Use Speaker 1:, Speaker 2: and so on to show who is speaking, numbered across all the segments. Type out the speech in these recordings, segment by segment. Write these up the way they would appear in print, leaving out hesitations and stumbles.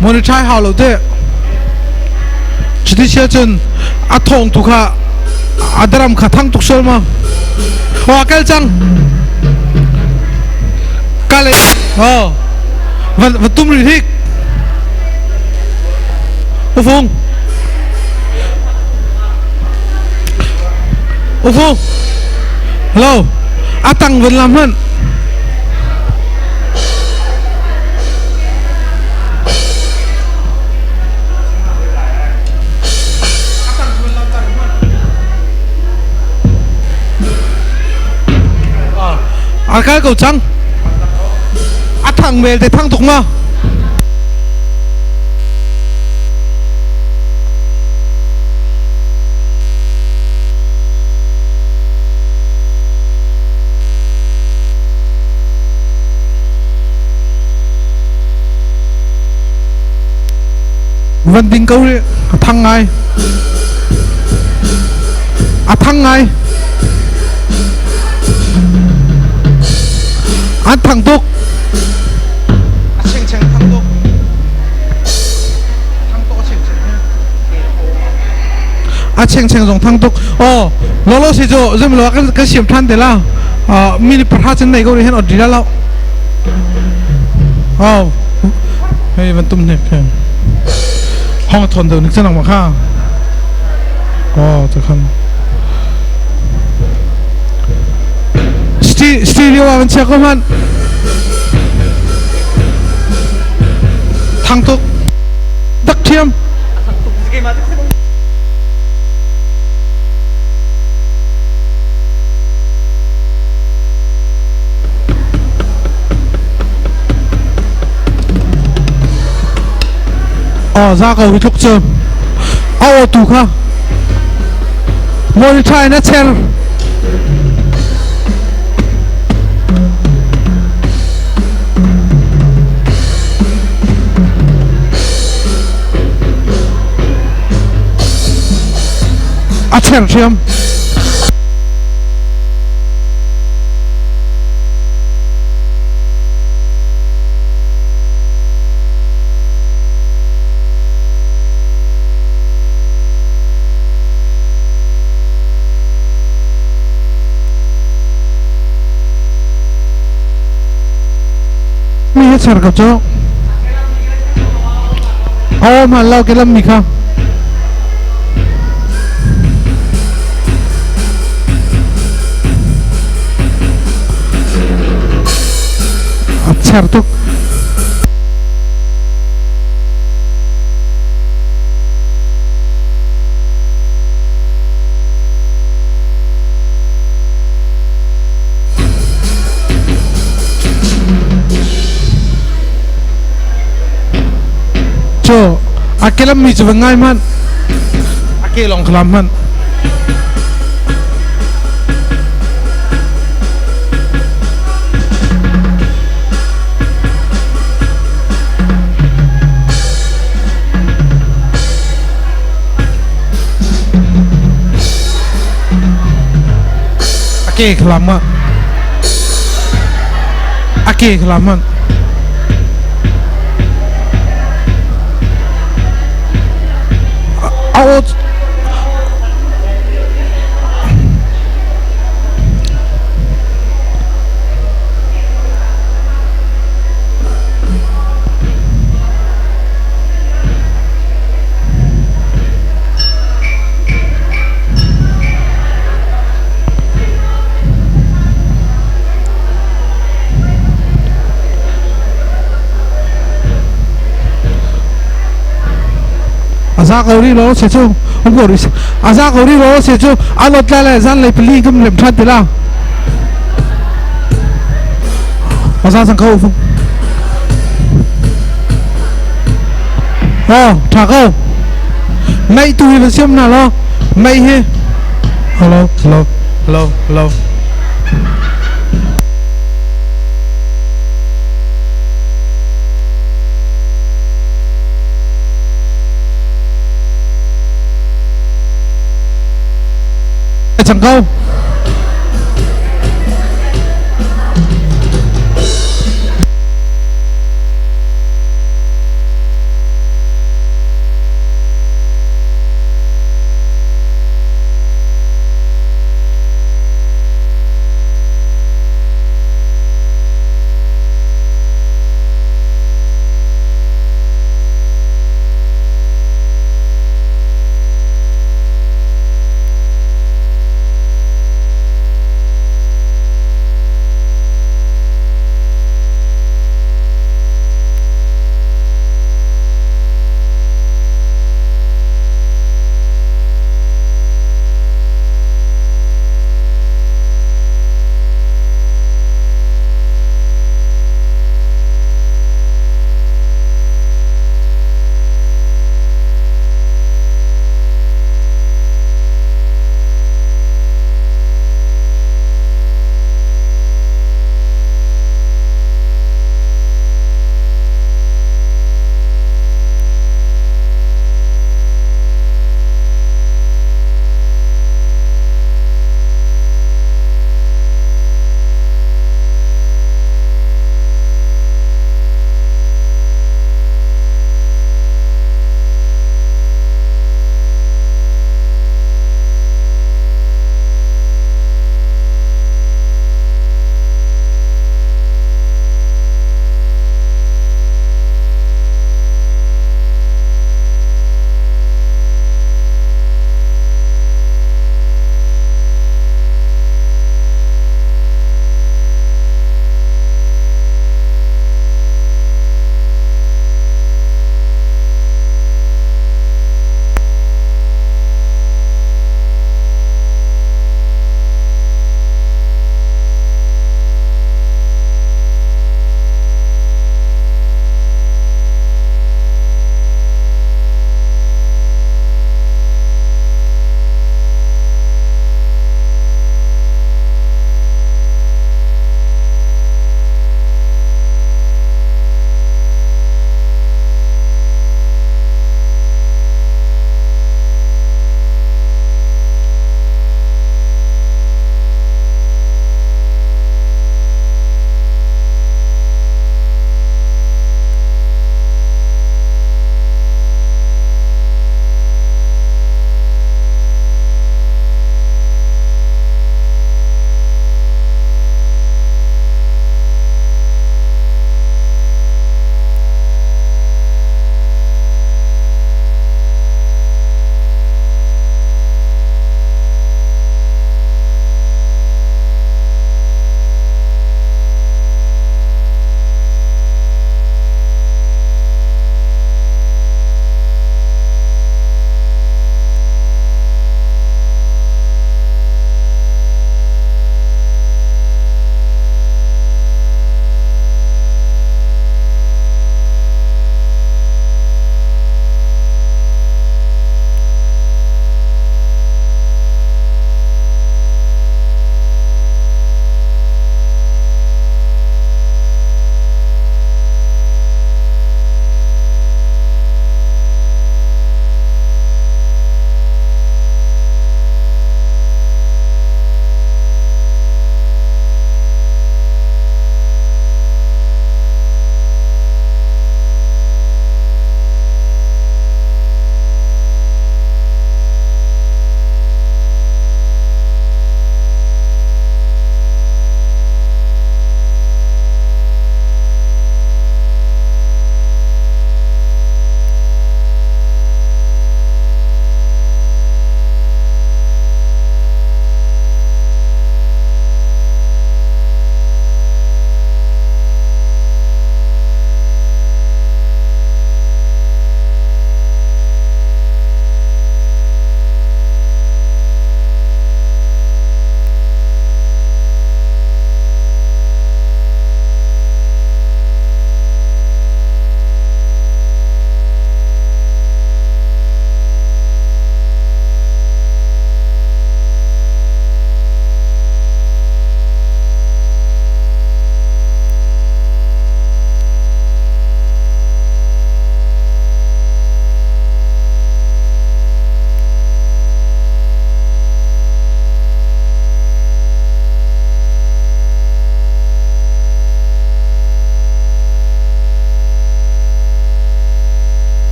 Speaker 1: Monetize hau lo te. Cuti sia cun a thawng tu kha a daram kha thang tuk sual ma. Wa kel cang. Kale. Oh. Va va tum ri hik. Ufung. Ufung. Hello. Atang van lam hman. A kal ko cang. A thang vel te thang tuk ma. Van ding ko rih. A thang ngai. A thang ngai. An thang tuk. A chengcheng thang tuk. Thang tuk a chengcheng. A chengcheng zong thang tuk. Oh, lolo si cu zum lo kan kan siam than te la. Mini parha cun nei ko ri hen odri la lo. Oh, hei van tum hnek he. Hong thon deuh nik chanang ma kha. Oh, ta khan. Stereo ah van chia ko hman. Thang tuk. Tak thiam. Aw za ko hi tluk cu. A aw tu kha. Moni tha in a cher. A cher thiam. Mi hi cher ko cu. Aw man lo ke lam mi kha. A cher tuk. Cu a kelam mi cu va ngai hmanh. A ke lawng khalam hmanh. A ke khalam ah. A ke khalam ah. A aw A za ko rih lo se cu um ko rih a za ko rih lo se cu a lot la le zan lei pali kum lem than ti la a za sang ko fung oh tha ko mei tu hi van siam na lo mei hi hello hello hello hello Cang ko.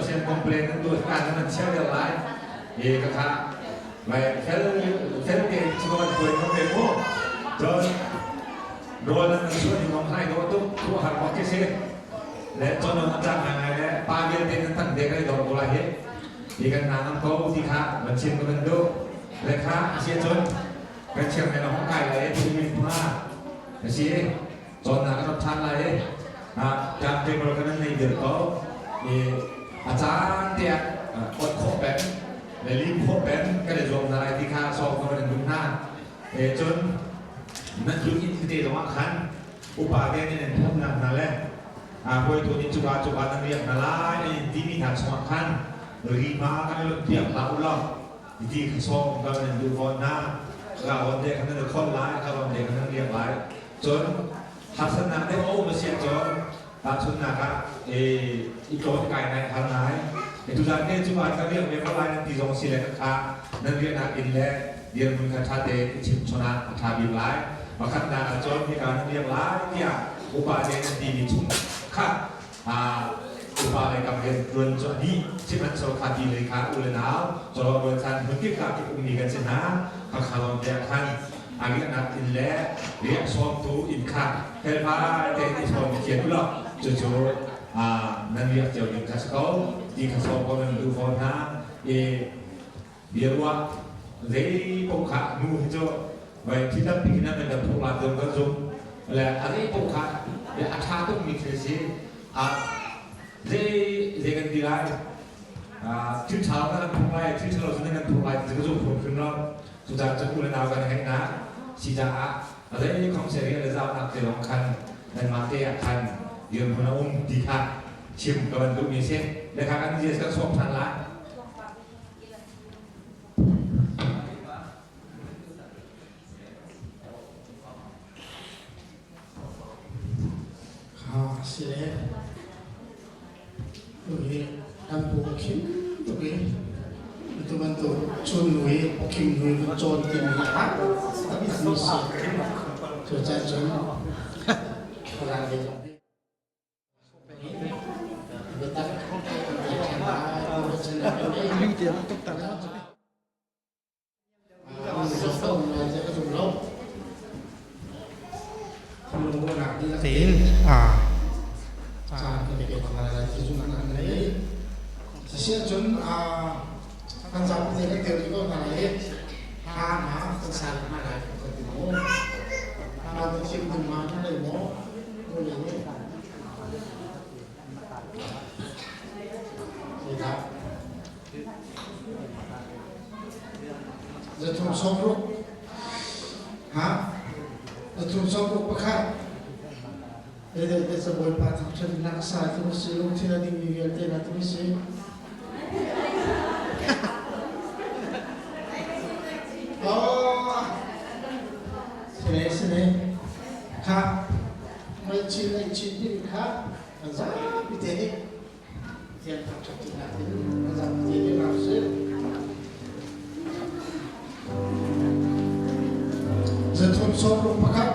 Speaker 2: Sian complain nan tuah kan nan share deuh lai. E ka kha mai fel fel te chuan tuai ko pe mu. Cun rawl nan chuan in ong hai do tuk thu har bak ke si. Le chon ong atang ngai ngai le pa vialte nan tang de kai do ko lai hi. Hi kan na ngam ko ti kha van chim ko nan du. Le kha asia cun kan chiang ne hong kai lai thu min ma. Asi cawnnak kan rak ṭhan lai i timetable kan nan nei dir ko i a caan te ah ot khawh peng le lim khawh peng kan i zuam hna lai ti kha sawm ka van in duh hna. Cun nan tlun inn tete zongah khan upa te nih nan phomnak hna le hawitu nih cuka cuka nan riak hna lai an in timi hna chungah khan rima kan i lonh piak hlah u law ti kha sawm ka van in duh fawn hna. Ka rawn te khan nan i kholh lai, ka rawn te khan nan riak lai. Cun harsatnak deuh a um a si ahcun tahchunhnak ah i tlawn kai ngai har ngai. Tuzan te cu ah ka riak ve ko lai nan ti zong si le ka kha nan riahnak inn le dirhmun kha ṭha tein i chimchon ah a ṭha bik lai. Pakhatnak ah cun hika nan riak lai tiah upa te nan timi chung kha upa lei kam rian ṭuan cu a dih. Sihmanhsehlaw kha ti lei kha u le nau cawlawh rualchan hmunkip ah kip ummi kan si hna. Hakha lawng te ah khan a riahnak inn le riah sawmtu inn kha felfai tein i sawm i thian u law cucu nan riak cio ding kha si ko ti kha sawm ko nan duh fawn hna. I biaruah zei paoh kha nu hi cu vai thi tampi hin nan kan phung la tiang kan zum le a zei paoh kha a ṭha tukmi thil si. Zei zei kan ti lai, thil ṭha lo kan phung lai, thil ṭha lo cu kan phung lai ti cu ka zum phung hrim lo. Cucaah cun u le nau kan ngeihnak si caah a zei khom se rian le zaunak te lawng khan nanmah te ah khan dirhmun a um ti kha chim ka van duhmi si. Le kha kan Jesus kan sawm ṭhan lai.
Speaker 1: Kha si le tuhi kan pu a khim tuk i atu bantuk chun nui awkhim nui kan cawn timi hi a taktakmi si. Cucaah cun Quran lei zong hi biatak kan ṭhen lai, Tein Asiahcun kan zapi te kan tel rih ko hna lai i hla hna kan sa rih hna lai kan ti maw? Hla na thiam ding ma na lei maw? Nu le nih. Zeidah? Zathum sawmruk ha zathum sawmruk pakhat Dede te Bawipa thangṭhatnak sa tu si lungthin a dingmi vialte na tu si. Oh, sine sine kha mai chin lai chin din kha zapi te nih Pathian thangṭhatnak in a zapi te rak si. Zathum sawmruk pakhat.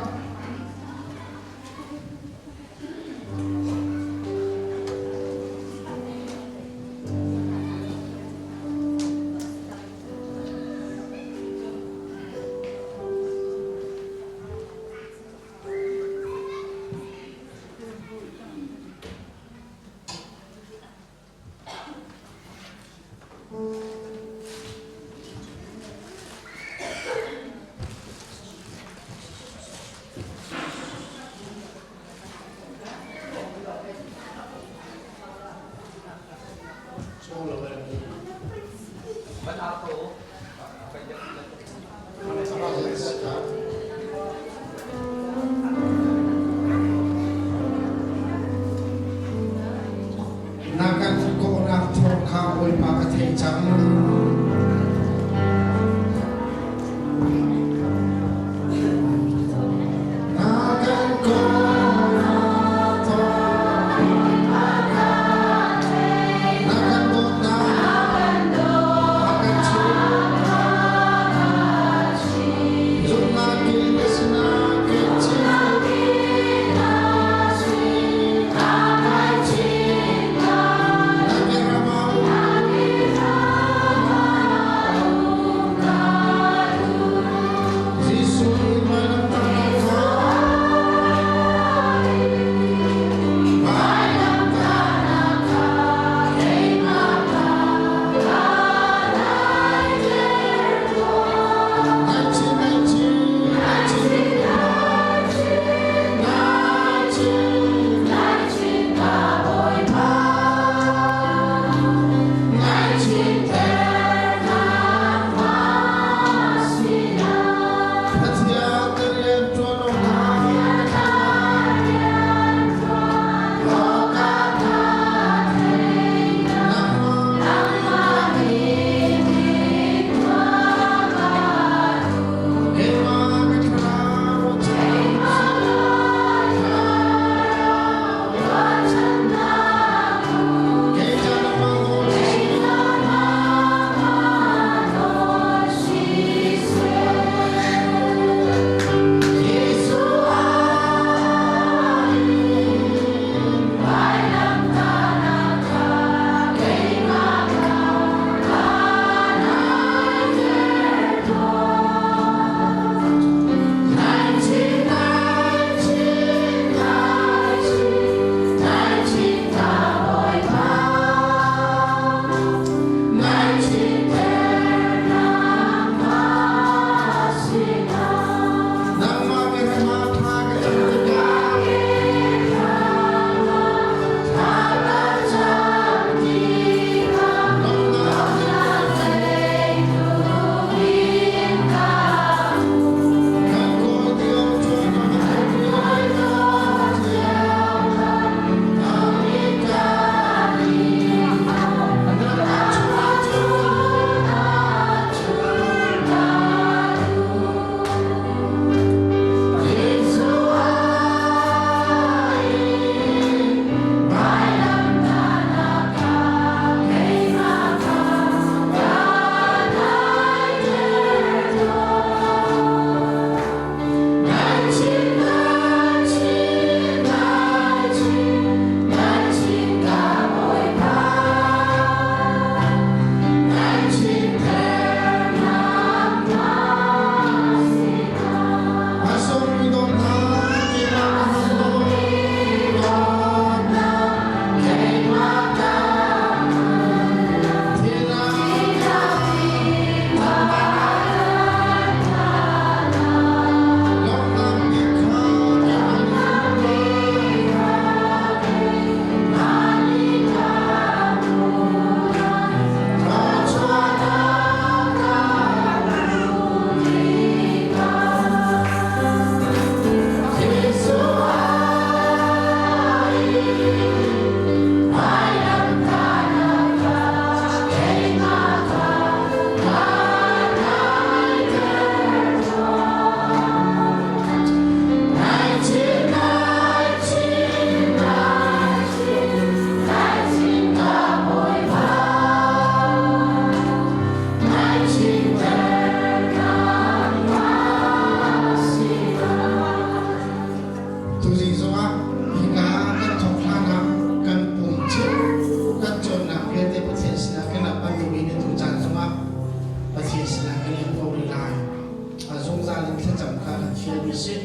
Speaker 1: fialmi si.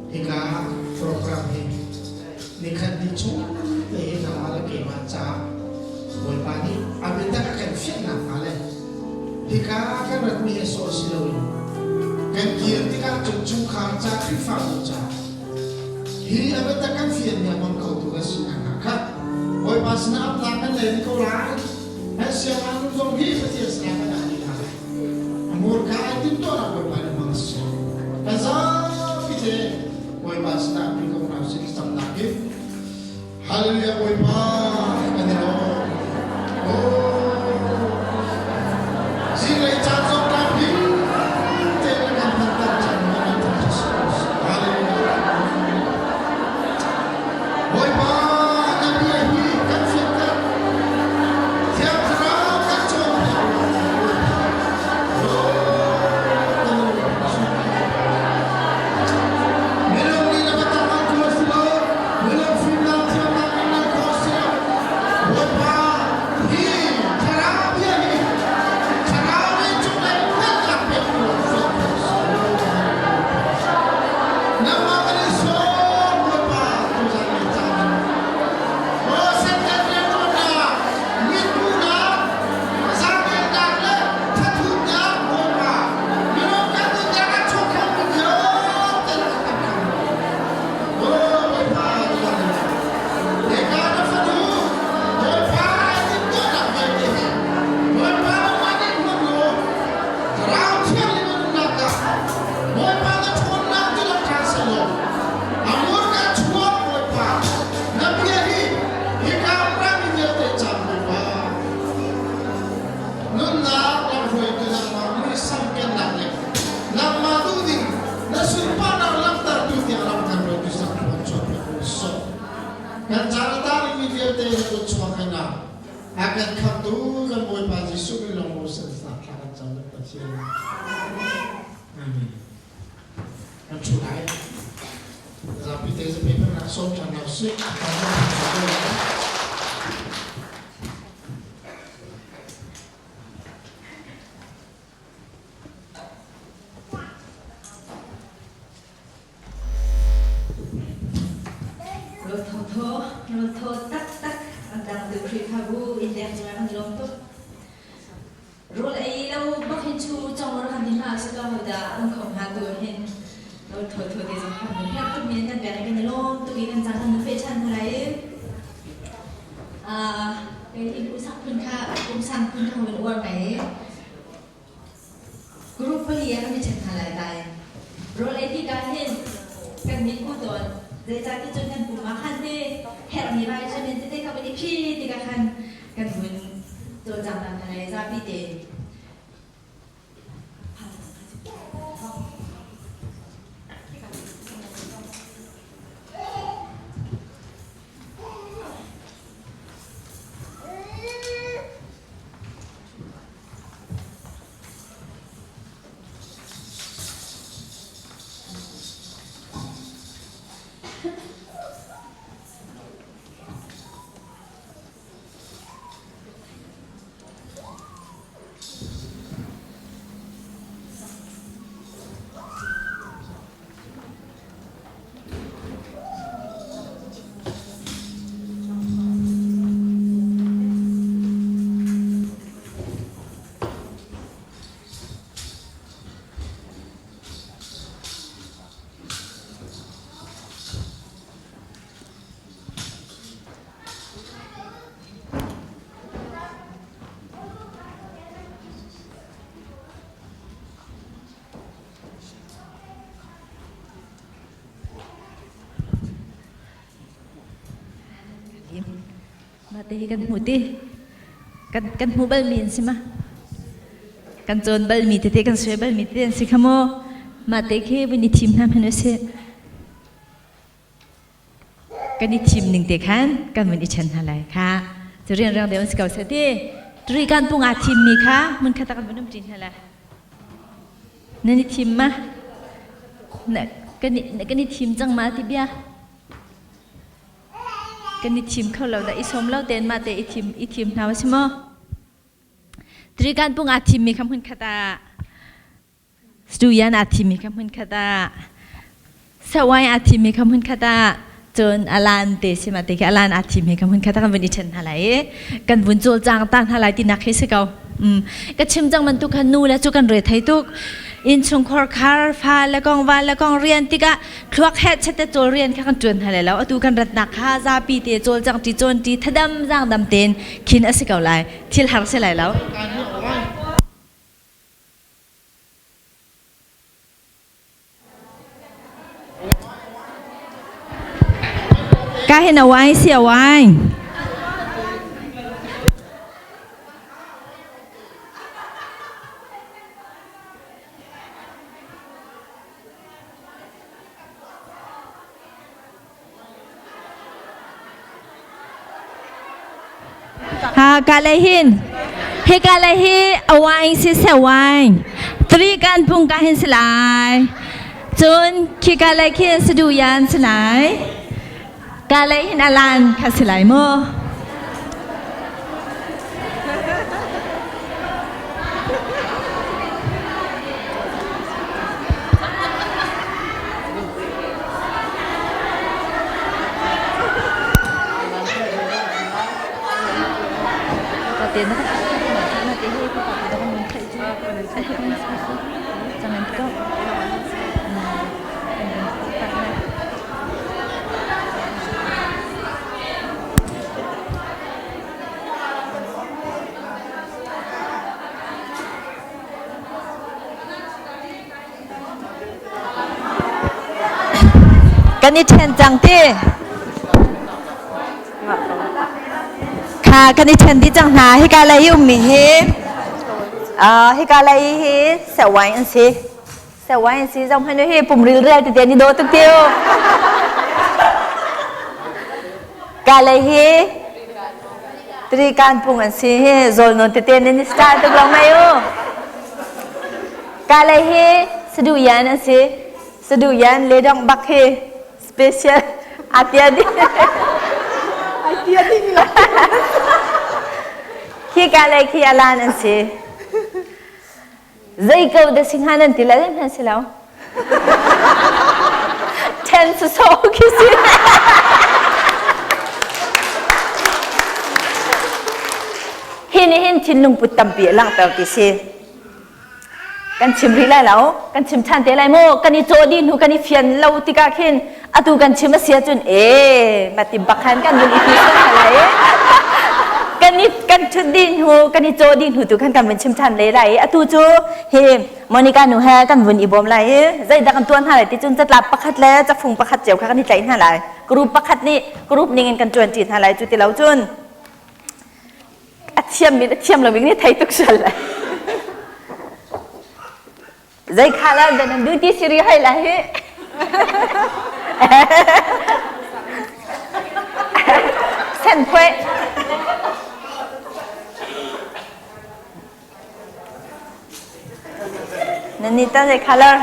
Speaker 1: Hika program hi nikhat ni chung te hi nangmah le keimah caah Bawipa nih a biatak a kan fianhnak hnga le hika kan ratmi hi sawh si loin kan kir tikah cun chungkhar ca Khrihfabu ca hi a biatak kan fianmi a hmang khotu kan si nakhnga kha Bawipa sinah apnak kan lei ko lai. Kan siangngaknu zong hi Pathian sinah kan ah dih hna. A hmurka ai timhtuahnak Bawipa nih hmang siseh. Kan zapi te Bawipa sinah pi ko hna usih thlacamnak in. Hallelujah Bawipa kan i lawm. Oh, zinglei caan zong tlampi te na kan phanter cang na kan thangṭhat si ko. Hallelujah. Bawipa na bia hi kan fianter. Thiang Thlarau kan cawnpiak Minung nih na biatak an khawl si lo, minung fimnak thiamnak in nan khawl si lo. Bawipa, hi Thlarau bia hi Thlarau nih cunglei hngalhnak pek u law fianter si. Nangmah kan i sawm, Bawipa, tuzan ni caan in. Maw Satan rianṭuannak, mithmuhnak, zaangennak le thathutnak Bawipa, minung kan nunnak a chuak khomi vialte na kan tam kho. Maw Bawipa, tuzan ni hika na fanu, Bawipa ai timhtuahnak vialte hi, Bawipa nangmah nih hmang law, Thlarau Thianghlim a nunnak ah Bawipa na ṭhawnnak cu lang ṭhan sehlaw, a murka chuak Bawipa, na bia hi hika rami vialte ca Bawipa, nunnak lamhruaitu nangmah muisam kennak le nangmah duh ding na sunparnak langhtertu tiang lam kan hruaitu sang ṭhawn chuak piak u sawh. Kan caan a taangmi vialte na kut chuak hin ah a kan khamtu kan Bawipa Jesuh min lawng maw sin thla kan cam Pathian. Amen. Kan ṭhu lai. Zapi te zapi pengnak sawm ṭhan hna usih.
Speaker 3: Rawl thawthaw, rawl thaw taktak an dangtu Khrihfabu inn leng cungah kan i lawm tuk. Rawl ei lo bak hin chu congor kan ti hna si lo dah um kho hnga tu hin rawl thawthaw te zong kan herh tuk mi kan pek i kan i lawm tuk i kan caan kan fe ṭhan hna lai. Kei in usak phun kha umsang phun kha hun uar ngai i Group pali ah kan i ṭhen hna lai tai. Rawl ei tikah hin kan mit hmu tawn. Zeicahti cun kan pum ah khan hi herhmi vitamin tete kha van i phi tikah khan kan vun cawlcangnak hna lai zapi tein. Mah te hi kan hmu ti. Kan kan hmu bal mi an si ma? Kan cawn bal mi tete kan suai bal mi tete an si kha maw? Mah te khi vun i thim hna hmanh usih. Kan i thim ning te khan kan vun i chen hna lai kha. Cu rianrang deuh an si ko seh ti. Turi kan pung aa thim mi kha hmun khat ah kan vun um ṭi hna lai. Nan i thim ma? Na kan i kan i thim cang ma ti bia? Kan i thim kho lo dah i sawm lo tein mah te i thim i thim hna si maw? Trikan pung aa thimmi kha hmun khat ah Stuyan aa thimi kha hmun khat ah sawai aa thimi kha hmun khat ah cun alan te si ma te khi alan aa thimi kha hmun khat ah kan vun i ṭhen hna lai i kan vun cawlcang ta hna lai tinak khi si ko. Ka chim cang bantuk khan nu le cu kan re thei tuk. Innchungkhar khar fa le kong va le kong rian tikah thluak he chete cawl rian kha kan ṭuan hna lai lo. Atu kan ratnak kha zapi te cawlcang ṭi cawn ṭi thadam zaangdam tein khin a si ko lai. Thil har si lai lo. Ka hin a wai si a wai. Ha ka le hin he ka le hi a wine si se wine tri kan phung ka hin si lai cun khi ka le khi si du yan si lai ka le hin alan kha si lai mu. Kan i ṭhen cang ti. Kha kan i ṭhen dih cang hna. Hika lei i ummi hi hika lei hi sewai an si. Sewai an si zong hmanh hi pumril rial tete an i dawh tuk tiu. Ka lei hi trikan pung an si hi zawl nawn tete nan i style tuk lo mei u. Ka lei hi saduyan an si. Saduyan le dong bak hi special atia di.
Speaker 4: Atia di ni la.
Speaker 3: Khi ka lei khi alan an si. Zei ko da singha nan ti la hman si lo. Ten su so khi si. Hi nih hin thinlung put tampi a langhter ti si. Kan chim rih lai lo, kan chim ṭhan te lai mu. Kan i cawh dih hnu kan i fian lo tikah khin atu kan chim a si ahcun e mati bakhan kan vun i ti lai. Kan i kan ṭhut dih hnu kan i cawh dih hnu tu khan kan vun chim ṭhan le lai. Atu cu hi Monica nu he kan vun i bawm lai i zeidah kan tuan hna lai ti cun catlap pakhat le cafung pakhat cio kha kan i tlaih hna lai. Group pakhat nih group ning in kan ṭuan ṭi hna lai cu ti lo cun a thiam min a thiam lo ning thei tuk sual lai. Zei kha la dan an duty siri hai la hi. Sen phuai. Nan ni ta zei color?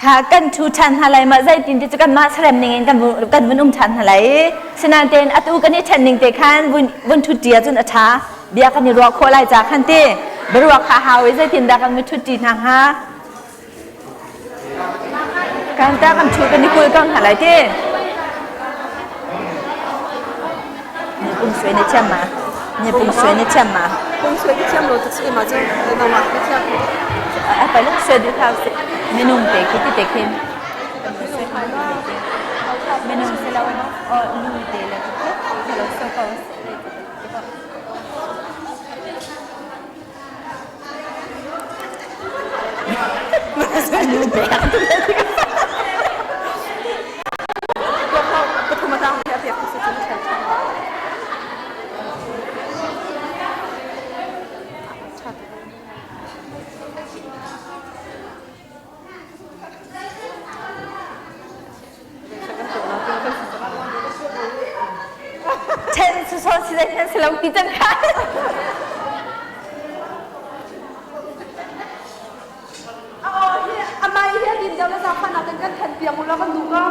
Speaker 3: Kha kan thu ṭhan hna lai ma zeitin ti cu kanmah sarem ning in kan kan vun um ṭhan hna lai. Sinain atu kan i ṭhen ning te khan vun vun ṭhut ṭi ahcun a ṭha. Bia kan i ruah khawh lai ca khan ti. Biaruah kha hau i zeitin dah kan vun ṭhut ṭi hna hnga? Kan ta kan ṭhu kan i kul ko hna lai ti. Ni pung sui na thiam ma? Ni pung sui na thiam ma?
Speaker 4: Pung sui ka thiam lo tuk si ma cu nangmah ka thiam.
Speaker 3: A pa lung sui duh thau si. Minung te khi ti te khin. Minung si lo o lu te le lo so ko. Lu te. Chen su so si dai si lo ti cang kha.
Speaker 4: dim deuh le zaangfahnak in kan then piak u law kan duh ko.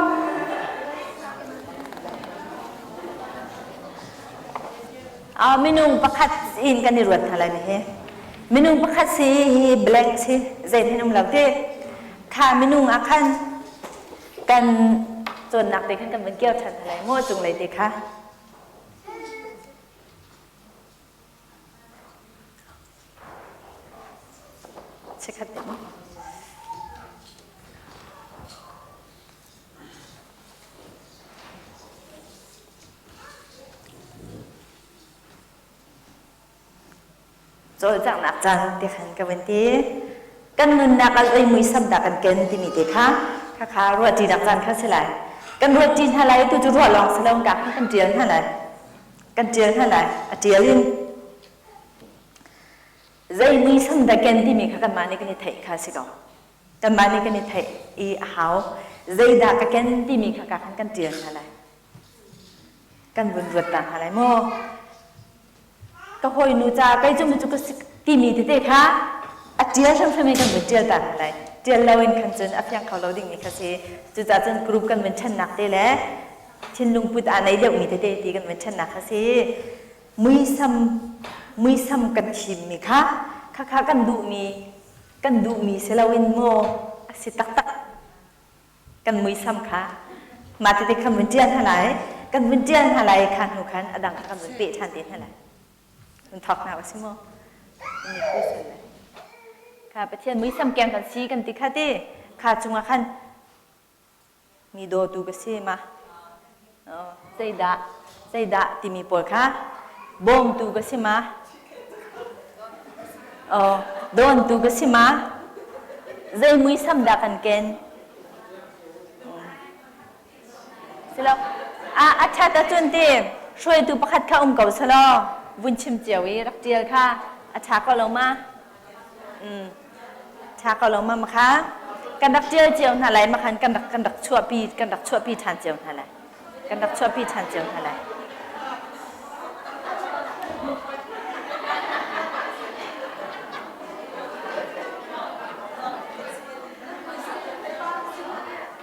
Speaker 5: Minung pakhat in kan i ruat hna lai hi. Minung pakhat si hi blank si zei hin um lo te. Kha minung ah khan kan cawnnak te khan kan van kir than hna lai maw cunglei te kha. Chikkhat te mu. Cawlcanghnak caan ti khan ka van ti. Kan nunnak ah zei muisam dah kan ken timi te kha khakha ruahṭinak caan kha si lai. Kan ruahṭi hna lai tu cu ruah lawng si lo ka khan kan ṭial hna lai. Kan ṭial hna lai. A ṭial in zei muisam dah ken timi kha kanmah nih kan i theih kha si ko. Kanmah nih kan i theih i a hau. Zeidah ka ken timi kha ka khan kan ṭial hna lai. Kan vun ruat ta hna lai maw? Ka hawinu ca kei cu cu ka si timi tete kha a ṭial hrimhrim in kan vun ṭial ta hna lai. Ṭial lo in khan cun a fiang kho lo dingmi kha si. Cucaah cun group kan vun ṭhennak te le thinlung put aa nei deuhmi tete ti kan vun ṭhennak kha si. Muisam muisam kan thimmi kha khakha kan duhmi kan duhmi si loin maw a si taktak kan muisam kha mah tete kan vun ṭial hna lai kan vun ṭial hna lai kha hnu khan a dang kha kan vun peh ṭhan te hna lai vun thawk hna u si maw kha Pathian muisam keng kan si kan ti kha ti kha cungah khan mi dawtu ka si ma zeidah zeidah timi pawl kha bawmtu ka si ma dawntu ka si ma zei muisam dah kan ken silo a a ṭhat ahcun ti hruaitu pakhat kha um ko selaw vun chim cio i rak ṭial kha a ṭha ko lo ma Ṭha ko lo ma kha kan rak ṭial cio hna lai makhan kan rak chuahpi kan rak chuahpi ṭhan cio hna lai kan rak chuahpi ṭhan cio hna lai.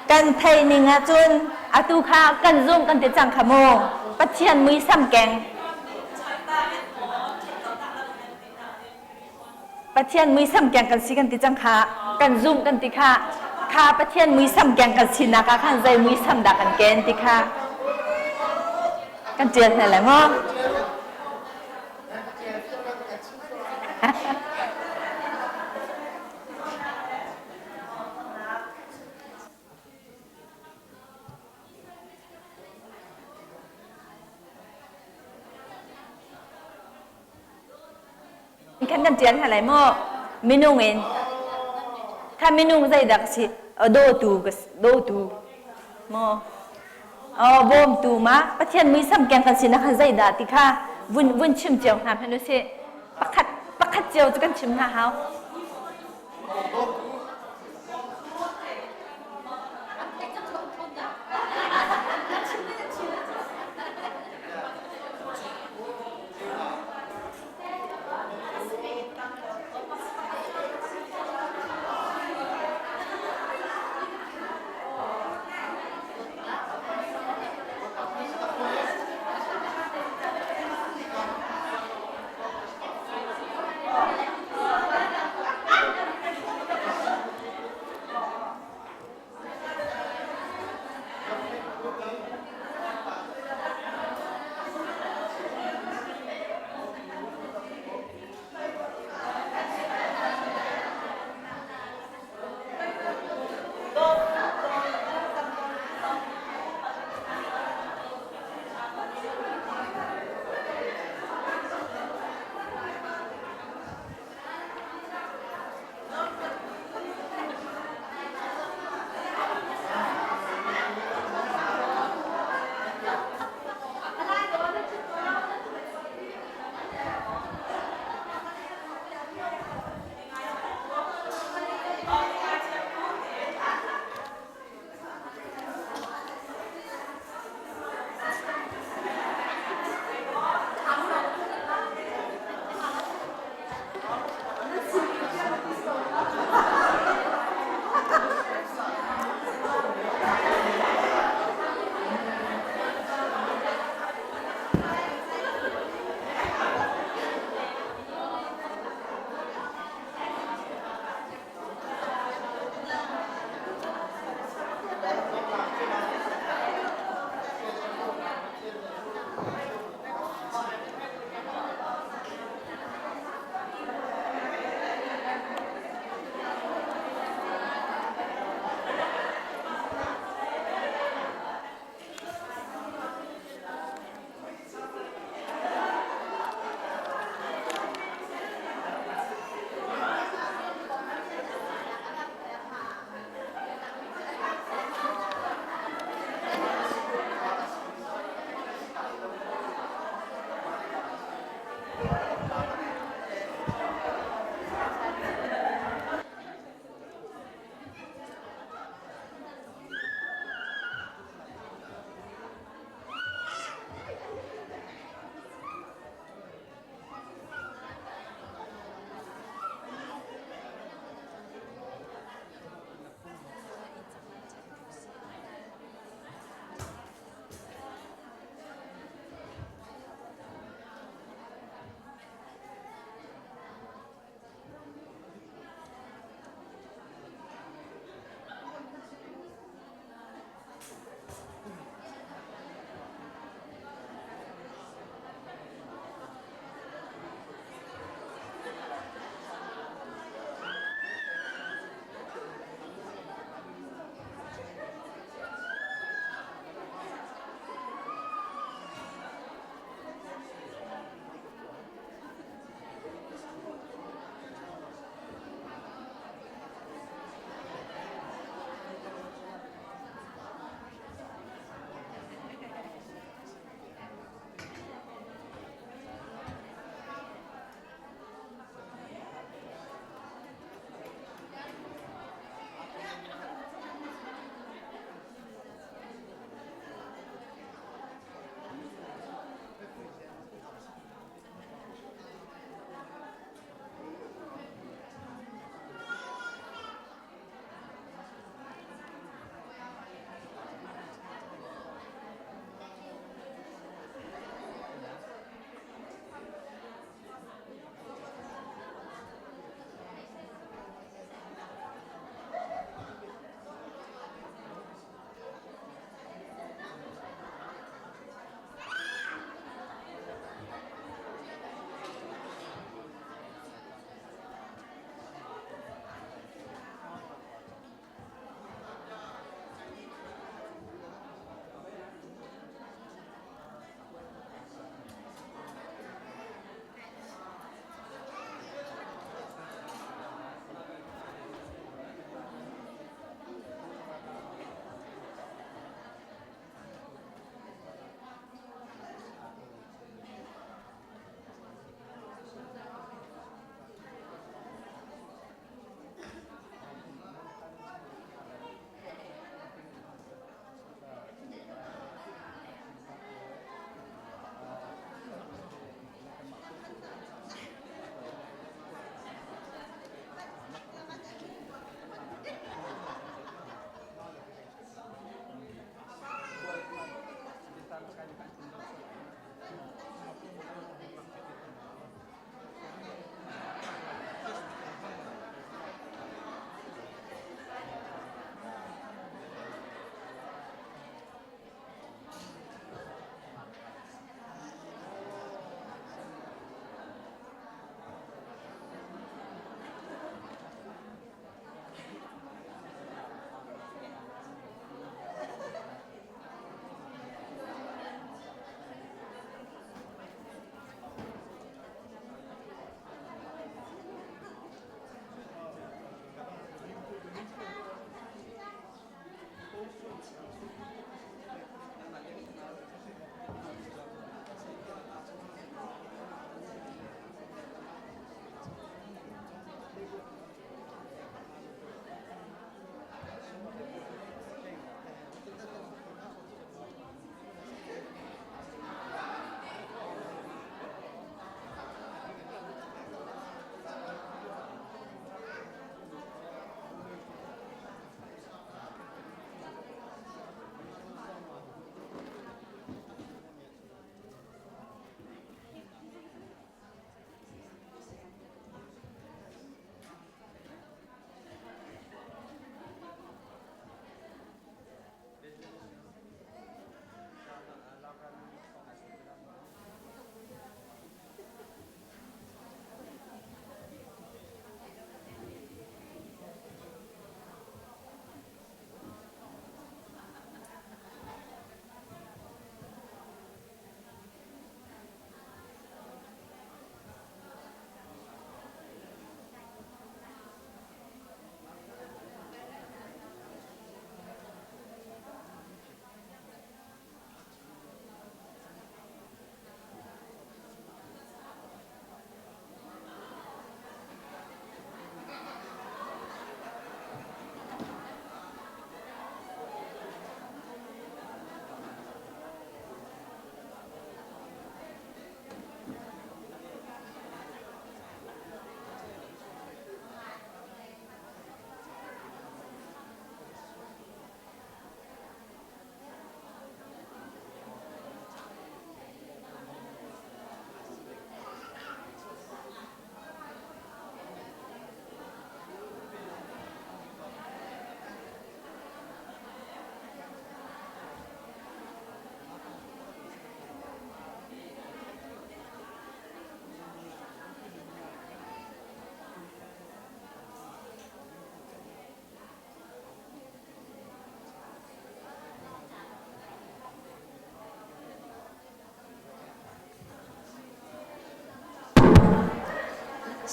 Speaker 5: Kan theih ning ahcun atu kha kan zung kan ti cang kha mu Pathian muisam keng Pathian muisam keng kan si kan ti cang kha kan zumh kan ti kha kha Pathian muisam keng kan sinak ah khan zei muisam dah kan ken ti kha kan ṭial hna le maw? Kan kan ṭial hna lai maw? Minung in. Kha minung zeidah ka si? Dawtu ka dawtu. Maw? Bawmtu ma? Pathian muisam keng kan sinak kha zeidah ti kha vun vun chim cio hna hmanh usih. Pakhat pakhat cio cu kan chim hna hau.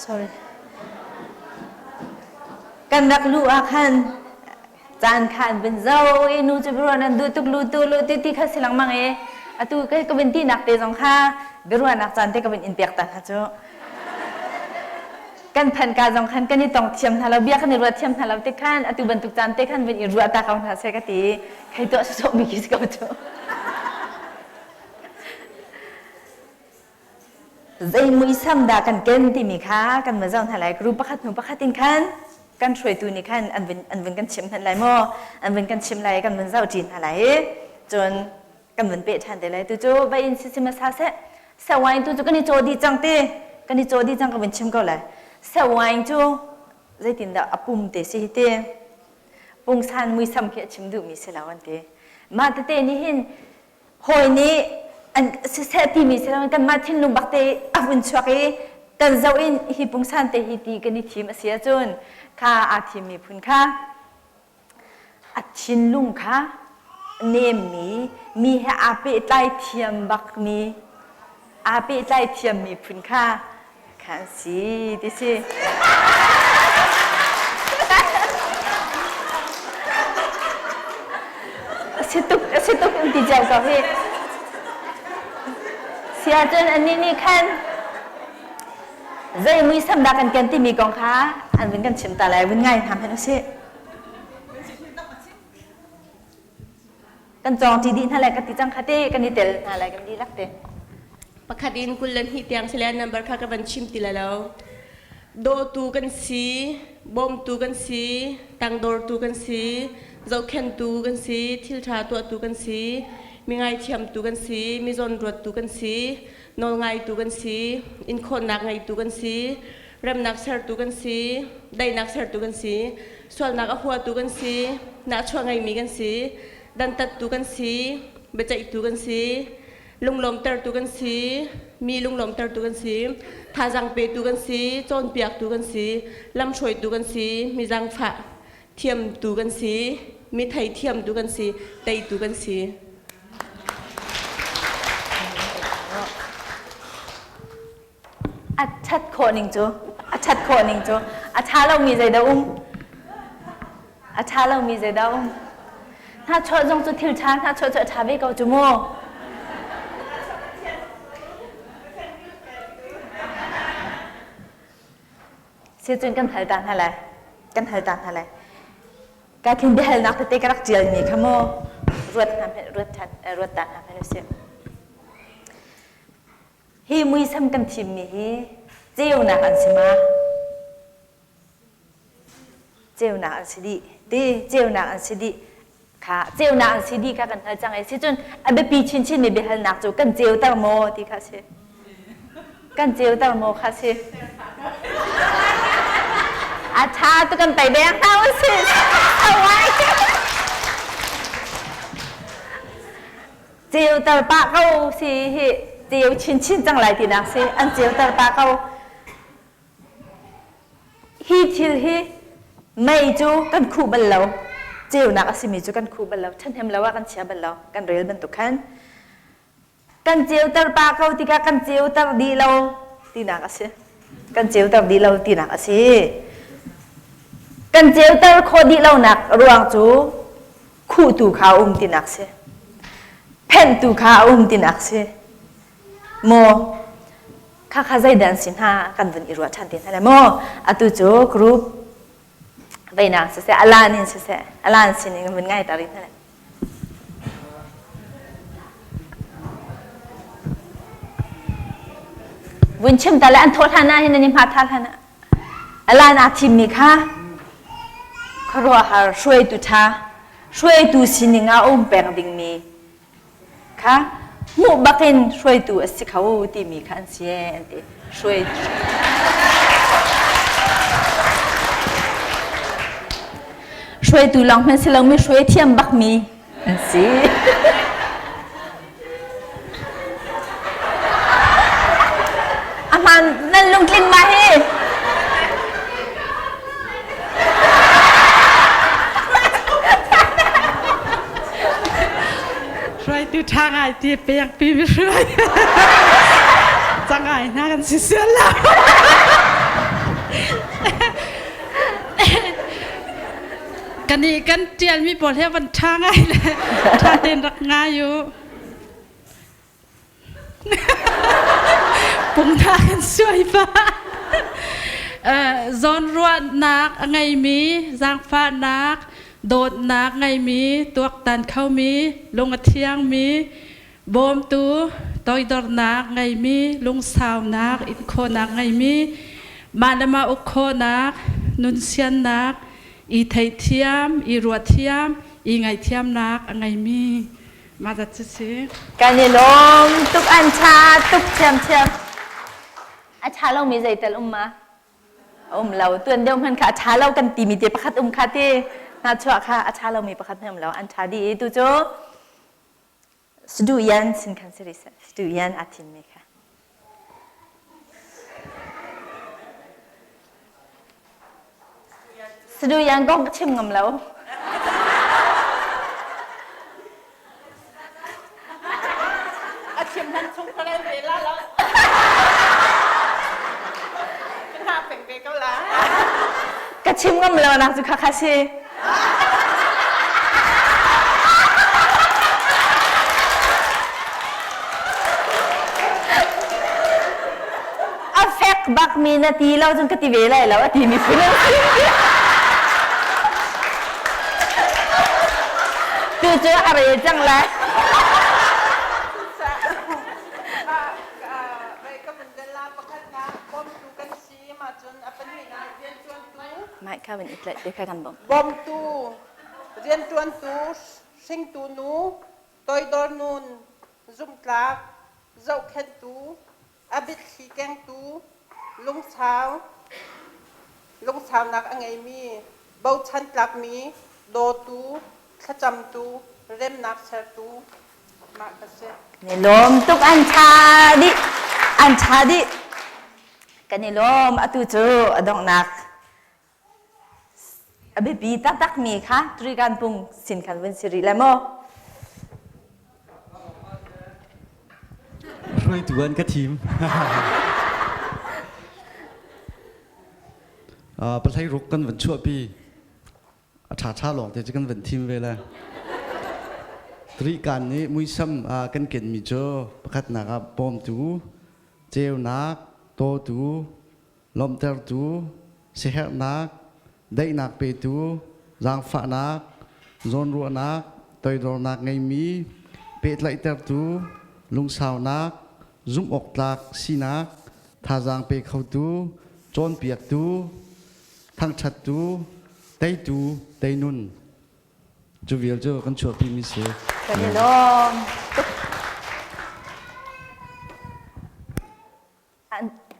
Speaker 5: Sorry. Kan rak luh ah khan caan kha an vun zo i nu cu biaruah nan duh tuk lu tu lu ti ti kha si lengmang i atu ka ka vun tinak te zong kha biaruahnak caan te ka vun in pek ta hna cu. Kan phan ka zong khan kan i tong thiam hna lo bia kan i ruat thiam hna lo ti khan atu bantuk caan te khan vun i ruah ta ko hna seh ka ti khei tuah sawsawh mi khi si ko cu. Zei muisam dah kan ken timi kha kan va zoh hna lai. Group pakhat hnu pakhat in khan kan hruaitu nih khan an vun an vun kan chimh hmanh lai maw? An vun kan chimh lai kan vun zoh ṭi hna lai i cun kan vun peh ṭhan te lai. Tu cu va in si hmasa seh. Seh-wine tu cu kan i caw dih cang ti. Kan i caw dih cang ka vun chim ko lai. Seh-wine cu zeitindah a pum te si hi ti. Pungsan muisam khi a chim duhmi si lo an ti. Mah tete nih hin hawi nih an siseh timi si loin kanmah thinlung bak te a vun chuak i kan zoh in hi pungsan te hi ti kan i thim a si ahcun kha aa thimmi phun kha a thinlung kha nemmi mi he aa pehtlai thiam bakmi aa pehtlai thiammi phun kha Khan si ti si. Si tuk si tuk in ti cio ko hi. Sia cun annih nih khan zei muisam dah kan ken timi kong kha an vun kan chim ta lai vun ngai hna hmanh usih. Kan cawng ṭi dih hna lai ka ti cang kha te kan i tel hna lai kan dihlak te.
Speaker 6: Pakhat in 22 tiang si le number kha ka van chim ti la lo. Dawtu kan si, bawmtu kan si, tangdortu kan si, zohkhentu kan si, thilṭha tuahtu kan si, mi ngaithiamtu kan si, mi zawnruattu kan si, nawlngaitu kan si, inkhawhnak ngeitu kan si, remnak sertu kan si, daihnak sertu kan si, sualnak a huatu kan si, nahchuah ngeimi kan si, dantattu kan si, biaceihtu kan si, lunglawmtertu kan si, mi lunglawmtertu kan si, thazaang petu kan si, cawnpiaktu kan si, lamhruaitu kan si, mi zaangfah thiamtu kan si, mi theithiamtu kan si, teitu kan si.
Speaker 5: A ṭhat khawh ning cu a ṭhat khawh ning cu a ṭha lomi zeidah um a ṭha lomi zeidah um hnahchuah zong cu thil ṭha hnahchuah cu a ṭha ve ko cu mu Sicun kan hal ta hna lai kan hal ta hna lai ka thin biahalnak tete ka rak ṭialmi kha mu ruat hna ruat ṭhan ruat ta hna hmanh usih Hi muisam kan thimmi hi ceunak an si ma? Ceunak an si dih. Ti ceunak an si dih kha ceunak an si dih kha kan hngal cang i si cun a biapi chinchin mi biahalnak cu kan ceuter maw ti kha si. Kan ceuter maw kha si. A tha tu kan tei deng hna usih. Awai. Ceuter pah ko si hi ceu chinchin cang lai tinak si an ceuter pah ko hi thil hi mei cu kan khuh bal lo ceunak a simi cu kan khuh bal lo ṭhahnem lo ah kan chia bal lo kan rel bantuk khan kan ceuter pah ko tikah kan ceuter dih lo tinak a si kan ceuter dih lo tinak a si kan ceuter khawh dih lonak ruang cu khuhtu kha a um tinak si phenhtu kha a um tinak si maw kha kha zeidah an si hna kan vun i ruah ṭhan te hna le maw atu cu group veinak siseh alan in siseh alan sining vun ngai ta rih hna le vun chim ta le an thawh hlan ah hin an i hma tha hlan ah Alan aa thimmi kha khuaruahhar hruaitu ṭha, hruaitu sining ah um peng dingmi kha hmuh bakin hruaitu a si kho timi kha an si an ti. Hruaitu. Hruaitu lawng hmanh si lomi hruai thiam bakmi an si. A hmaan nan lungtling ma hi?
Speaker 7: Hruaitu ṭha ngai ti pek pi mi hruai. Cangai hna kan si sial lo. Kan i kan ṭialmi pawl he van ṭha ngai le ṭha tein rak ngai u. Pungna kan suai pah. Zawnruahnak a ngeimi, zaangfahnak, dawtnak ngeimi, tuaktan khomi, lung a thiangmi, bawmtu, toidornak ngeimi, lungsaunak, inkhawhnak ngeimi, mah le mah uk khawhnak, nunsiannak, i theihthiam, i ruahthiam, i ngaihthiamnak a ngeimi. Mah zat cu si.
Speaker 5: Kan i lawm tuk an ṭha tuk ṭhiamṭhiam. A ṭha lomi zeital um ma? Um lo. Tuan deuh hmanh kha a ṭha lo kan timi te pakhat um kha ti. Hnachuah kha a ṭha lomi pakhat hmanh um lo. An ṭha dih i tu cu Sduyan sin khan si rih seh. Sduyan aa thimmi kha. Sduyan kong ka chim ngam lo.
Speaker 8: A chim hlan chung ka rel ve la lo. Ka hna peng ve ko la.
Speaker 5: Ka chim ngam lo nak cu kha kha si. A fek bak mi na ti lo cun ka ti ve lai lo a ti mi phun an si. Tu cu a re cang lai. Mike kha van i tlaih te kha kan bawmh.
Speaker 8: Bawmtu, rianṭuantu, hringtu nu, toidor nun, zumhtlak, zohkhenhtu, a biathli kengtu, lungsau, lungsaunak a ngeimi, bochan tlakmi, dawtu, thlacamtu, remnak sertu, mah ka si.
Speaker 5: Ni lawm tuk an ṭha dih. An ṭha dih. Kan i lawm. Atu cu a donghnak a biapi taktakmi kha Trigan pung sin khan vun si rih le maw?
Speaker 9: Hruaitu an ka thim. Pahlei ruk kan van chuahpi. A ṭhaṭha lawng te cu kan van thim ve le. Trikan nih muisam kan kenmi cu pakhatnak ah bawmtu, ceunak, tawtu, lawmhtertu, siaherhnak, daihnak petu, zaangfahnak, zawnruahnak, toidornak ngeimi, pehtlaihtertu, lungsaunak, zumhawktlak sinak, thazaang pe khotu, cawnpiaktu, thangṭhattu, teitu, teinun. Cu vial cu kan chuahpimi si.
Speaker 5: Kan i lawm tuk.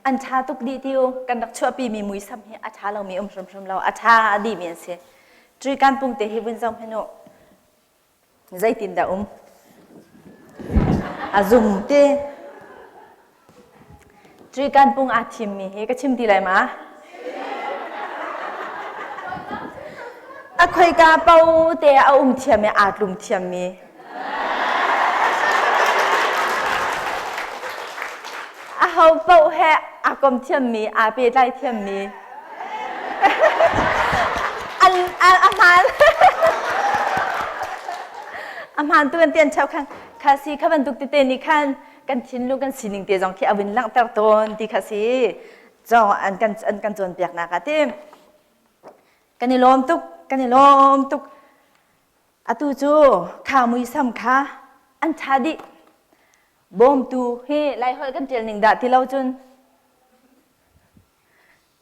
Speaker 5: An ṭha tuk dih tiu. Kan rak chuahpimi muisam hi a ṭha lomi um hrimhrim lo. A ṭha dihmi an si. Trikan pungte hi vun zoh hmanh u. Zeitindah um? A zum te. Trikan pung aa thimmi hi ka chim ti lai ma? A khoika po te a um thiam i aa tlum thiammi. A ho paoh he aa kom thiammi, aa pehtlai thiammi. An a hmaan. A hmaan tu kan tian cheu khan kha si kha bantuk tete nih khan kan thinlung kan sining te zong khi a vun langhter tawn ti kha si. Cong an kan cawnpiaknak ah ti. Kan i lawm tuk, kan i lawm tuk. Atu cu kha muisam kha an ṭha dih. Bawmtu hi Laiholh kan ṭial ning dah ti lo cun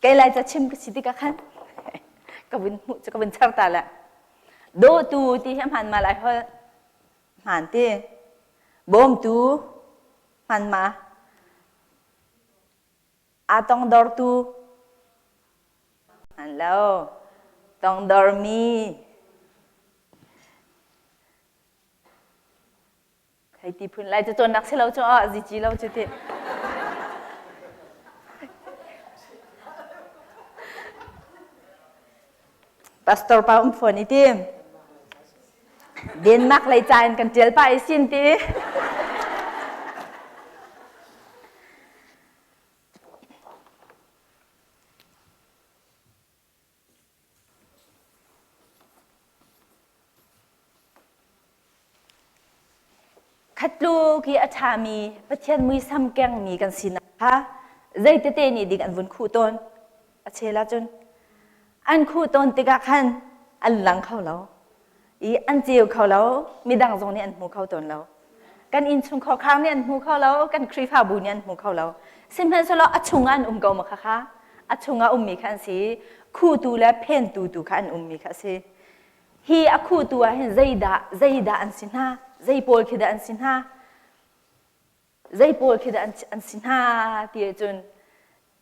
Speaker 5: kei Laica chim ka si tikah khan ka vun hmuh cu ka vun char ta le. Dawtu ti hi a hmaan ma Laiholh? Hmaan ti. Bawmtu hmaan ma? Aa tongdortu hmaan lo. Tongdormi hei ti phun lai cu cawnnak si lo cu ah zici lo cu ti. Pastor pa um fawn i ti. Denmark lei ca in kan ṭial pah i sin ti. Khatluk i a ṭhami Pathian muisam kengmi kan sinak kha zeitete nih ding an vun khuh tawn. A chel ahcun an khuh tawn tikah khan an lang kho lo i an ceu kho lo, midang zong nih an hmu kho tawn lo. Kan innchungkhar khar nih an hmu kho lo, kan Khrihfabu nih an hmu kho lo. Sihmanhsehlaw a chungah an um ko ma khakha? A chungah ummi kha an si. Khuhtu le phentu tu kha an ummi kha a si. Hi a khuhtu ah hin zeidah zeidah an si hna? Zei pawl khi dah an si hna? Zei pawl khi dah an si hna ti ahcun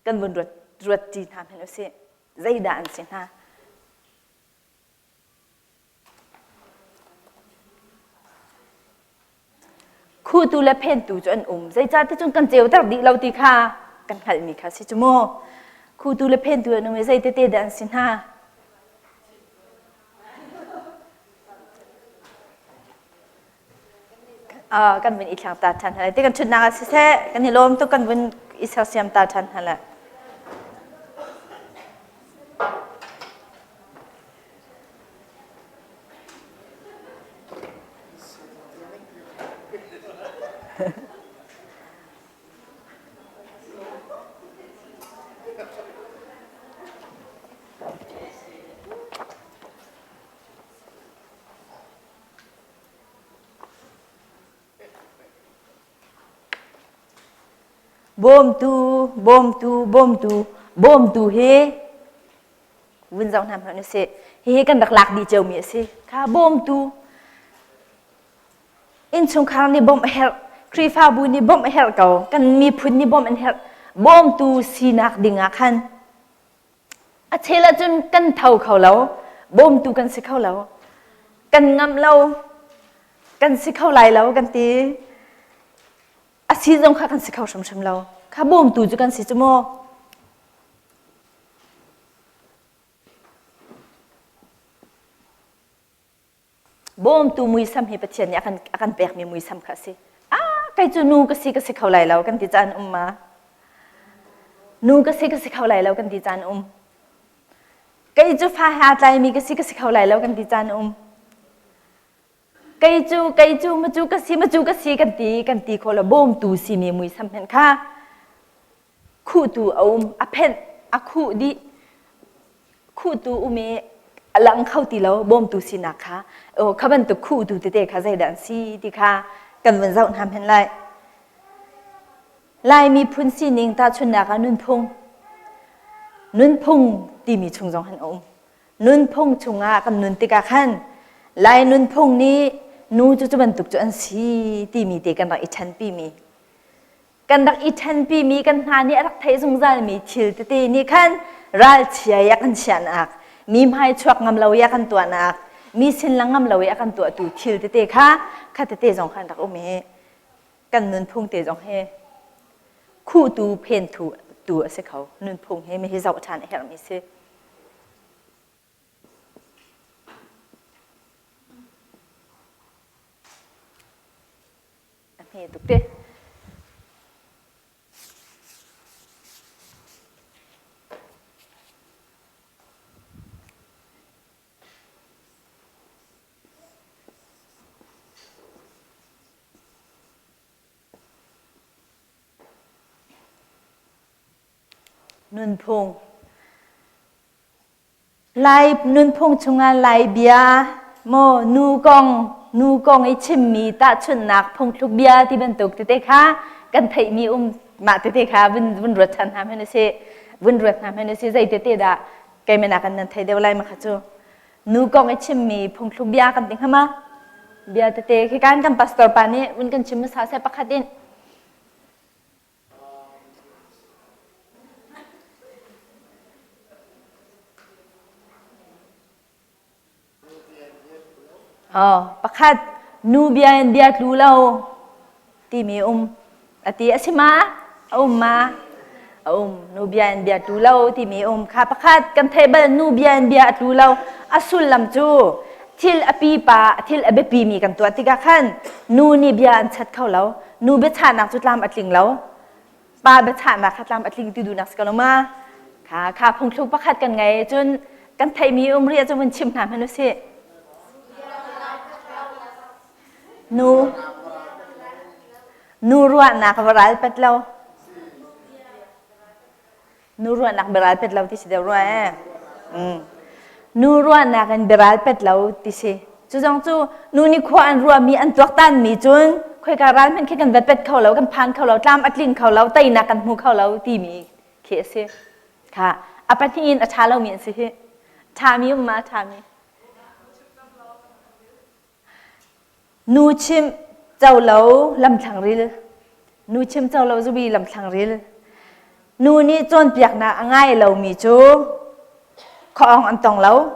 Speaker 5: kan vun ruat ruat ṭi hna hmanh usih. Zeidah an si hna? Khuhtu le phentu cu an um. Zeicahtiah cun kan ceuter dih lo ti kha kan hngalhmi kha si cu mu. Khuhtu le phentu an um i zeitete dah an si hna? Uh, kan vun i thlang ta ṭhan hna lai. Ti kan ṭhutnak ah siseh, kan i lawm tuk kan vun i sersiam ta ṭhan hna lai. Bawmtu, bawmtu, bawmtu, bawmtu hi vun zoh hna hmanh usih. Hihi kan rak lak dih ciomi a si. Kha bawmtu innchungkhar nih bawmh a herh, Khrihfabu nih bawmh a herh ko, kan miphun nih bawmh an herh. Bawmtu sinak ding ah khan a chel ahcun kan tho kho lo, bawmtu kan si kho lo, kan ngamh lo, kan si kho lai lo kan ti. A si zong kha kan si kho hrimhrim lo. Kha bawmtu cu kan si cu mu. Bawmtu muisam hi Pathian nih a kan, a kan pekmi muisam kha a si. Ah, kei cu nu ka si ka si kho lai lo kan ti caan um ma. Nu ka si ka si kho lai lo kan ti caan um. Kei cu fa he aa tlaimi ka si ka si kho lai lo kan ti caan um. Kei cu kei cu macu ka si macu ka si kan ti kan ti kho lo bawmtu simi muisam hen kha khuhtu a um a phenh a khuh dih khuhtu um i a lang kho ti lo bawmtu sinak kha kha bantuk khuhtu tete kha zeidah an si ti kha kan vun zoh hna hmenh lai Lai miphun sining tahchunhnak ah nunphung nunphung timi chung zong han um nunphung chungah kan nun tikah khan Lai nunphung nih nu cu cu bantuk cu an si timi te kan rak i ṭhenpi mi Kan rak i ṭhenpimi kan hna nih a rak theih zungzalmi thil tete nih khan ralchia i a kan chiahnak, mi hmai chuak ngam lo i a kan tuahnak, mi sin lang ngam lo i a kan tuahtu thil tete kha kha tete zong khan rak um i kan nunphung te zong hi khuhtu phenthu tu a si kho. Nunphung hi mi hi zoh ṭhan a herhmi si. A hme tuk te. Nunphung Lai nunphung chungah Lai bia maw nu kong nu kong i chimmi tahchunhnak phungthluk bia ti bantuk tete kha kan theihmi um mah tete kha vun vun ruat ṭhan hna hmanh usih vun ruat hna hmanh usih zei tete dah keimah nakin nan thei deuh lai ma kha cu nu kong i chimmi phungthluk bia kan ti hnga ma bia tete khi kan kan pastor pa nih vun kan chim hmasa seh pakhat in Oh, pakhat nu bia in bia tlu lo timi um a ti a si ma? A um ma? A um. Nu bia in bia tlu lo timi um kha pakhat kan theih bal nu bia in bia a tlu lo a sullam cu thil a pipa thil a biapi mi kan tuah tikah khan nu nih bia an chat kho lo nu biachahnak cu tlam a tling lo pa biachahnak kha tlam a tling ti duhnak si ko lo ma kha kha phungthluk pakhat kan ngei cun kan theihmi um rih ahcun vun chim hna hmanh usih nu. Nu ruahnak va ral pet lo. Nu ruahnak biaral pet lo ti si deuh rua eh. Mm. Nu ruahnak in biaral pet lo ti si. Cu zong cu nu nih khua an ruahmi an tuaktanmi cun khoika ral hmanh khi kan vat pet kho lo, kan phan kho lo, tlam a tling kho lo, teinak kan hmu kho lo timi khi a si. Kha a pahnih in a ṭha lomi an si hi. Ṭhami um ma ṭhami. Nu chimh co lo lamthlang ril. Nu chim co lo zubi lamthlang ril. Nu nih cawnpiaknak a ngai lomi cu khuaawng an tong lo,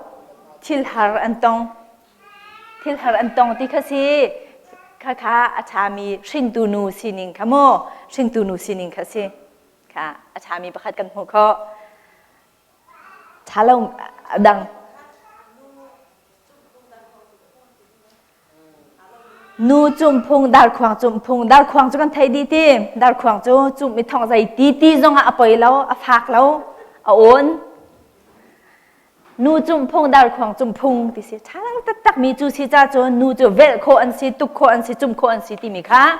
Speaker 5: thil har an tong. Thil har an tong ti kha si. Khakha a ṭhami hringtu nu sining kha mu, hringtu nu sining kha si. Kha a ṭhami pakhat kan hmuh khawh. Ṭha lo dang. Nu cumphung, darkhuang cumphung, darkhuang cu kan thei dih ti. Darkhuang cu cumh i thong zei ti ti zongah a poi lo, a fak lo, a awn. Nu cumphung, darkhuang cumphung ti si. Ṭha lo taktak mi cu si ca cun nu cu velh khawh an si, tuk khawh an si, cumh khawh an si timi kha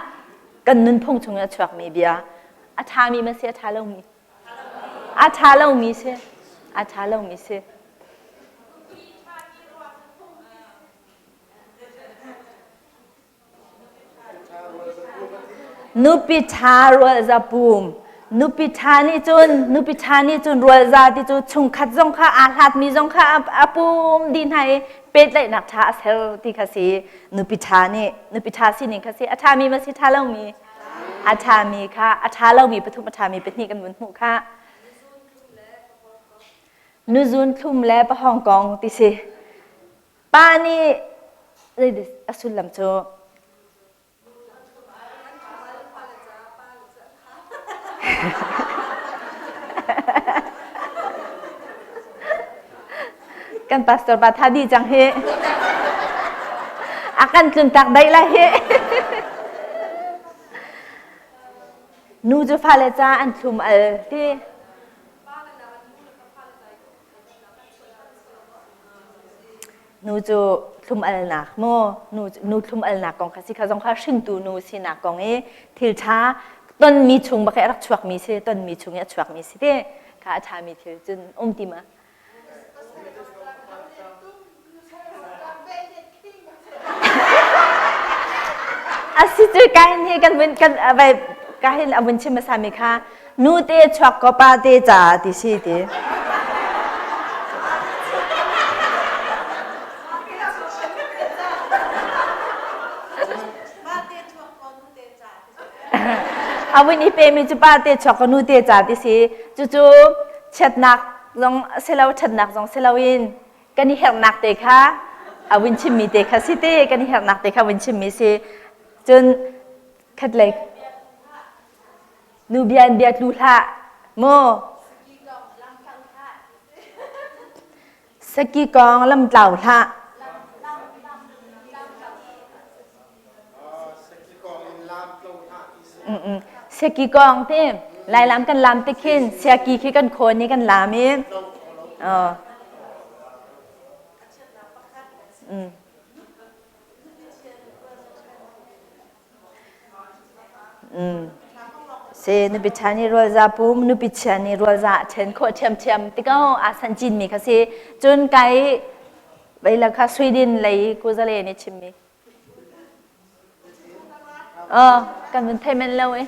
Speaker 5: kan nunphung chung in a chuakmi bia. A ṭhami ma si, a ṭha lomi. A ṭha lomi si. A ṭha lomi si. Nupi ṭha rual za pum. Nupi ṭha nih cun nupi ṭha nih cun rual za ti cu chungkhat zong kha aa hlatmi zong kha a pum dih hna i pehtlaihnak ṭha a ser ti kha si. Nupi ṭha nih nupi ṭha sining kha si. A ṭhami ma si ṭha lomi? A ṭhami kha a ṭha lomi pathum a ṭhami pahnih kan vun hmuh kha. Nuzun thlum le pahawng kong ti si. Pa nih a sullam cu kan pastor pa tha di cang hi a kan tlun tak dai lai hi nu cu fale ca an thlum al ti Nu cu thlum alnak mu nu nu thlum alnak kong kha si kha zong kha hringtu nu sinak kong i thil ṭha tonmi chung bak i a rak chuakmi si tonmi chung i a chuakmi si te kha a ṭhami thil cun um ti ma A si cu kahin hi kan vun kan vai kahin a vun chim hmasa mi kha nu te chuak ko pa te ca ti si ti. A vun i pe mi cu pa te chuak ko nu te ca ti si. Cucu chiatnak zong si lo ṭhatnak zong si loin kan i herhnak te kha a vun chimmi te kha si te kan i herhnak te kha vun chimmi si cun khatlei nu bia in bia tlu hlah mu saki kong lam tlau hlah Siaki kong ti Lailam kan lam te khin siaki khi kan khawn i kan lam i mm. Mm. Se nupi ṭha nih rual za pum nupi chia nih rual za ṭhen khawh ṭhiamṭhiam ti ko aa san cin mi kha si cun kai veila kha Sweden lei kuzale nih chimmi Oh, kan vun thei men lo eh.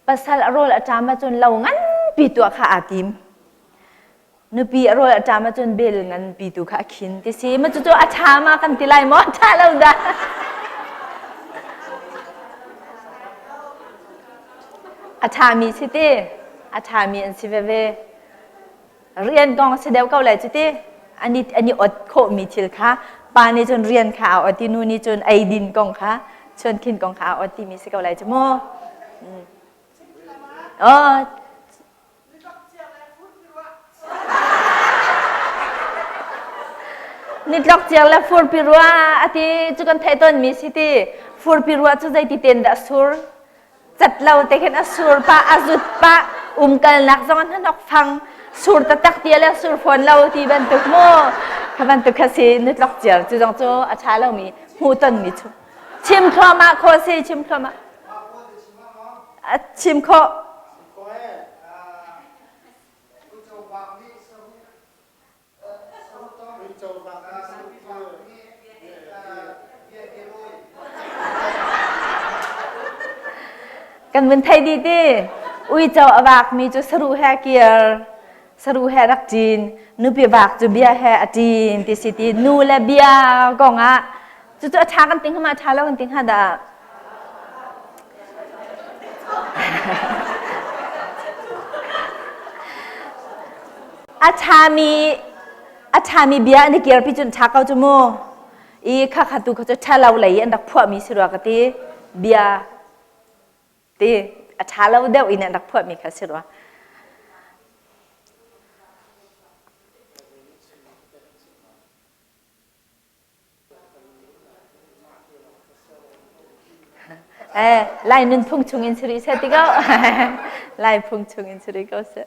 Speaker 5: Pasal a rawl a ṭam ahcun lo nganpi tuah kha aa tim. Nupi a rawl a ṭam ahcun bel nganpi tu kha a khin ti si. Ma cucu a ṭha ma kan ti lai maw? Ṭha lo dah. A ṭhami si ti. A ṭhami an si veve. Rian kong a si deuh ko lai cu ti. An i, an i ot khawhmi thil kha pa nih cun rian kha a ot i nu nih cun eidin kong kha chuankhin kong kha a ot timi si ko lai cu mu. Mm. Oh, Nitlok ciar le furpi rua a ti cu kan theih tawnmi si ti. Furpi rua cu zeiti ten dah sur? Cat lo te khin a sur pah, a zut pah, umkalnak zong an hnok fang. Sur taktak ti le sur fawn lo ti bantuk mu. Kha bantuk kha si nutlok ciar cu zong cu a ṭha lomi hmuhtonmi chu. Chim thluahmah khawh si, chim thluahmah. A chim khawh. Kan vun thei dih ti. Uico a vakmi cu saruh he a kir, saruh he rak ṭin, nupi vak cu bia he a ṭin ti si ti. Nu le bia kong ah cucu a ṭha kan ti hnga ma ṭha lo kan ti hnga dah? A ṭhami a ṭhami bia an i kirpi cun ṭha ko cu mu. I kha kha tu kha cu ṭha lo lei an rak phuahmi si rua ka ti. Bia ti a ṭha lo deuh in an rak phuahmi kha si rua. Eh, Lai nunphung chung in siri seh ti ko. Lai phung chung in siri ko seh.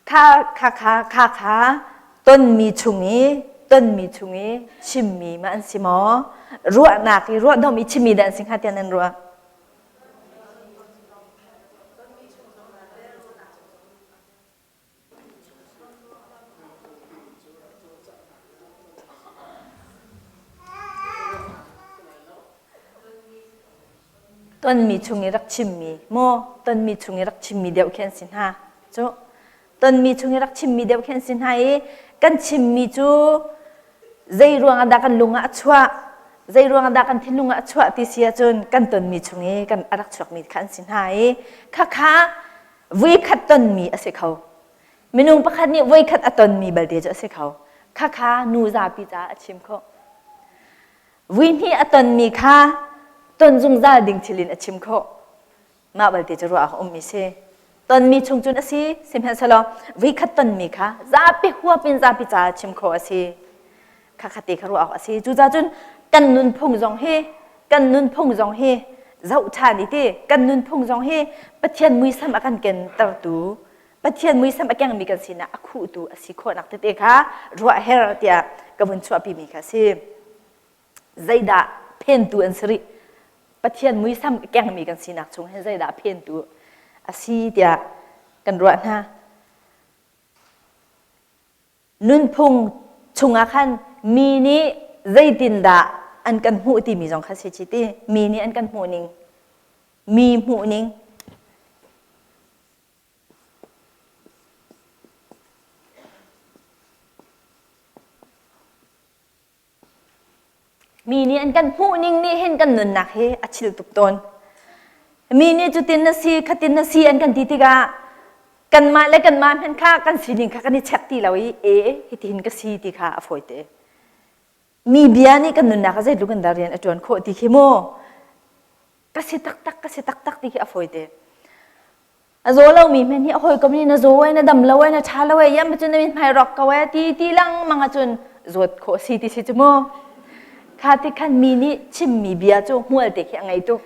Speaker 5: Kha kha kha kha kha tonmi chung i tonmi chung i chimmi ma an si maw? Ruahnak i ruahdom i chimmi dah an si hnga tiah nan ruah? Tonmi chung i rak chimmi maw tonmi chung i rak chimmi deuh khi an si hna cu tonmi chung i rak chimmi deuh khi an si hna i kan chimmi cu zei ruangah dah kan lung ah a chuah zei ruangah dah kan thinlung ah a chuah ti si ahcun kan tonmi chung i kan a rak chuakmi kha an si hna i khakha Voikhat tonmi a si kho. Minung pakhat nih voikhat a tonmi balte cu a si kho. Khakha nu zapi caah a chim khawh. Vui hnih a tonmi kha ton zungzal ding thil in a chim khawh. Mah balte cu ruah a ummi si. Tonmi chung cun a si, sihmanhsehlaw voikhat tonmi kha zapi huap in zapi caah chim khawh a si. Khakha te kha ruah awk a si. Cucaah cun kan nunphung zong hi kan nunphung zong hi zoh ṭhan i ti kan nunphung zong hi Pathian muisam a kan kentertu Pathian muisam a kengmi kan sinak a khuhtu a si khawhnak tete kha ruah her tiah ka vun chuahpimi kha a si. Zeidah phentu an si rih? Pathian muisam a kengmi kan sinak chung hin zeidah phentu a si tiah kan ruah hna. Nunphung chungah khan mi nih zeitindah an kan hmuh timi zong kha si chi ti. Mi nih an kan hmuh ning. Mi hmuh ning. Mi nih an kan hmuh ning nih hin kan nunnak hi a chil tuk tawn. Mi nih cutin na si, khatin na si an kan ti tikah kanmah le kanmah hmanh kha kan sining kha kan i check ti lo i e hitihin ka si ti kha a fawi te. Mi bia nih kan nunnak ah zeitluk in dah rian a ṭuan khawh ti khi mu ka si taktak ka si taktak ti khi a fawi te. A zaw lomi hmanh hi a hawikom nih na zaw ai na dam lo ai na ṭha lo ai yam cun na mithmai rawk ko ai ti ti lengmang ahcun zawt khawh si ti si cu mu. Kha ti khan mi nih chimmi bia cu hmual te khi a ngei tuk.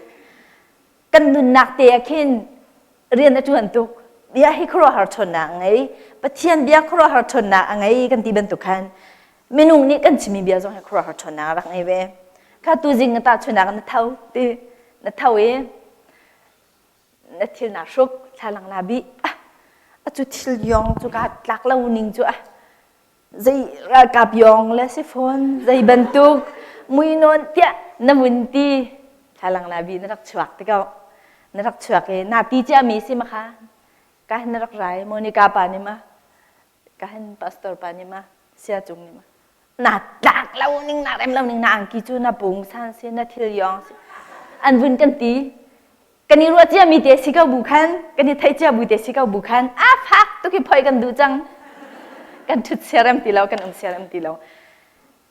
Speaker 5: Kan nunnak te ah khin rian a ṭuan tuk. Bia hi khuaruahhar ṭhawnnak a ngei. Pathian bia khuaruahhar ṭhawnnak a ngei kan ti bantuk khan minung nih kan chimmi bia zong hi khuaruahhar ṭhawnnak a rak ngei ve. Kha tuzing na tahchunhnak na tho ti na tho i na thil naa hruk thlalang naa bih ah atu thil yong cu ka tlak lo ning cu ah zei ralkap yong le si fawn zei bantuk mui nawn tiah na vun ti thlalang naa bih na rak chuak ti ko na rak chuak i na ti cia mi si ma kha ka hin na rak rai Monica pa nih ma ka hin pastor pa nih ma sia cung nih ma na tlak lo ning na rem lo ning na angki cu na pung san si na thil yong si an vun kan ti kan i ruah cia mi te si ko bu khan kan i theih cia bu te si ko bu khan a fak tuk hi phoi kan duh cang kan thut siarem ti lo kan um siarem ti lo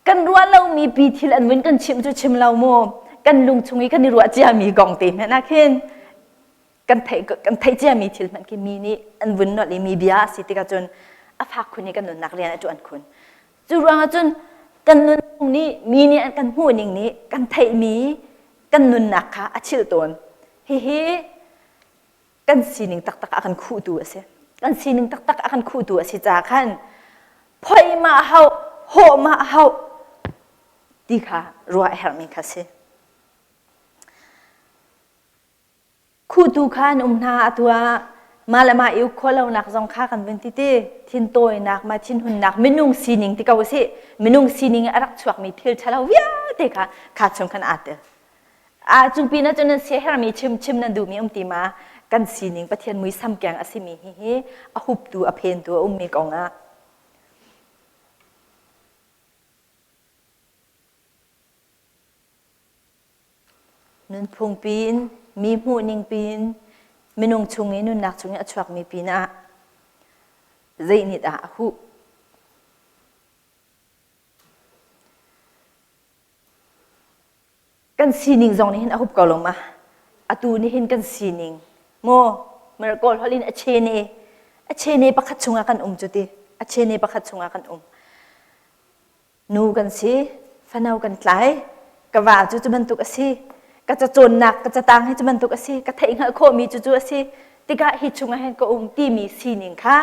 Speaker 5: kan ruah lo mi pi thil an vun kan chim cu chim lo mu kan lung chung i kan i ruah cia mi gong te hmanh ah khin kan theih kan theih cia mi thil hmanh khi mi nih an vun nolh i mi bia a si tikah cun a fak khun i kan nunnak rian a ṭuan khun cu ruangah cun kan nunphung nih mi nih an kan hmuh ning nih kan theihmi kan nunnak kha a chilh tawn. Hihi Kan sining taktak a kan khuhtu a si. Kan sining taktak a kan khuhtu a si caah khan phoi ma hau, hawh ma hau ti kha ruah a herhmi kha si. Khuhtu kha an um hna atu ah mah le mah i uk khawh lonak zong kha kan vun ti ti thintawinak ma thinhunnak minung sining ti ko usih minung sining i a rak chuakmi thil ṭhalo vialte kha kha chung khan aa tel. A cu pin ahcun nan siaherhmi chim chim nan duhmi um ti ma kan sining Pathian muisam keng a simi hi hi a huptu a phentu a ummi kong ah Nunphung piin, mi hmuhning piin, minung chung i nunnak chung i a chuakmi pinah zei nih dah a huh? Kan sining zong nih hin a hup ko lo ma? Atu nih hin kan sining maw Kawl holh in a chene a chene pakhat chungah kan um cu ti a chene pakhat chungah kan um. Nu kan si, fano kan tlai, ka va cu cu bantuk a si, ka cacawnnak ka catang hi cu bantuk a si, ka theihhngalh khawhmi cu cu a si, tikah hi chungah hin ka um timi sining kha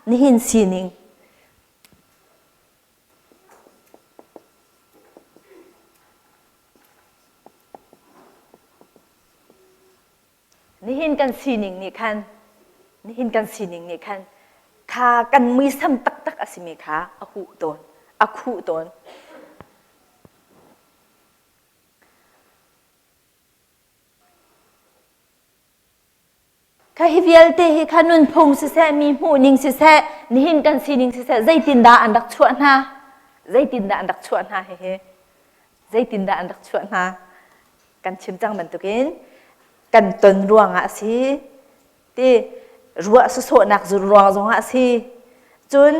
Speaker 5: nihin sining Nihin kan sining nih khan nihin kan sining nih khan kha kan muisam taktak a simi kha a huh tawn, a khuh tawn. Kha hi vialte hi kha nunphung siseh, mi hmuhning siseh, nihin kan sining siseh, zeitindah an rak chuah hna? Zeitindah an rak chuah hna hihi? Zeitindah an rak chuah hna? Kan chim cang bantukin kan ton ruangah a si, ti ruah sawsawhnak ruang zongah a si. Cun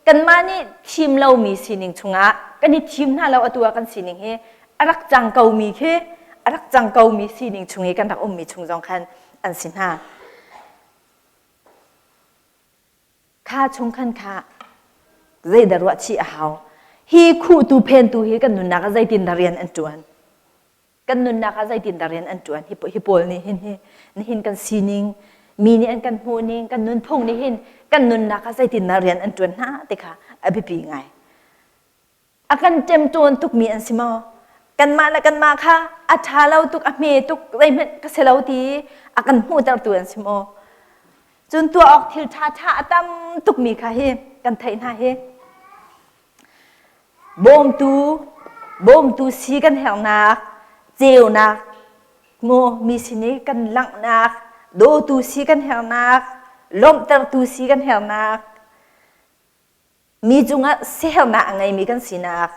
Speaker 5: kanmah nih thim lomi sining chungah kan i thim hna lo atu ah kan sining hi a rak cang komi khi a rak cang komi sining chung i kan rak ummi chung zong khan an si hna. Kha chung khan kha zeidah ruah chih a hau. Hi khuhtu phentu hi kan nunnak ah zeitindah rian an ṭuan? Kan nunnak ah zeitindah rian an ṭuan? Hi, hi pawl nih hin hi nihin kan sining, mi nih an kan hmuhning, kan nunphung nih hin kan nunnak ah zeitindah rian an ṭuan hna ti kha a biapi ngai. A kan ṭemṭawn tukmi an si maw? Kanmah le kanmah kha a ṭha lo tuk, a hme tuk, zeihmanh ka si lo ti a kan hmuhtertu an si maw? Cun tuah awk thil ṭhaṭha a tam tukmi kha hi kan theih hna hi. Bawmtu, bawmtu si kan herhnak, ceunak, mu mi sin i kan langhnak, dawtu si kan herhnak, lawmhtertu si kan herhnak, mi cungah sihernak a ngeimi kan sinak,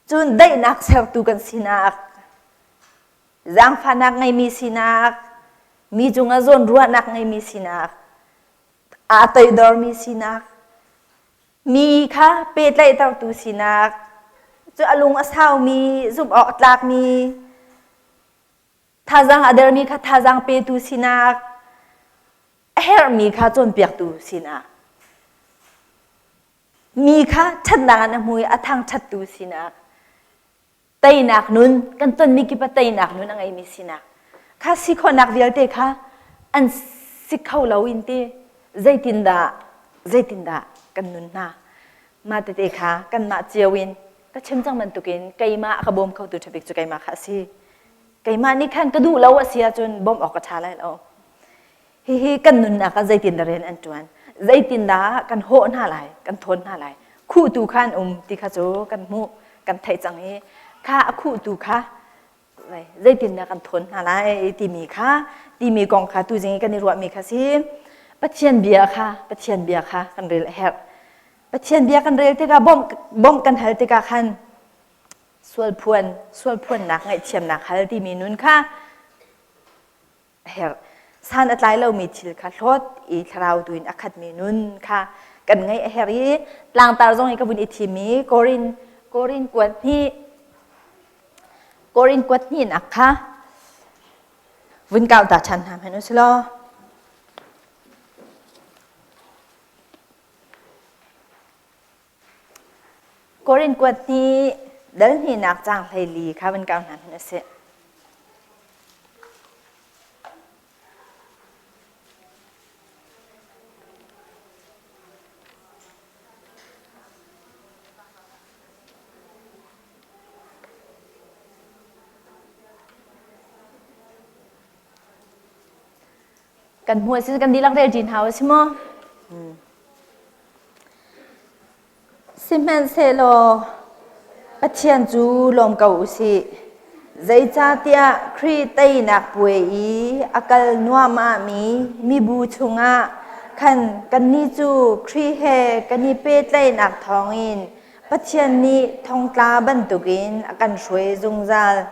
Speaker 5: cun daihnak sertu kan sinak, zaangfahnak ngeimi sinak, mi cungah zawnruahnak ngeimi sinak, aa toidormi sinak, mi kha pehtlaihtertu sinak, cu a lung a saumi, zumh awk a tlakmi, thazaang a dermi kha thazaang petu sinak, a herhmi kha cawnpiaktu sinak, mi kha ṭhatnak in a hmu i a thangṭhattu sinak, teinak nun, kan tonmi kip ah teinak nun a ngeimi sinak, kha si khawhnak vialte kha an si kho lo in ti zeitindah zeitindah kan nun hna. Mah tete kha kanmah cio in ka chim cang bantukin keimah a ka bawm khotu ṭhabik cu keimah kha a si. Keimah nih khan ka duh lo a si ahcun bawmh awk a ṭha lai lo. Hihi kan nunnak ah zeitindah rian an ṭuan? Zeitindah kan hawh hna lai, kan thawn hna lai? Khuhtu kha an um ti kha cu kan hmuh, kan theih cang i kha a khuhtu kha zeitindah kan thawn hna lai timi kha timi kong kha tuzing i kan i ruahmi kha si. Pathian bia kha Pathian bia kha kan rel a herh. Pathian bia kan rel tikah bawmh bawmh kan hal tikah khan sualphuan sualphuannak ngaihthiamnak hal timi nun kha a herh. San a tlai lomi thil kha hlawt i thlarau tu in a khatmi nun kha kan ngeih a herh i tlangtar zong i ka vun i thim i Korin Korin kuat hnih Korin kuat hnihnak kha vun kau ta ṭhan hna hmanh u law. Korin kuat hnih dal hnihnak caang 14 kha vun kau hna hmanh u sih. Kan hmuh a si kan dihlak rel ṭi hna u si maw? Sihmanhsehlaw Pathian cu lawm ko u sih. Zeicahtiah Khrih teinak puai i a kal nuahmahmi mibu chungah khan kannih cu Khrih he kan i pehtlaihnak thawngin Pathian nih thongtla bantukin a kan hruai zungzal.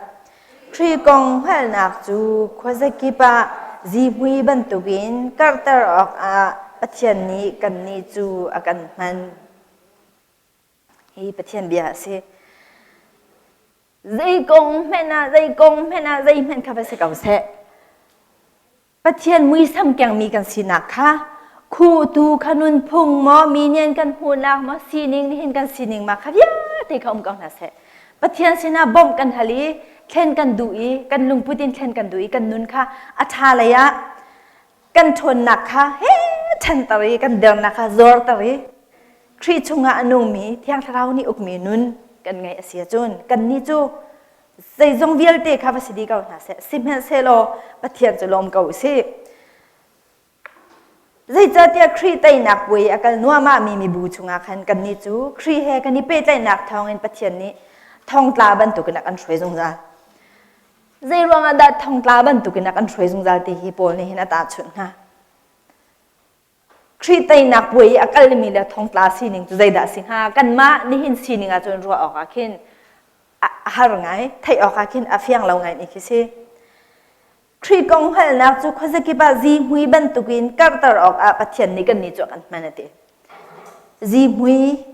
Speaker 5: Khrih kong hngalhnak cu khuazakip ah zihmui bantukin karhter awkah Pathian nih kannih cu a kan hman. Hi Pathian bia a si. Zei kong hmanh ah, zei kong hmanh ah, zeihmanh kha va si ko seh. Pathian muisam kengmi kan sinak kha khuhtu kha nunphung maw mi nih kan hmuhnak maw sining nihin kan sining ma kha vialte kha um ko hna seh. Pathian sinah bawmh kan hal i thlen kan duh i kan lungput in thlen kan duh i kan nun kha a ṭha lei ah kan ṭhawnnak kha he ṭhanter i kan dernak kha zorter i Khrih chungah a nungmi Thiang Thlarau nih ukmi nun kan ngeih a si ahcun kannih cu zeizong vialte kha va si dih ko hna seh sihmanhsehlaw Pathian cu lawm ko u sih. Zeicahtiah Khrih teinak puai a kal nuahmahmi mibu chungah khan kannih cu Khrih he kan i pehtlaihnak thawngin Pathian nih thongtla bantukin a kan hruai zungzal. Zei ruangah dah thongtla bantukin a kan hruai zungzal ti hi Paul nih hin a tahchunh hna. Khrih teinak puai i a kalmi le thongtla sining cu zeidah a si hnga? Kanmah nihin sining ahcun ruah awkah khin a har ngai, theih awkah khin a fiang lo ngai ni khi si. Khrih kong hngalhnak cu khuazakip ah zihmui bantukin karhter awkah Pathian nih kannih cu a kan hman a ti. Zihmui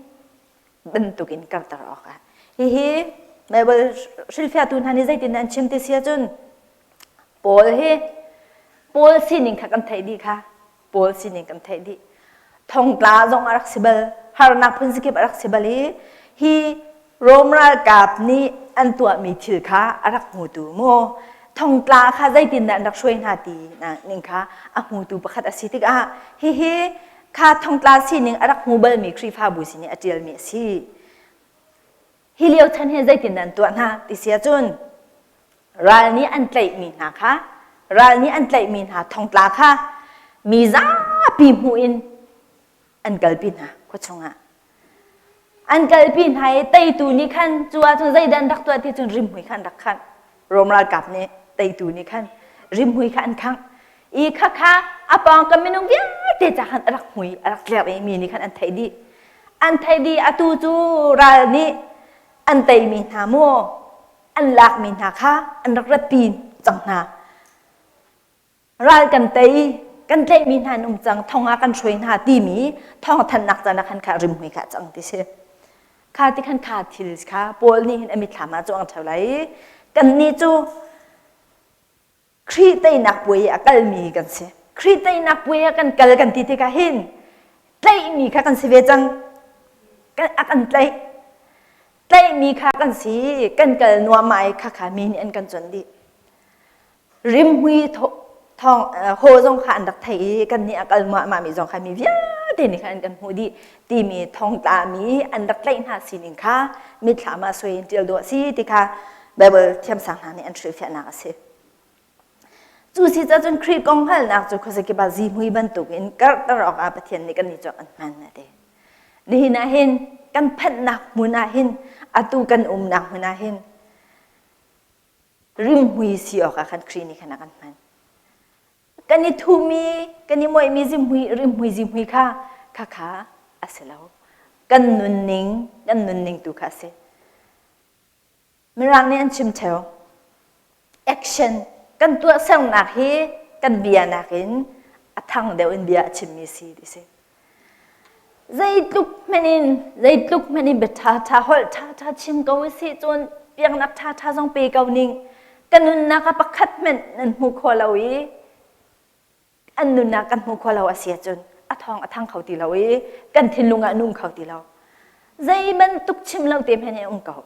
Speaker 5: bantukin karhter awkah. Hihi Baibal hrilhfiahtu hna nih zeitin an chim ti si ahcun Paul hi Paul sining kha kan theih dih kha. Paul sining kan theih dih. Thongtla zong a rak si bal, harnak phun zakip a rak si bal i hi Rom ralkap nih an tuahmi thil kha a rak hmutu mu. Thongtla kha zeitindah an rak hruai hna ti ning kha a hmutu pakhat a si tikah hihi kha thongtla sining a rak hmu balmi Khrihfabu sin i a ṭialmi a si. Hi lio chan hi zeitindah an tuah hna ti si ahcun ral nih an tlaihmi hna kha ral nih an tlaihmi hna thongtla kha mi zapi hmuh in an kalpi hna khua chungah an kalpi hna i teitu nih khan cu ahcun zeidah an rak tuah ti cun rimhmui kha an rak khangh Rom ralkap nih teitu nih khan rimhmui kha an khangh i khakha a pawngkam minung vialte ca khan a rak hmui a rak tlerh i mi nih khan an theih dih an theih dih atu cu ral nih an teimi hna mu an lakmi hna kha an rak ratpi cang hna. Ral kan tei, kan tlaihmi hna an um cang, thong ah kan hruai hna timi thawngthanhnak caan ah khan kha rimhmui kha cang ti si. Kha ti khan kha thil kha Paul nih hin a mitthlam ah cuang ṭheo lai. Kannih cu Khrih teinak puai i a kalmi kan si. Khrih teinak puai ah kan kal kan ti tikah hin tlaihmi kha kan si ve cang. A kan tlaih. Tlaihmi kha kan si. Kan kal nuam ai kha kha mi nih an kan cuanh dih. Rimhmui thawng haw zong kha an rak theih i kan nih a kal muahmah mi zong kha mi vialte nih khan an kan hmuh dih timi thongtla mi an rak tlaih hna sining kha mitthlam ah sui in ṭial dawh a si ti kha Baibal thiamsang hna nih an hrilhfiahnak a si. Cu si cun Khrih kong hngalhnak cu khuazakip ah zihmui bantukin karhter awkah Pathian nih kannih cu an hman a ti. Nihin ah hin kan phanhnak hmun ah hin atu kan umnak hmun ah hin rimhmui si awkah khan Khrih nih khan a kan hman. Kan i thumi, kan i muaihmi zihmui, rimhmui zihmui kha khakha a si lo. Kan nunning, kan nunning tu kha a si. Mirang nih an chim theo. Action kan tuahsernak hi kan bia nakin a thang deuh in bia a chimmi si ti si. Zeitluk hmanh in zeitluk hmanh in bia ṭha holh ṭha chim ko si cun piaknak ṭha zong pe ko ning ka nunnak ah pakhat hmanh nan hmu kho lo i an nunnak kan hmu kho lo a si ahcun a thawng a thang kho ti lo i kan thinlung ah nung kho ti lo. Zei bantuk chim lo te hmanh in um ko.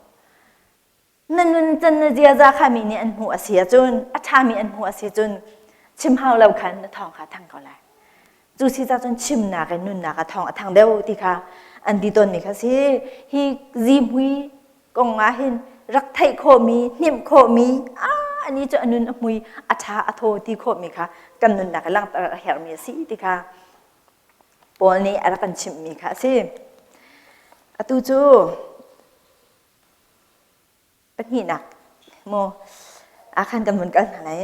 Speaker 5: Na nun can na ziaza kha mi nih an hmuh a si ahcun a ṭhami an hmuh a si cun chim hau lo khan na thawng kha thang ko lai. Cu si ca cun chimnak in nunnak ah thawng a thang deuh ti kha an ti tawnmi kha si. Hi zihmui kong ah hin rak theih khawhmi, hnimh khawhmi aa. Ani cu a nun a hmui, a ṭha, a thaw ti khawhmi kha kan nunnak i langhter a herhmi a si ti kha Paul nih a rak kan chimhmi kha a si. Atu cu pahnihnak maw ah khan kan vun kal hna lai.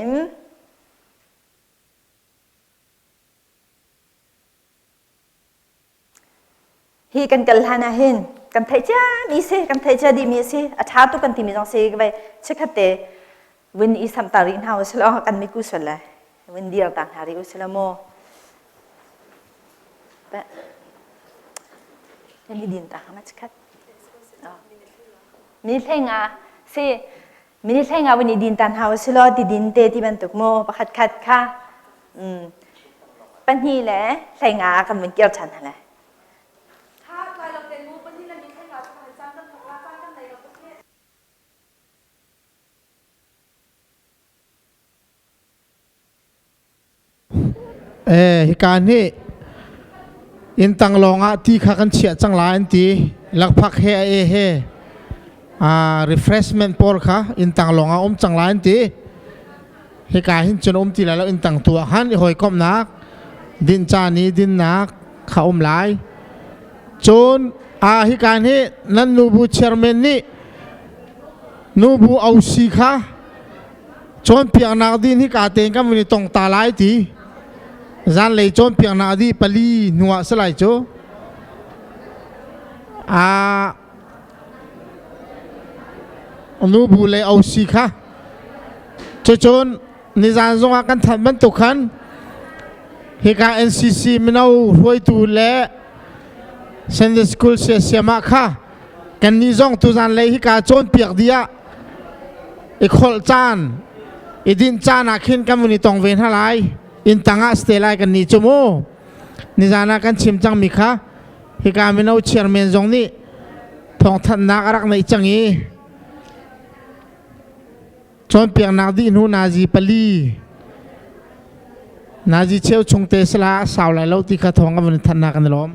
Speaker 5: Hi kan kal hlan ah hin kan theih ciami si, kan theih cia dihmi a si, a ṭha tuk kan timi zong si vai chikkhat te vun i samh ta rih hna usih law kan miku sual lai. Vun dir ta hna rih usih law maw. Kan i din ta hnga ma chikkhat. Mi hleng ah si mi hleng ah vun i din ta hna usih law ti din te ti bantuk maw pakhat khat kha 2:30 kan vun kir ṭhan hna lai.
Speaker 1: Hika nih inn tang lawngah ti kha kan chiah cang lai an ti. Lakphak he a e he refreshment pawl kha inn tang lawngah um cang lai an ti. Hika hin cun um ti lai lo, inn tang tu ah khan i hawikomhnak din caan i dinnak kha um lai. Cun hika hi nan nubu chairman nih nubu OC kha cawnpiaknak din hika tein kan vun i tong ta lai ti. Zanlei cawnpiaknak dih 4 hnu ah si lai cu. Nubu le OC kha cucun nizan zongah kan thanh bantuk khan hika NCC mino hruaitu le Sunday School siasiam ah kha kannih zong tuzan lei hika cawnpiak dih ah i kholh caan i dinh caan ah khin kan vun i tong ve hna lai. Inn tang ah ste lai kannih cu mu. Nizan ah kan chim cangmi kha hika mino chairman zong nih thawngthanhnak a rak neih cang i cawnpiaknak dih hnu nazi 4 nazi cheu chung te sala sau lai lo ti kha thawng a vun thannak kan i lawm.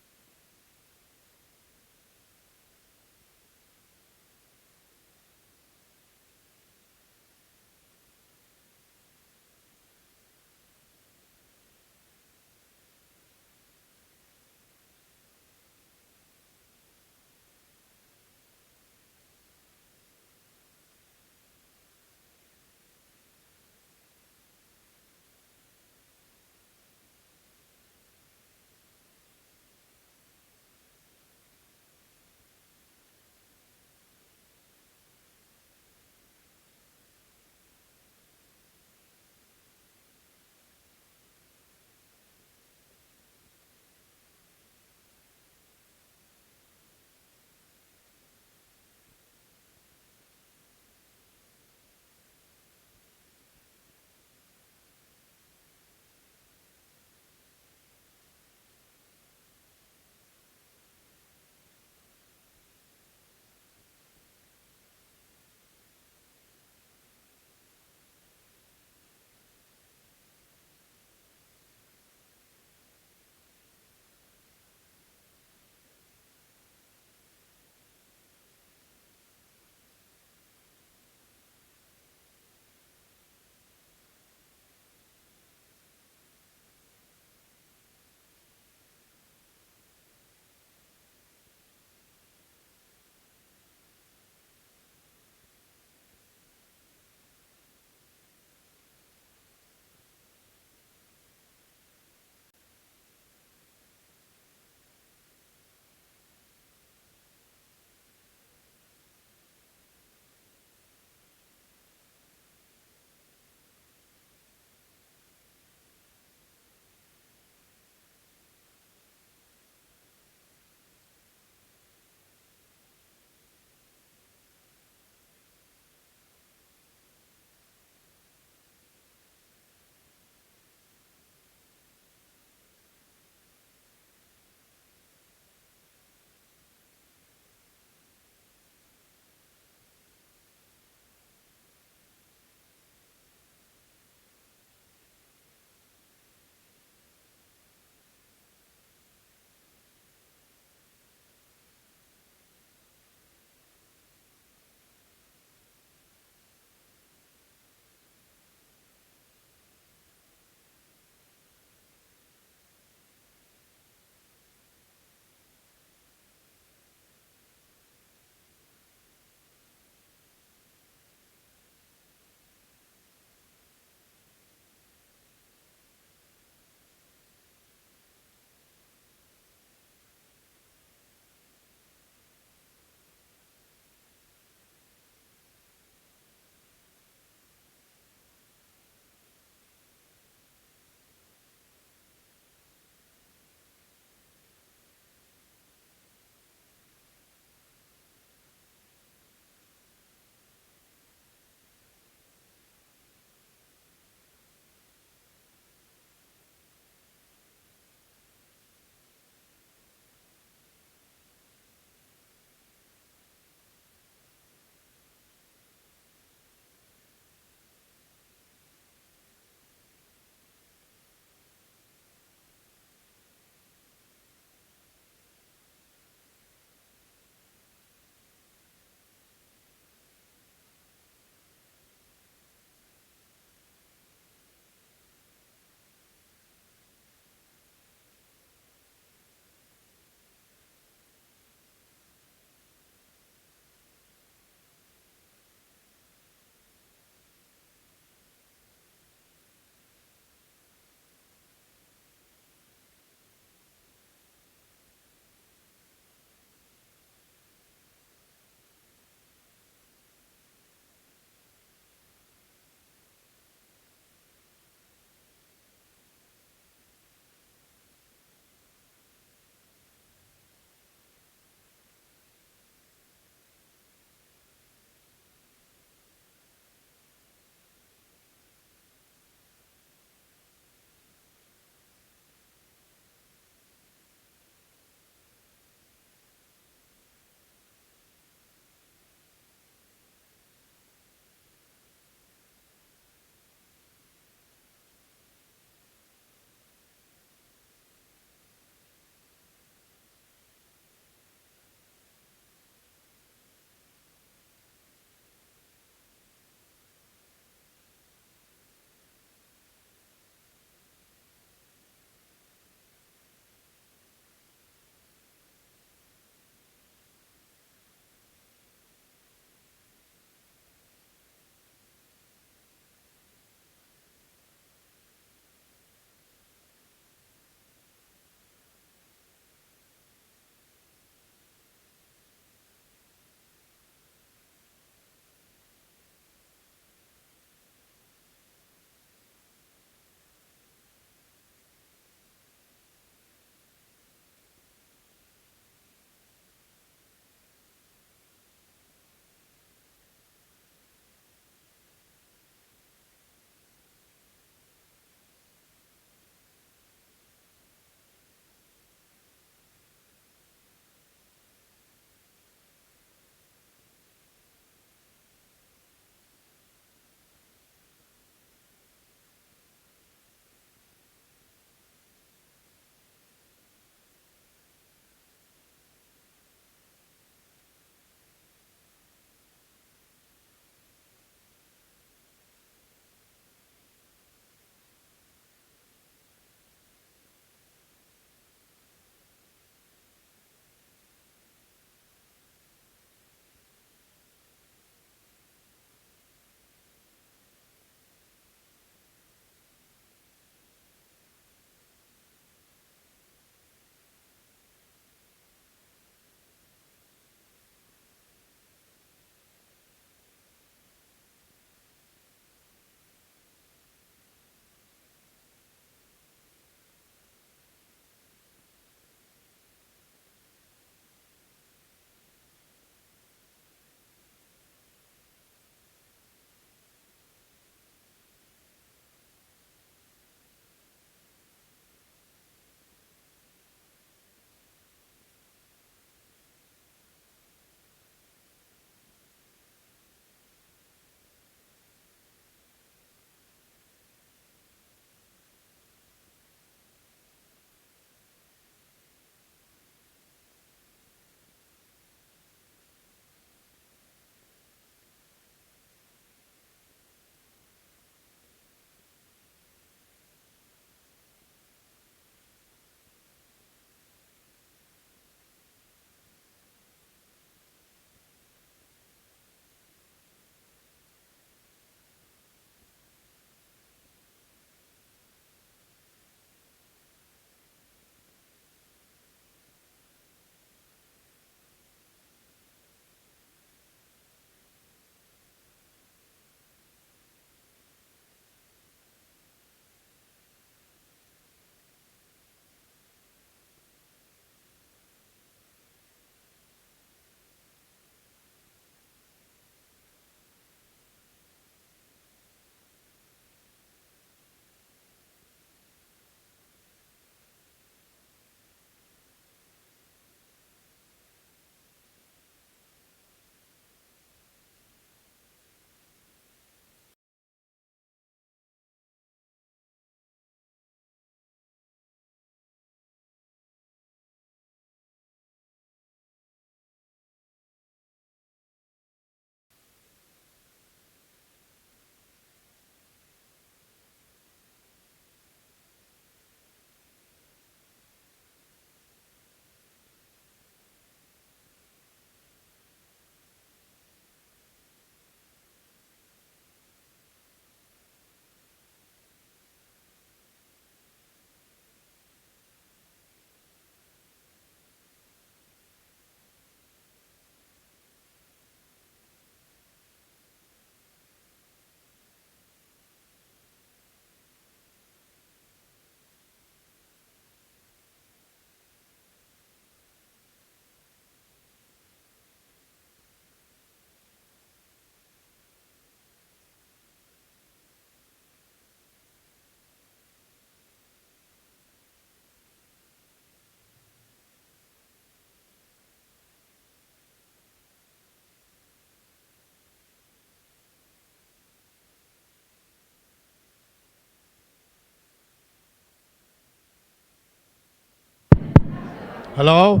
Speaker 1: Hello.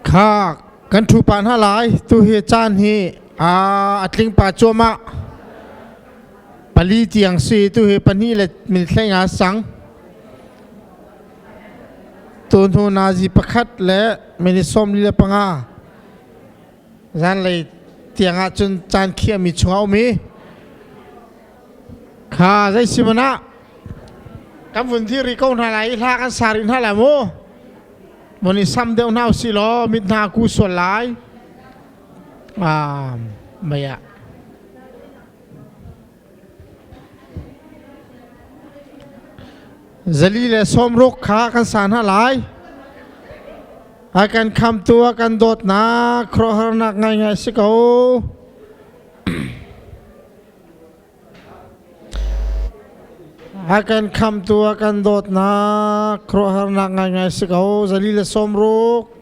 Speaker 1: Kha kan thu pa hna lai tu hi caan hi a tling pa cuama pali tiang si tu hi pahnih le min hlei nga sang tu hnu nazi pakhat le minute 45 zanlei tiang ah cun caan khiahmi chungah um i kha zei si man ah kan vun dir rih ko hna lai i hla kan sa rih hna lai mu mun i sam deuh hna usih law mit hna ku sual lai ah mei ah 160 kha kan sa hna lai. A kan khamtu a kan dawtnak khuaruahharnak ngaingai si ko. A kan khamtu a kan dawtnak khuaruahharnak ngaingai si ko. 160.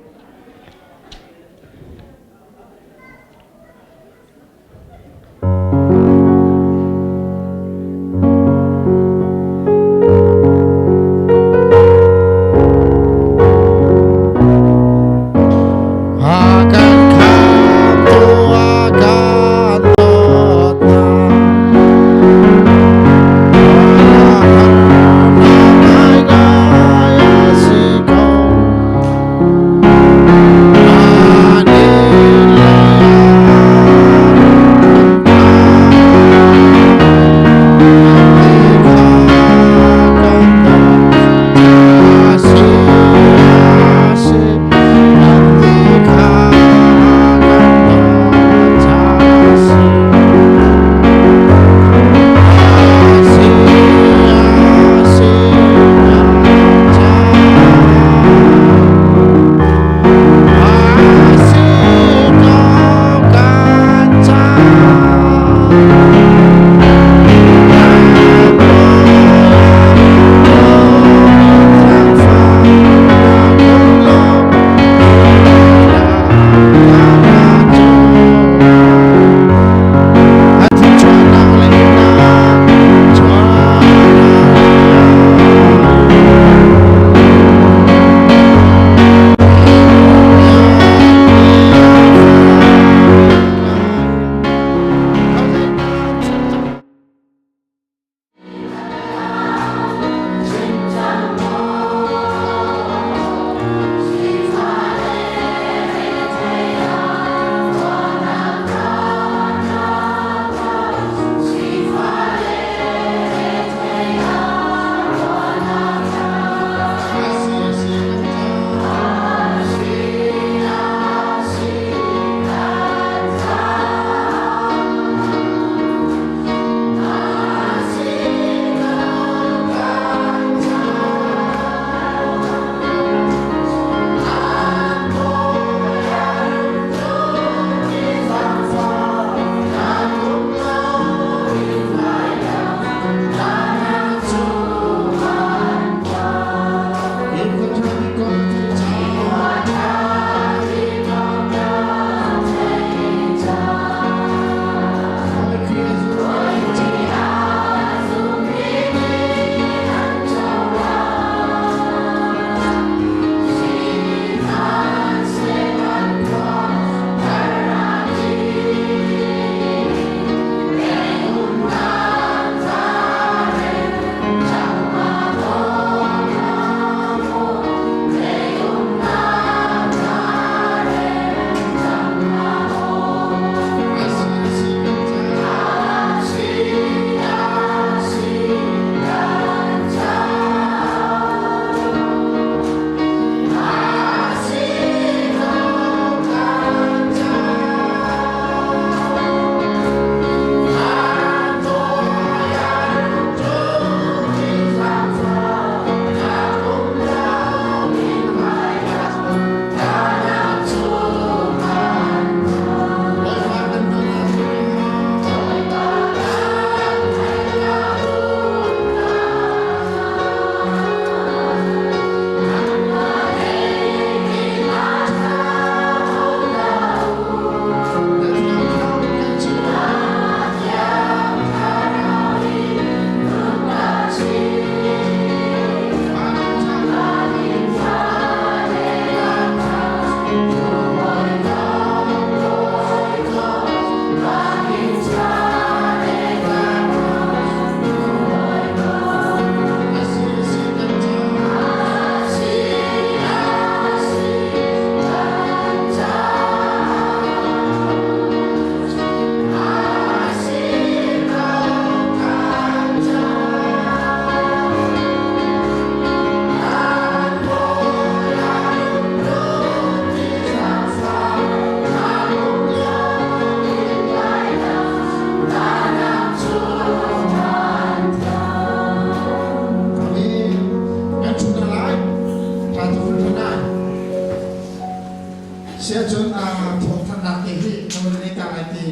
Speaker 1: Sia cun thawngthanhnak te hi na vun nei ta lai ti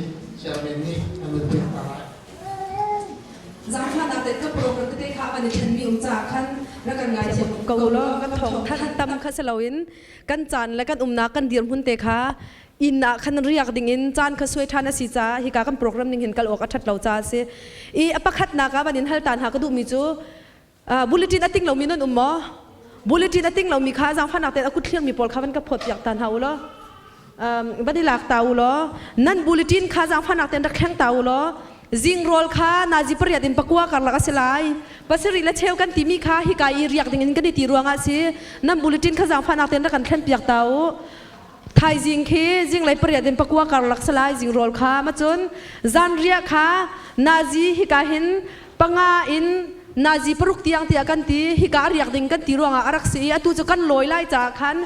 Speaker 1: chairman nih an vun pek ta lai.
Speaker 4: Zaangfahnak te ka program tete kha van i ṭhenmi um caah khan rak kan ngaithiam
Speaker 10: ko law kan thawngthanh tam kha si loin kan caan le kan umnak kan dirhmun te kha inn ah khan riak ding in caan kha suai ṭhan a si caah hika kan program ning hin kal awk a ṭhat lo caah a si. I a pakhatnak ah van in hal ta hna ka duhmi cu bulletin a ting lomi nan um maw? Bulletin a ting lomi kha zaangfahnak tein a kut thlirmi pawl kha van ka phawt piak ta hna u law van i lak ta u law nan bulletin kha zaangfahnak tein rak thleng ta u law zingrawl kha nazi pariat in pakua karlak a si lai pasarih le cheu kan timi kha hika i riak ding in kan i ti ruangah si nan bulletin kha zaangfahnak tein rak kan thlen piak ta u thaizing khi zinglei pariat in pakua karlak si lai zingrawl kha macun zanriah kha nazi hika hin panga in nazi paruk tiang tiah kan ti hika a riak ding kan ti ruangah a rak si i atu cu kan lawi lai caah khan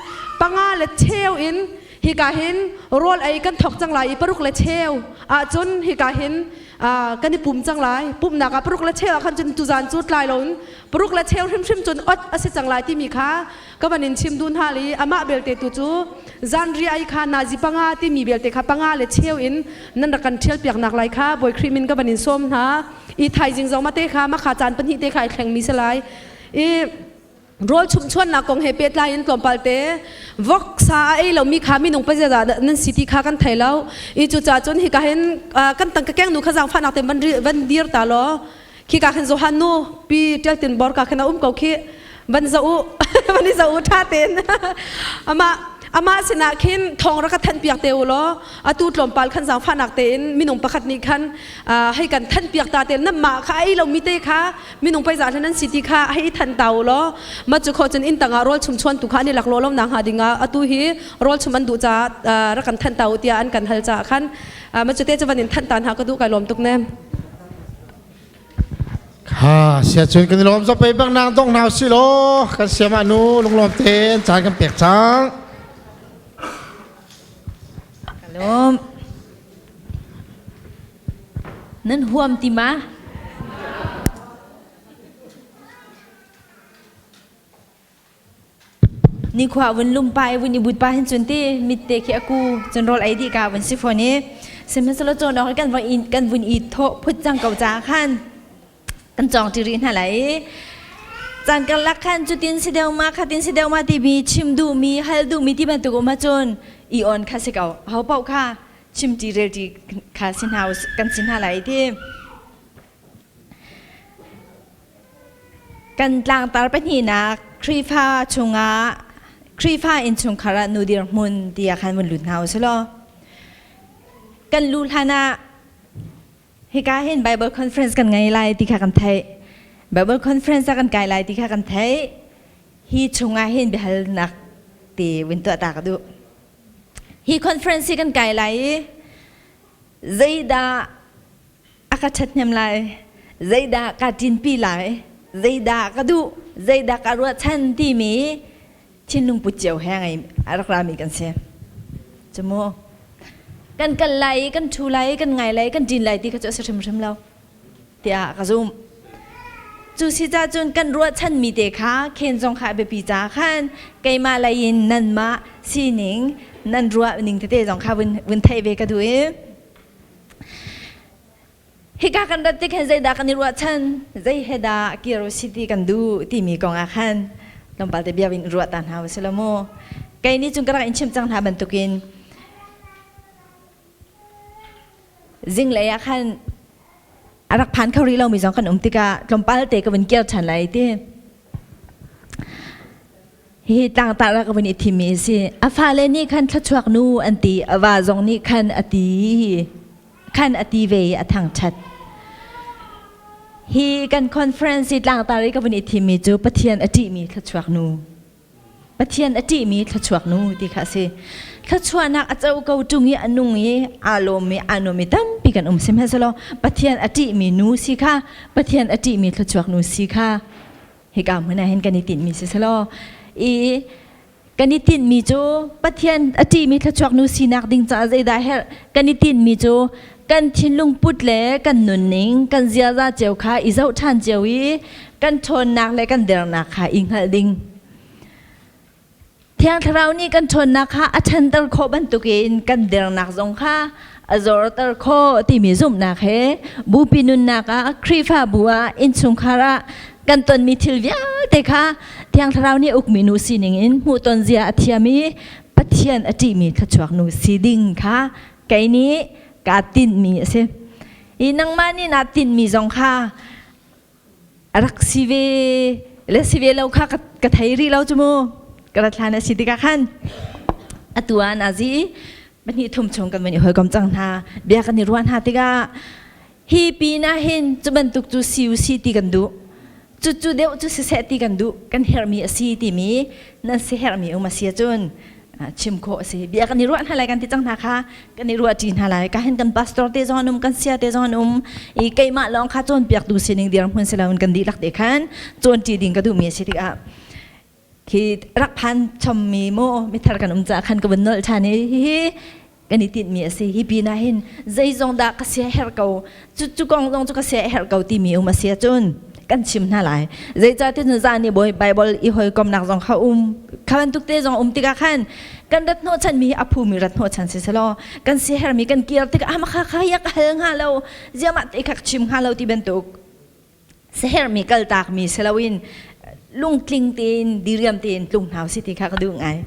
Speaker 10: panga le cheu in hika hin rawl ei kan thok cang lai i paruk le cheu ahcun hika hin kan i pum cang lai pumnak ah paruk le cheu ah khan cun tuzan cu tlai loin paruk le cheu hrimhrim cun ot a si cang lai timi kha ka van in chim dun hal i amah belte tu cu zanriah i kha nazi panga timi belte kha panga le cheu in nan rak kan ṭhial piak nak lai kha Bawi Khrih min ka van in sawm hna i thaizing zong mate kha makha caan pahnih te kha ai thleng mi si lai i rawl chumhchuannak kong he pehtlai in tlawmpal te vok sa a ei lomi kha minung pazia nan si ti kha kan thei lo i cucaah cun hika hin kan tangka keng nu kha zaangfahnak te van dir ta law khika khin Johan nu pi Ṭialtin bor ka khin a um ko khi van zoh u van i zoh u ṭha tein amah amah sinah khin thawng rak ka thanh piak te u law atu tlawmpal khan zaangfahnak tein minung pakhat nih khan hei kan thanh piak ta te namah kha ei lomi te kha minung pei za hlan an si ti kha hei i than ta u law ma cu kho cun inn tangah rawl chum chuan tu kha an i lak lo lo na hnga dingah atu hi rawl chum an duh caah rak kan thanh ta u tiah an kan hal caah khan ma cu te cu van in thanh ta hna ka duh kai lawm tuk ne.
Speaker 1: Ha sia cun kan i lawm zo pei bang nang dong hna si law kan siam ah nu lunglawm tein caan kan pek cang.
Speaker 5: Ka lawm. Nan huam ti ma? Nikhua vun lum pa i vun i but pa hin cun ti mit te khi a ku cun rawl ei dih ka vun si fawn i sihmanhsehlaw cawn awk kan vun kan vun i thawh phut cang ko caah khan kan cawng ṭi rih hna lai i caan karlak khan cutin si deuh ma khatin si deuh ma timi chim duhmi hal duhmi ti bantuk um ahcun i on kha si ko ho paoh kha chim ṭi rel ṭi kha si hna kan si hna lai ti. Kan tlangtar pahnihnak Khrihfa chungah Khrihfa innchungkhar ah nu dirhmun ti ah khan vun lut hna u sih law kan luh hlan ah hika hin Bible conference kan ngei lai ti kha kan theih. Bible conference ah kan kai lai ti kha kan theih. Hi chungah hin biahalnak ti vun tuah ta ka duh. Hi conference hi kan kai lai i zeidah a ka ṭhathnem lai zeidah kaa ṭinpi lai zeidah ka duh zeidah ka ruahchan timi thinlung put cio he ngei a rak rami kan si cumu kan kal lai i kan ṭhu lai i kan ngai lai kan ṭin lai ti kha cu a si hrimhrim lo tiah ka zumh cu si ca cun kan ruahchanmi te kha khen zong kha a biapi ca khan keimah lei in nanmah sining nan ruah ning tete zong kha vun vun theih ve ka duh i Hika kan rat tik hin zeidah kan i ruahchan, zei he dah kir u si ti kan duh timi kong ah khan tlawmpal te bia in ruah ta hna u si lo mu. Kei nih cun ka rak in chimh cang hna bantukin zinglei ah khan a rak phan kho rih lomi zong kan um tikah tlawmpal te ka vun kir ṭhan lai ti. Hihi tlangtar ah ka vun i thimmi a si. A fale nih khan thluachuak nu an ti, a va zong nih khan a ti khan a ti ve i a thangṭhat. Hi kan conference i tlangtar i ka vun i thimmi cu Pathian a ṭihmi thluachuak nu. Pathian a ṭihmi thluachuak nu ti kha a si. Thluachuahnak a co ko ṭung i a nung i aa lawm i aa nuam i tampi kan um sihmanhsehlaw Pathian a ṭihmi nu si kha Pathian a ṭihmi thluachuak nu si kha hika hmun ah hin kan i tinhmi si selaw i kan i tinhmi cu Pathian a ṭihmi thluachuak nu sinak ding caah zeidah herh kan i tinhmi cu kan thinlung put le kan nunning kan ziaza cio kha i zoh ṭhan cio i kan ṭhawnnak le kan dernak kha i hngalh ding. Thiang Thlarau nih kan ṭhawnnak kha a ṭhanter khawh bantukin kan dernak zong kha a zorter khawh timi zumhnak he bupi nunnak ah Khrihfabu ah innchungkhar ah kan tonmi thil vialte kha Thiang Thlarau nih ukmi nu sining in hmuhton zia a thiam i Pathian a ṭihmi thluachuak nu si ding kha kei nih kaa tinhmi a si. I nangmah nih naa tinhmi zong kha a rak si ve le si ve lo kha ka thei rih lo cu mu ka rat hlan a si tikah khan atu ah nazi pahnih thum chung kan van i hawikom cang hna bia kan i ruah hna tikah hi pin ah hin cu bantuk cu si u si ti kan duh cu cu deuh cu siseh ti kan duh kan herhmi a si timi nan si herhmi um a si ahcun chim khawh a si. Bia kan i ruah hna lai kan ti cang hna kha kan i ruah ṭi hna lai. Ka hin kan pastor te zong an um, kan sia te zong an um. I keimah lawng kha cawnpiaktu sining dirhmun si loin kan dihlak te khan cawn ṭi ding ka duhmi a si tikah khi rak phan chommi mu mithar kan um caah khan ka vun nolh ṭhan i hihi kan i tinhmi a si. Hi pin ah hin zeizong dah ka sia herh ko, cu cu kong zong cu ka sia herh ko timi um a si ahcun kan chim hna lai. Zeicahtiah cun zan i bawi Bible i hawikomnak zong kha um kha bantuk te zong um tikah khan kan rat hnawhchanmi hi a phumi rat hnawhchan si selaw kan siaherhmi kan kir tikah ah kha kha ya ka hal hnga lo ziamah te kha ka chim hnga lo ti bantuk siaherhmi kaltakmi si loin lungtling tein diriam tein tlung hna si ti kha ka duh ngai.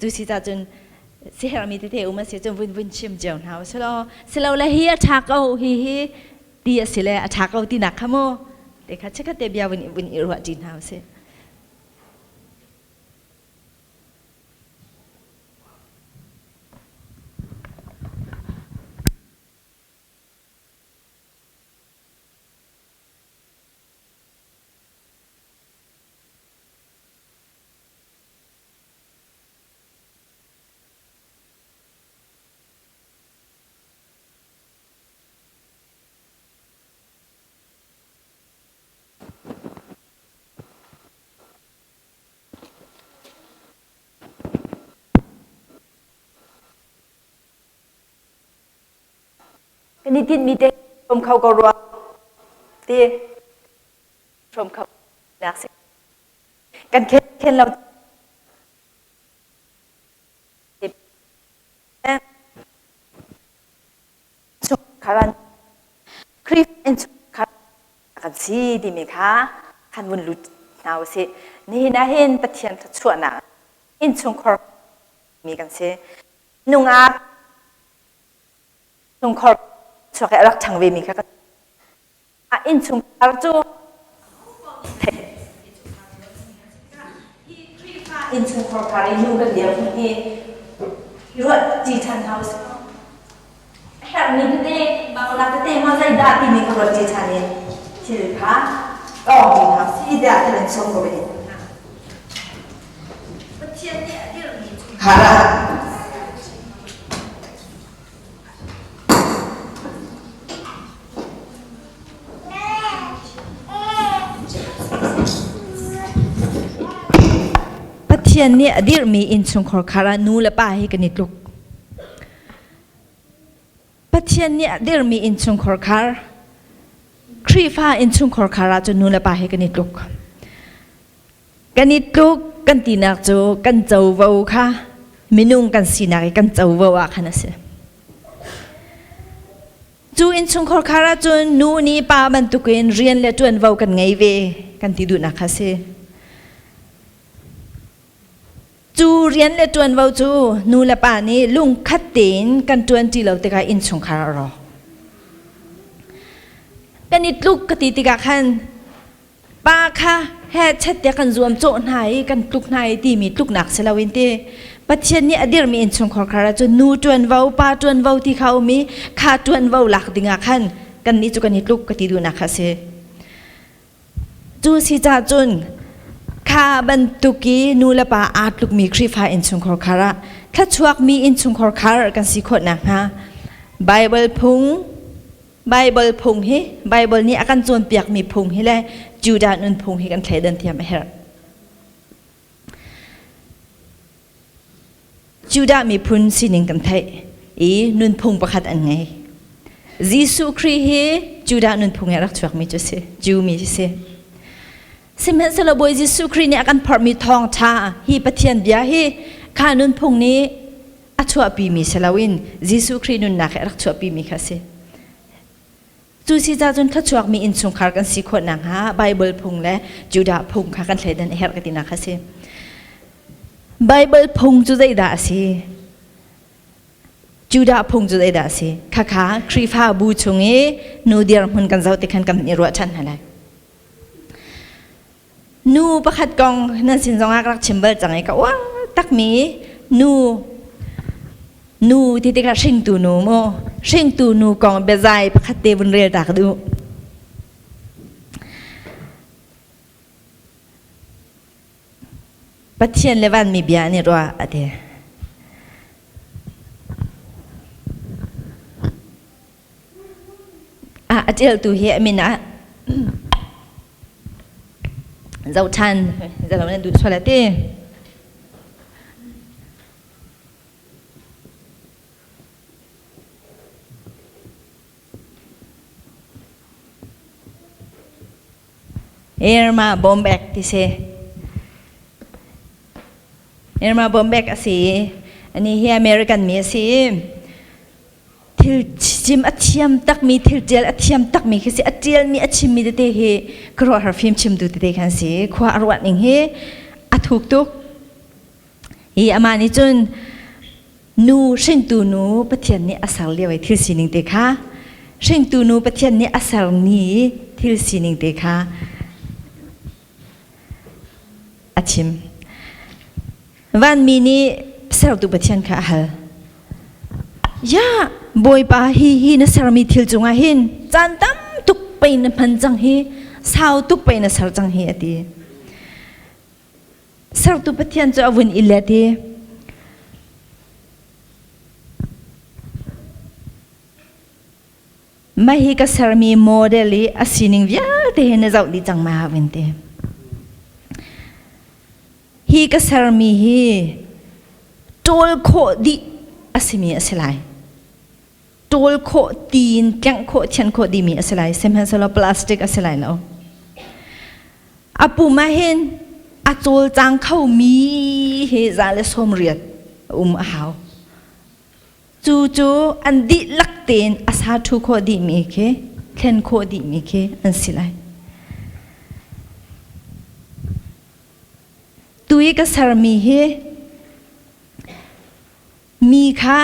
Speaker 5: Cu si cah cun siaherhmi tete um a si cun vun vun chim cio hna u selaw silo le hi a ṭha ko hi hi ti a si le a ṭha ko tinak kha mu te kha chikkhat te bia vun vun i ruah ṭi hna u sih. Kan i tinhmi te um kho ko rua ti hrawm kho nak si kan khen lo Chungkhar Khrihfa innchungkhar kan si timi kha khan vun lut hna u sih. Nihin ah hin Pathian thluachuahnak innchungkhar mi kan si. Nungak chungkhar chuak i a rak ṭhang ve mi kha kan innchungkhar cu innchungkhar khar i nu kan dirhmun hi ruat ṭi ṭhan hna usih. A herhmi tete, baunak tete ma zeidah timi kha ruat ṭi ṭhan in thil kha tawng ṭi hna usih tiah kan in sawm ko ve. Pathian nih a dirhmi chungkhar ah Pathian nih a dirhmi innchungkhar khar ah nu le pa hi kan i tluk. Pathian nih a dirhmi innchungkhar khar Khrihfa innchungkhar khar ah cun nu le pa hi kan i tluk. Kan i tluk kan tinak cu kan covo kha minung kan sinak i kan covo ah khan a si. Cu innchungkhar khar ahcun nu nih pa bantukin rian le ṭuanvo kan ngei ve kan ti duhnak kha si. Cu rian le ṭuanvo cu nu le pa nih lungkhat tein kan ṭuan ṭi lo tikah innchungkhar a rawk. Kan i tluk ka ti tikah khan pa kha he chet tiah kan zuam cawh hna i kan tluk hna i timi tluknak si loin ti Pathian nih a dirmi innchungkhar khar ah cun nu ṭuanvo pa ṭuanvo ti kha um i kha ṭuanvo lak dingah khan kannih cu kan i tluk ka ti duhnak kha a si. Cu si caah cun kha bantuk i nu le pa aa tlukmi Khrihfa innchungkhar khar ah thluachuakmi innchungkhar khar kan si khawh nakhnga Baibal phung Baibal phung hi Baibal nih a kan cawnpiakmi phung hi le Judah nunphung hi kan thleidan thiam a herh. Judah miphun sining kan theih i nunphung pakhat an ngei. Jesuh Khrih hi Judah nunphung he rak chuakmi cu si, Jew mi si. Sihmanhsehlaw Bawi Jesuh Khrih nih a kan phorhmi thawngṭha hi Pathian bia hi Kha nunphung nih a chuahpimi si loin Jesuh Khrih nunnak he a rak chuahpimi kha a si. Cu si ca cun thluachuakmi innchungkhar kan si khawh nakhnga Baibal phung le Judah phung kha kan thleidan a herh ka tinak kha a si. Baibal phung cu zeidah a si? Judah phung cu zeidah a si? Khakha Khrihfabu chung i nu dirhmun kan zoh tikhan kan i ruah ṭhan hna lai. Nu pakhat kong nan sin zongah ka rak chim bal cang i ka uar takmi nu nu ti tikah hringtu nu mu hringtu nu kong biazai pakhat te vun rel ta ka duh. Pathian le vanmi bia an i ruah a ti. Ah, a ṭialtu hi a min ah zoh ṭhan zalo nan duh sual a ti. Irma Bombeck ti si. Irma Bombeck a si. Ani hi American mi a si. Thil chim a thiam takmi, thil ṭial a thiam takmi khi si. A ṭialmi, a chimmi tete hi khuaruahhar fim chimtu tete khan si. Khua a ruah ning hi a thuk tuk. Hi amah nih cun nu hringtu nu Pathian nih a ser lio i thil sining te kha hringtu nu Pathian nih a sermi thil sining te kha a chim. Vanmi nih sertu Pathian kha a hal. Ya, Bawipa hi hi na sermi thil cungah hin caan tam tuk pei na hman cang hi, sau tuk pei na ser cang hi a ti. Sertu Pathian cu a vun i let i mah hi ka sermi model i a sining vialte hi na zoh dih cang ma vun ti. Hi ka sermi hi ṭawl khawh dih a simi a si lai. Ṭawl khawh tiin tlengh khawh thian khawh dihmi a si lai. Sihmanhsehlaw plastic a si lai lo. A pum ah hin a cawlcang khomi hi 180 um a hau. Cu cu an dihlak tein a sa ṭhu khawh dihmi khi thlen khawh dihmi khi an si lai. Tu i ka sermi hi mi kha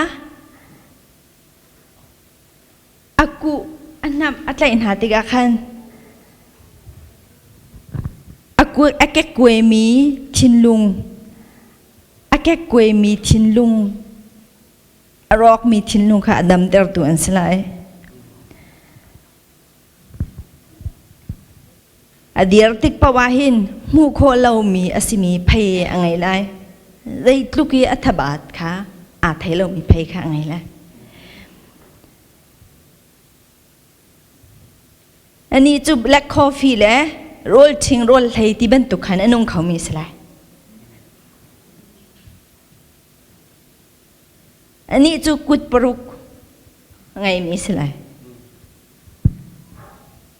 Speaker 5: a kuh a hnamh a tlaih hna tikah khan a kut a kekkuaimi thinlung a kekkuaimi thinlung a rawkmi thinlung kha a damtertu an si lai. A dir tik paoh ah hin hmuh khawh lomi a simi phei a ngei lai. Zeitluk i a thabat kha aa thei lomi phei kha a ngei lai. Anih cu black coffee le rawl ṭhing rawl hlei ti bantuk khan a nung khomi a si lai. Anih cu kut paruk a ngeimi a si lai.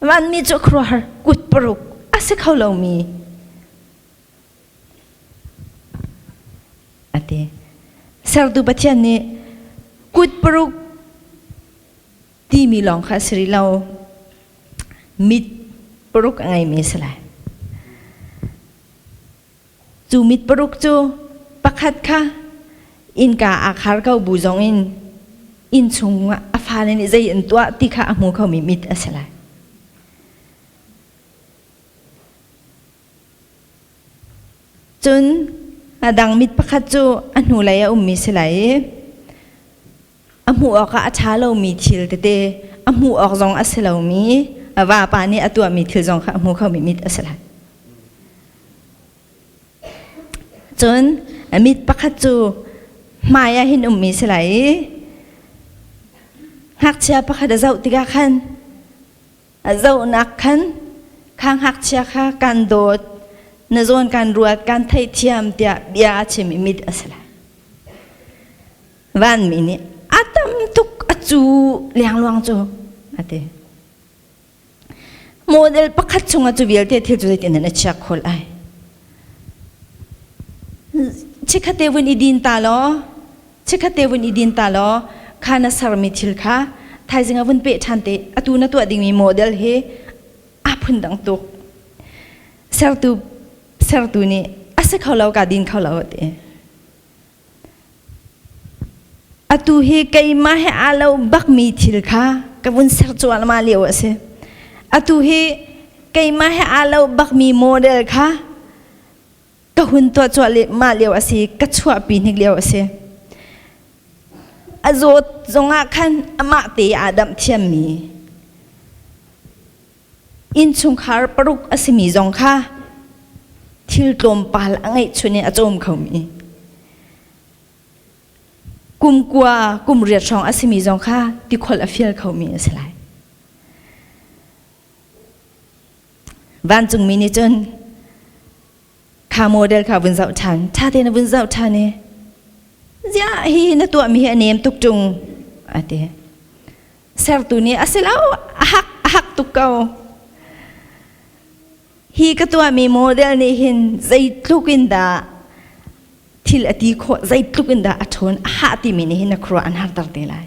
Speaker 5: Vanmi cu khuaruahhar kut paruk a si kho lomi a ti. Sertu Pathian nih kut paruk timi lawng kha a si rih lo. Mit paruk a ngeimi a si lai. Cu mit paruk cu pakhat kha innka aa khar ko bu zongin inn chung ah a fale nih zei an tuah ti kha a hmu khomi mit a si lai. Cun a dang mit pakhat cu a hnulei a ummi si lai i a hmuh awkah a ṭha lomi thil tete a hmuh awk zong a si lomi a vapa nih a tuahmi thil zong kha a hmu khomi mit a si lai. Cun a mit pakhat cu hmai ah hin ummi si lai i ngakchia pakhat a zoh tikah khan A zohnak khan kha ngakchia kha kan dawt, na zawn kan ruat, kan theihthiam tiah bia a chim i mit a si lai. Vanmi nih a tam tuk a cu liangluang cu a ti. Model pakhat chungah cu vialte thil cu zeitin a chia khol ai. Chikkhatte vun i din ta law, chikkhatte vun i din ta law, kha na sermi thil kha thaizing ah vun peh ṭhan te. Atu na tuah dingmi model hi aa phundang tuk. Sertu sertu nih a si kho lo ka din kho lo ti. Atu hi keimah he aa lo bakmi thil kha ka vun ser cuahmah lio a si. Atu hi keimah he aa lo bakmi model kha ka hun tuah cuahmah lio a si, ka chuahpi hnik lio a si. A zawt zongah khan amah te aa damh thiammi innchungkhar paruk a simi zong kha thil tlawmpal a ngeihchun in a cawm khomi kum kua kum riat hrawng a simi zong kha tikhol a fial khomi a si lai. Vancungmi nih cun kha model kha vun zoh ṭhan ṭha tein a vun zoh ṭhan i ziah hi na tuahmi hi a nem tuk ṭung a ti. Sertu nih a si lo a hak a hak tuk ko. Hi ka tuahmi model nih hin zeitluk in dah thil a ti khawh zeitluk in dah a ṭhawn a hah timi nih hin na khuaruah an harter te lai.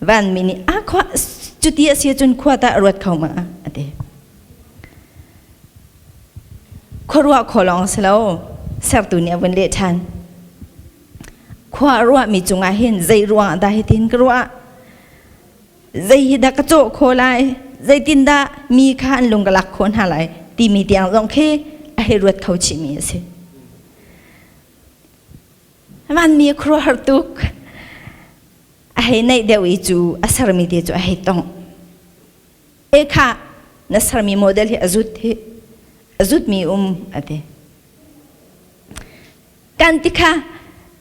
Speaker 5: Vanmi nih a khua cuti a si ahcun khua tah ruat kho ma a ti. Khuaruah kho lawng si lo sertu nih a vun leh ṭhan. Khua a ruahmi cungah hin zei ruangah dah hitin ka ruah? Zei hi dah ka cawh khawh lai? Zeitindah mi kha an lung ka lak khawh hna lai? Timi tiang zong khi a hei ruat kho chihmi a si. Vanmi a khuaruahhar tuk. A hei naih deuh i cu a sermi te cu a hei tongh. E kha na sermi model hi a zut hi a zutmi um a ti. Kan ti kha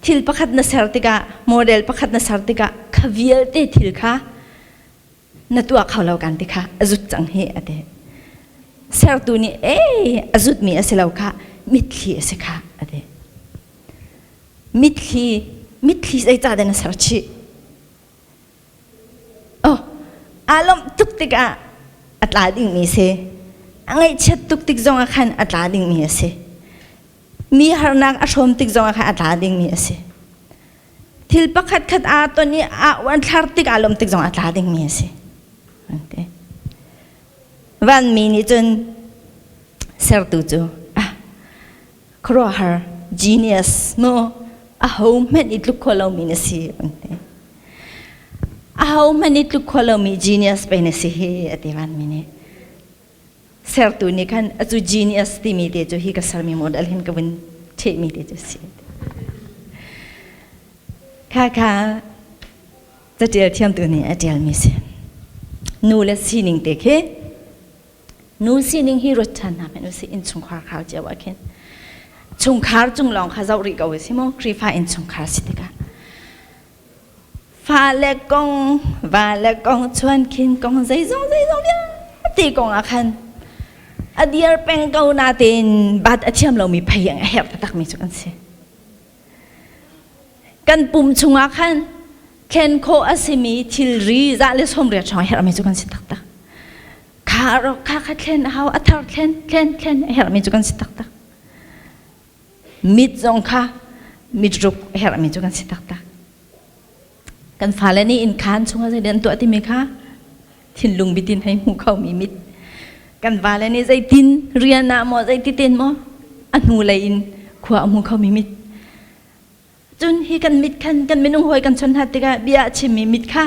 Speaker 5: thil pakhat na ser tikah model pakhat na ser tikah kha vialte thil kha na tuah kho lo kan ti kha a zut cang hi a ti. Sertu nih ee a zutmi a si lo kha mitthli a si kha a ti. Mitthli mitthli zeicah dah na ser chih? Oh, aa lawmh tuk tikah a tla dingmi si. A ngaihchiat tuk tik zongah khan a tla dingmi a si. Mi harnak a hrawm tik zongah khan a tla dingmi a si. Thil pakhat khat aa ton i aa uanthlar tik aa lawm tik zongah a tla dingmi a si. Vanmi nih cun sertu cu ah khuaruahhar genius maw aho hmanh i tluk kho lomi na si an ti. Aho hmanh i tluk kho lomi genius pei na si hi a ti vanmi nih. Sertu nih khan acu genius timi te cu hi ka sermi model hin ka vun ṭhehmi te cu si. Kha kha catial thiamtu nih a ṭialmi si. Nu le sining te khi nu sining hi ruat ṭhan hna hmanh usih innchungkhar khar cio ah khin chungkhar cung lawng kha zoh rih ko si maw Khrihfa innchungkhar si tikah fale kong va le kong chuan khin kong zeizong zeizong vialte kong ah khan a dir peng ko natein bat a thiam lomi phei a herh taktakmi cu kan si kan pum chungah khan thlen khawh a simi thilri za le 80 hrawng herhmi cu kan si taktak kha kha kha thlen a hau a thar thlen thlen thlen a herhmi cu kan si taktak mit zong kha mit ruk a herhmi cu kan si taktak kan fale nih inn khaan chungah zei an tuah timi kha thinlung bitin hei hmu khomi mit kan vale nih zeitin rian ah maw zeititin maw a hnu lei in khua a hmu khomi mit cun hi kan mit khan kan minung hawi kan chon hat tikah bia a chimmi mit kha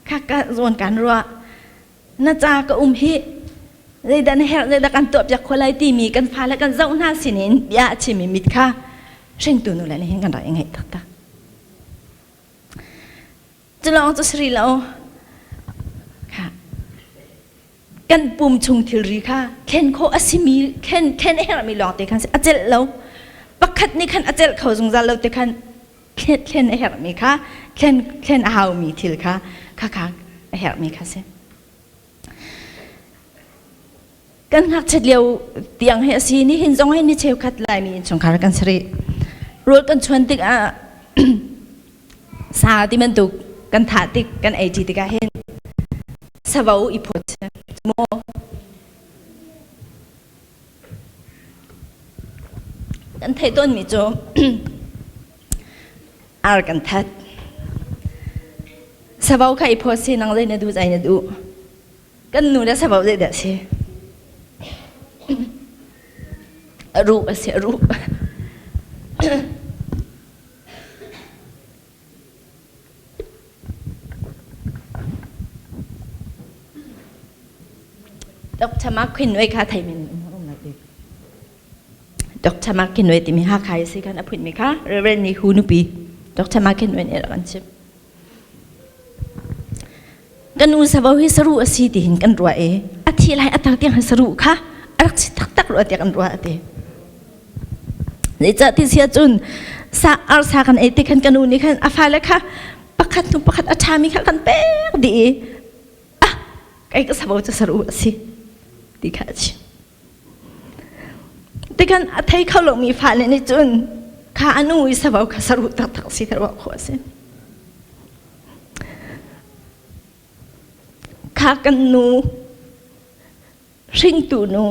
Speaker 5: kha ka zawn kan ruah na ca ka um hi zeidah na herh zeidah kan tuah piak kho lai timi kan fale kan zoh hna sinin bia a chimmi mit kha hringtu nu le nih hin kan rak i ngaih taktak Cu lawng cu si rih lo. Kan pum chung thilri kha thlen khawh a simi thlen thlen a herhmi lawng te khan a celh lo. Pakhat nih khan a celh kho zungzal lo te khan thlen a herhmi kha thlen thlen a haumi thil kha kha kha a herhmi kha si. Kan ngakchiat lio tiang hi a si ni hin zong hi ni cheukhat Laimi innchungkhar kan si rih. Rawl kan chuan tikah sa ti bantuk kan thah tik kan ei ṭi tikah hin savo i phawt maw? Kan theih tawnmi cu ar kan that. Savo kha i phawt si nang zei na duh zai na duh. Kan nu le savo zei dah si? A ruh a si a ruh. Dr. Mark Quinway kha thei min Dr. Mark Quinway timi Hakha i si khan a phunmi kha Reverend Ni Hu nupi Dr. Mark Quinway nih a rak an chim. Kan u savo hi saru a si ti hin kan ruah i a thi lai a tak tiang hi saru kha a rak si taktak rua tiah kan ruah a ti. Zeicah ti si ahcun sa arsa kan ei ti khan kan u nih khan a fale kha pakhat hnu pakhat a ṭhami kha kan pek dih i ah kei ka savo cu saru a si ti kha a chim. Tikhan a thei kho lomi fale nih cun kha a nu i savo kha saru taktak si kha ruah khawh a si. Kha kan nu hringtu nu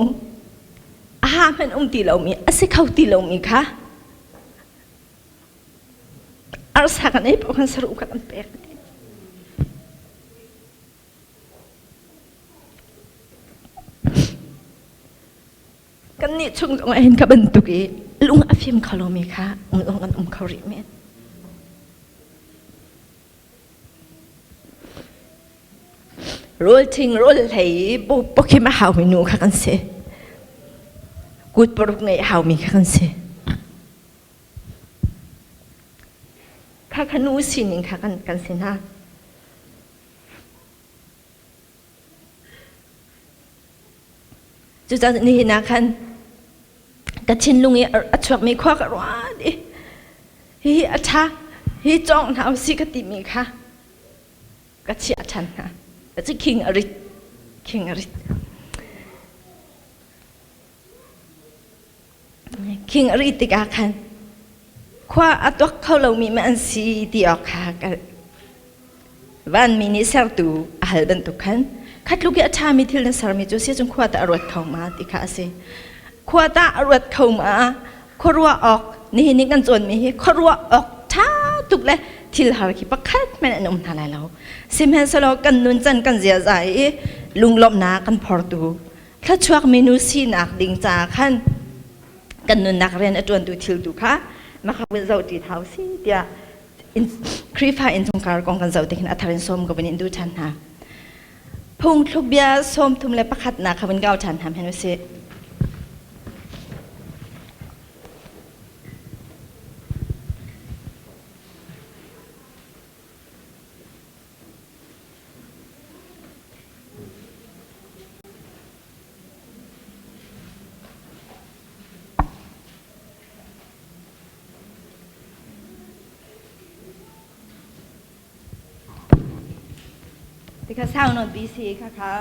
Speaker 5: a ha hmanh um ti lomi a si kho ti lomi kha arsa kan ei paoh khan saruh kha kan pek. Kannih chung zong ah hin kha bantuk i lung a fim kho lomi kha um zong kan um kho rih men. Rawl thing rawl hlei pawkhim a haumi nu kha kan si. Kut paruk ngeih a haumi kha kan si. Kha kha nu sining kha kan kan si hna. Cucaah nihin ah khan ka thinlung i a chuakmi khua ka ruat i hihi a ṭha hi cawng hna usih ka timi kha ka chiah ṭhan hna. Cu king a rit king a rit. King a rit tikah khan khua a tuak kho lomi ma an si ti awk kha ka vanmi nih sertu a hal bantuk khan khatluk i a ṭhami thil na sermi cu si cun khua ta a ruat kho ma ti kha a si. Khua ta a ruat kho ma khuaruah awk nihin ni kan cawnmi hi khuaruah awk ṭha tuk le thil har khi pakhat hmanh an um hna lai lo. Sihmanhsehlaw kan nuncan kan ziaza i lunglawmhnak kan phortu thluachuak minu sinak ding caah khan kan nunnak rian a ṭuantu thil tu kha maka vun zoh ṭi hau si tiah Khrihfa innchungkhar kong kan zoh tik hin a thar in sawm ka vun in duh ṭhan hna. Phungthluk bia 31 nak kha vun kau ṭhan hna hen usih. Tikha sau nawn pi si kha kha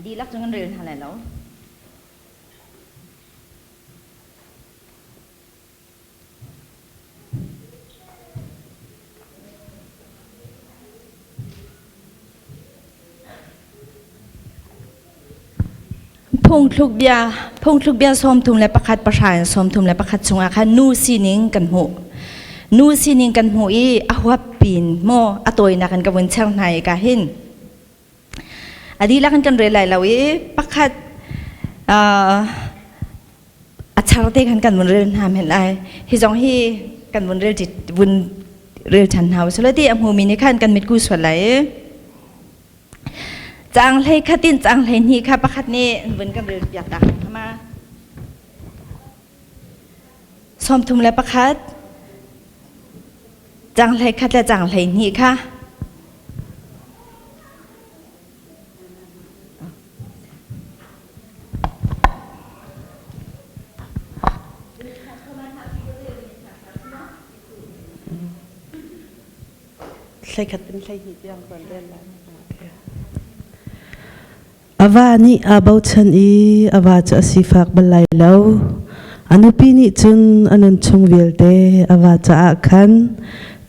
Speaker 5: dihlak cu kan rel hna lai lo. Phungthluk bia Phungthluk bia 31 pahra in 31 chungah khan nu sining kan hmuh. Nu sining kan hmuh i a huap pin maw a tawinak in ka vun cher hna i ka hin. A dihlak in kan rel lai lo i pakhat a char te khan kan vun rel hna men lai. Hi zong hi kan vun rel vun rel ṭhan hna usih ti a hmumi nih khan kan mitku sual lai i caang hlei khat in caang hlei hnih kha pakhat nih vun kan rel piak ta ma 31 caang hlei khat le caang hlei hnih kha
Speaker 8: Hleikhat in 12 tiang kan rel lai.
Speaker 11: A va nih aa bochan i a va cu a sifak bal lai lo. A nupi nih cun a nunchung vialte a va caah khan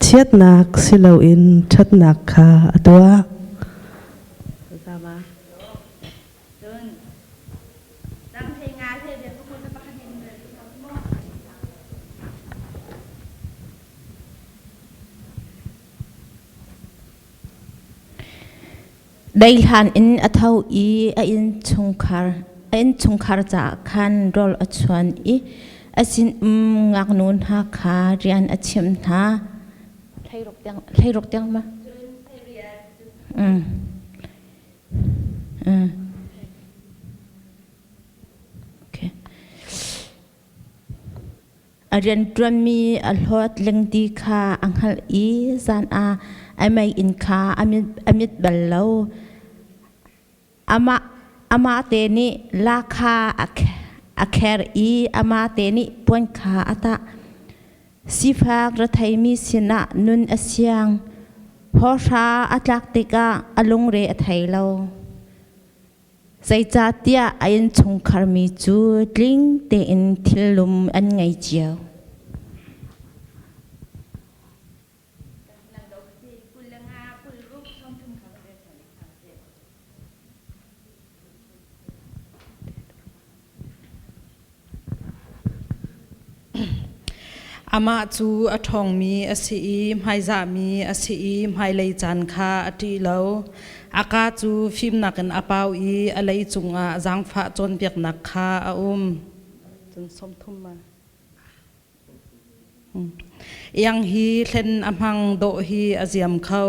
Speaker 11: chiatnak si loin ṭhatnak kha a tuah.
Speaker 5: Cun, dang hlei nga hlei riat pakhat in rel.
Speaker 12: Daihlan in a tho i a innchungkhar caah khan rawl a chuan i a sinum ngaknu hna kha rian a chimh hna. Hleiruk tiang ma? Okay. A rianṭuanmi a hlawhtling ti kha a hngalh i zan ah a meiinn kha a mit bal lo. Amah te nih la kha a kher i amah te nih puan kha a tah. Sifak retheimi sinah nun a siang. Hawhra a tlak tikah a lungre a thei lo. Zeicahtiah a innchungkharmi cu tling tein thillum an ngei cio.
Speaker 13: Amah cu a ṭhawngmi a si i hmaizahmi a si i hmailei caan kha a ṭih lo. A kaa cu fimnak in a pau i a lei cungah zaangfah cawnpiaknak kha a um. Cun 30 ma. Iang hi hlen a hmang, dawh hi a ziam kho.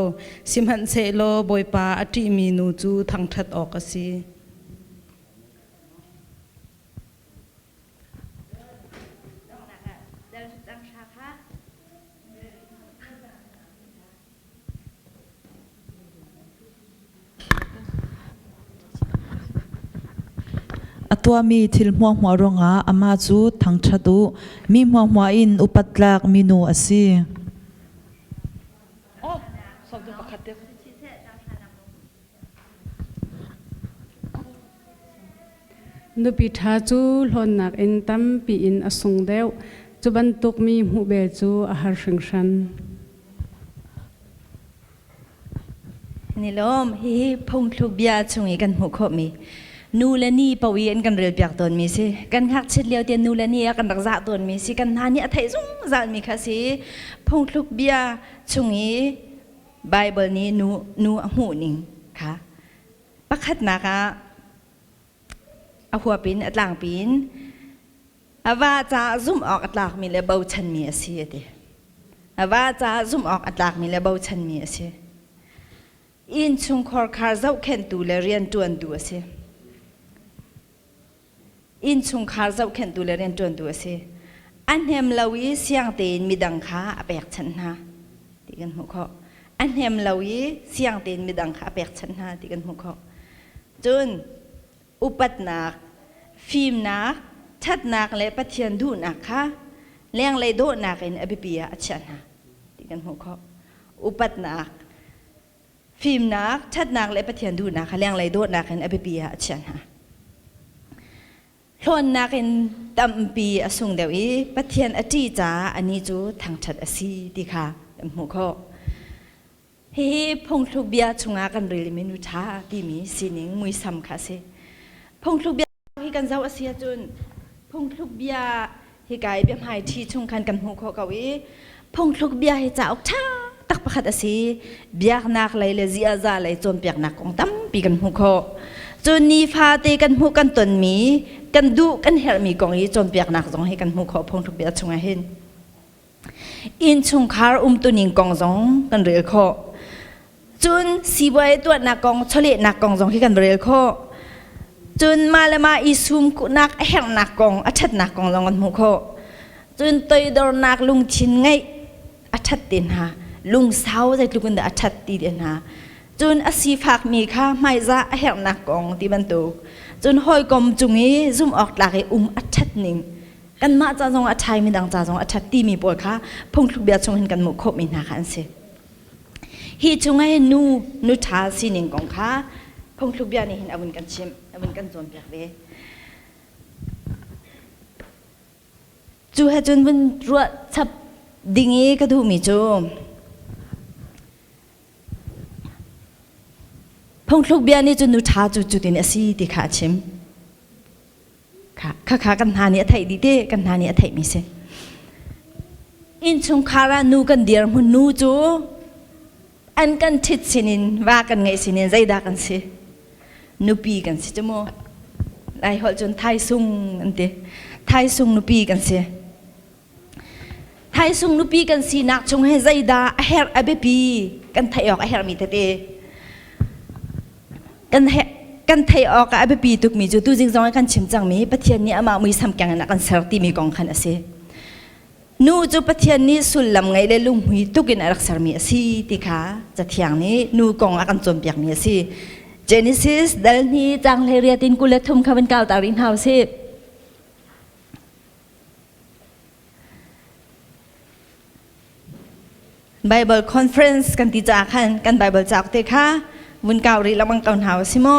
Speaker 13: Sihmanhsehlaw Bawipa a ṭihmi nu cu thangṭhat awk a si.
Speaker 14: A tuahmi thil hmuahhmuah ruangah amah cu thangṭhat u. Mi hmuahhmuah in upat tlak minu a si.
Speaker 7: Nupi ṭha cu hlawnnak in tampi in a sung deuh. Cu bantuk mi hmuh bel cu a har hringhran.
Speaker 5: Nilawm, hihi phungthluk bia chung i kan hmuh khawhmi nu le ni paoh i an kan relpiak tawnmi si. Kan ngakchiat lio te nu le ni ah kan rak zah tawnmi si. Kan hna nih a theih zungzalmi kha si. Phungthluk bia chung i Bible nih nu, nu a hmuh ning kha pakhatnak ah a huap in a tlangpi in a va caah zumh awk a tlakmi le bochanmi a si a ti. A va caah zumh awk a tlakmi le bochanmi a si. Innchungkhar khar zohkhenhtu le rianṭuantu a si. Innchungkhar zohkhenhtu le rianṭuantu a si. A hnem lo i siang tein midang kha a pekchanh hna ti kan hmuh khawh. A hnem lo i siang tein midang kha a pekchanh hna ti kan hmuh khawh. Cun upatnak, fimnak, ṭhatnak le Pathian duhnak kha lenglei dawhnak in a biapi ah a chiah hna ti kan hmuh khawh. Upatnak, fimnak, ṭhatnak le Pathian duhnak kha lenglei dawtnak in a biapi ah a chiah hna. Hlawnnak in tampi a sung deuh i Pathian a ṭih caah anih cu thangṭhat a si ti kha kan hmuh khawh. Hihi phungthluk bia chungah kan relmi nu ṭha timi sining muisam kha a si. Phungthluk bia hi kan zoh a si ahcun phungthluk bia hika i biahmaiṭhi chung khan kan hmuh khawh ko i phungthluk bia hi cauk ṭha tak pakhat a si. Biaknak lei le ziaza lei cawnpiaknak kong tampi kan hmuh khawh. Cun nifate kan hmuh kan tonmi, kan duh kan herhmi kong i cawnpiaknak zong hi kan hmuh khawh phungthluk bia chungah hin. Innchungkhar umtuning kong zong kan rel khawh. Cun siibawi tuahnak kong, chawlehnak kong zong hi kan rel khawh. Cun mah le mah i sumnak a herhnak kong, a ṭhatnak kong zong kan hmuh khawh. Cun toidornak lungthin ngeih a ṭhat te hna, lungsau zeitluk in dah a ṭhat ti te hna. Cun a sifakmi kha hmaizah a herhnak kong ti bantuk. Cun hawikom cung i zumh awk tlak i um a ṭhat ning kanmah ca zong a ṭha i midang ca zong a ṭhat timi pawl kha phungthluk bia chung hin kan hmuh khawhmi hna kha an si. Hi chungah hin nu nu ṭha sining kong kha phungthluk bia nih hin a vun kan chimh, a vun kan cawnpiak ve. Cu he cun vun ruah chap ding i ka duhmi cu phungthluk bia nih cun nu ṭha cu cutin a si ti kha a chim. Khakha kan hna nih a theih dih te kan hna nih a theihmi si. Innchungkhar ah nu kan dirhmun nu cu An kan ṭhit sinin va kan ngeih sinin zeidah kan si? Nupi kan si cu mu. Lai holh cun thaisung an ti. Thaisung nupi kan si. Thaisung nupi kan sinak chung hi zeidah a herh a biapi kan theih awk a herhmi tete. Kan kan theih awk ah a biapi tukmi cu tuzing zong ah kan chim cangmi Pathian nih amah muisam keng in a kan ser timi kong khan a si. Nu cu Pathian nih sullam ngei le lunghmui tuk in a rak sermi a si ti kha Cathiang nih nu kong a kan cawnpiakmi a si. Genesis dal hnih caang 18 in 23 kha van kau ta rih hna usih. Bible conference kan ti caah khan kan Bible cauk te kha vun kau rih lengmang ko hna usih mu.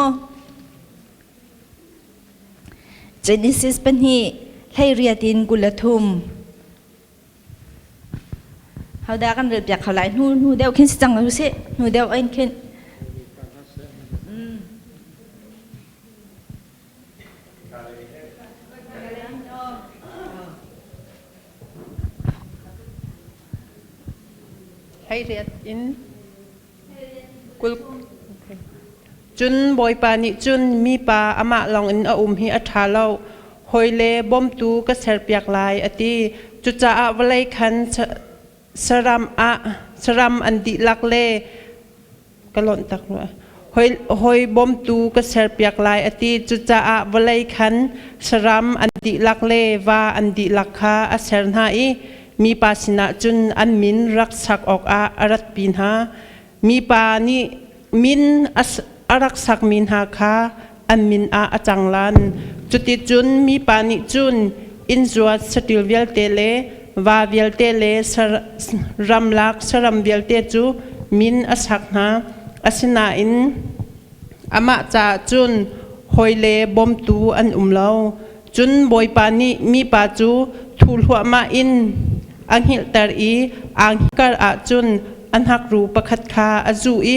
Speaker 5: Genesis 2 18 in 23 Hodah kan rel piak kho lai hnu hnu deuh khin si cang lo sih hnu deuh in khin
Speaker 8: 18 in 20 Cun Bawipa nih cun mipa amah lawngin a um hi a ṭha lo, hawi le bawmtu ka serpiak lai, a ti. Cucaah vawlei khan saram ah saram an dihlak le ka lawnh tak rua. Hawi bawmtu ka serpiak lai, a ti. Cucaah vawlei khan saram an dihlak le va an dihlak kha a ser hna i mipa sinah cun an min rak sak awkah a ratpi hna. Mipa nih min a rak sakmi hna kha an min ah a cang lan. Cuticun mipa nih cun inn zuat saṭil vialte le va vialte le ramlak saram vialte cu min a sak hna. Asinain amah caah cun hawi le bawmtu an um lo. Cun Bawipa nih mipa cu thu hluahmah in a hngilhter i aa hngilh ahcun a hnakru pakhat kha a zuh i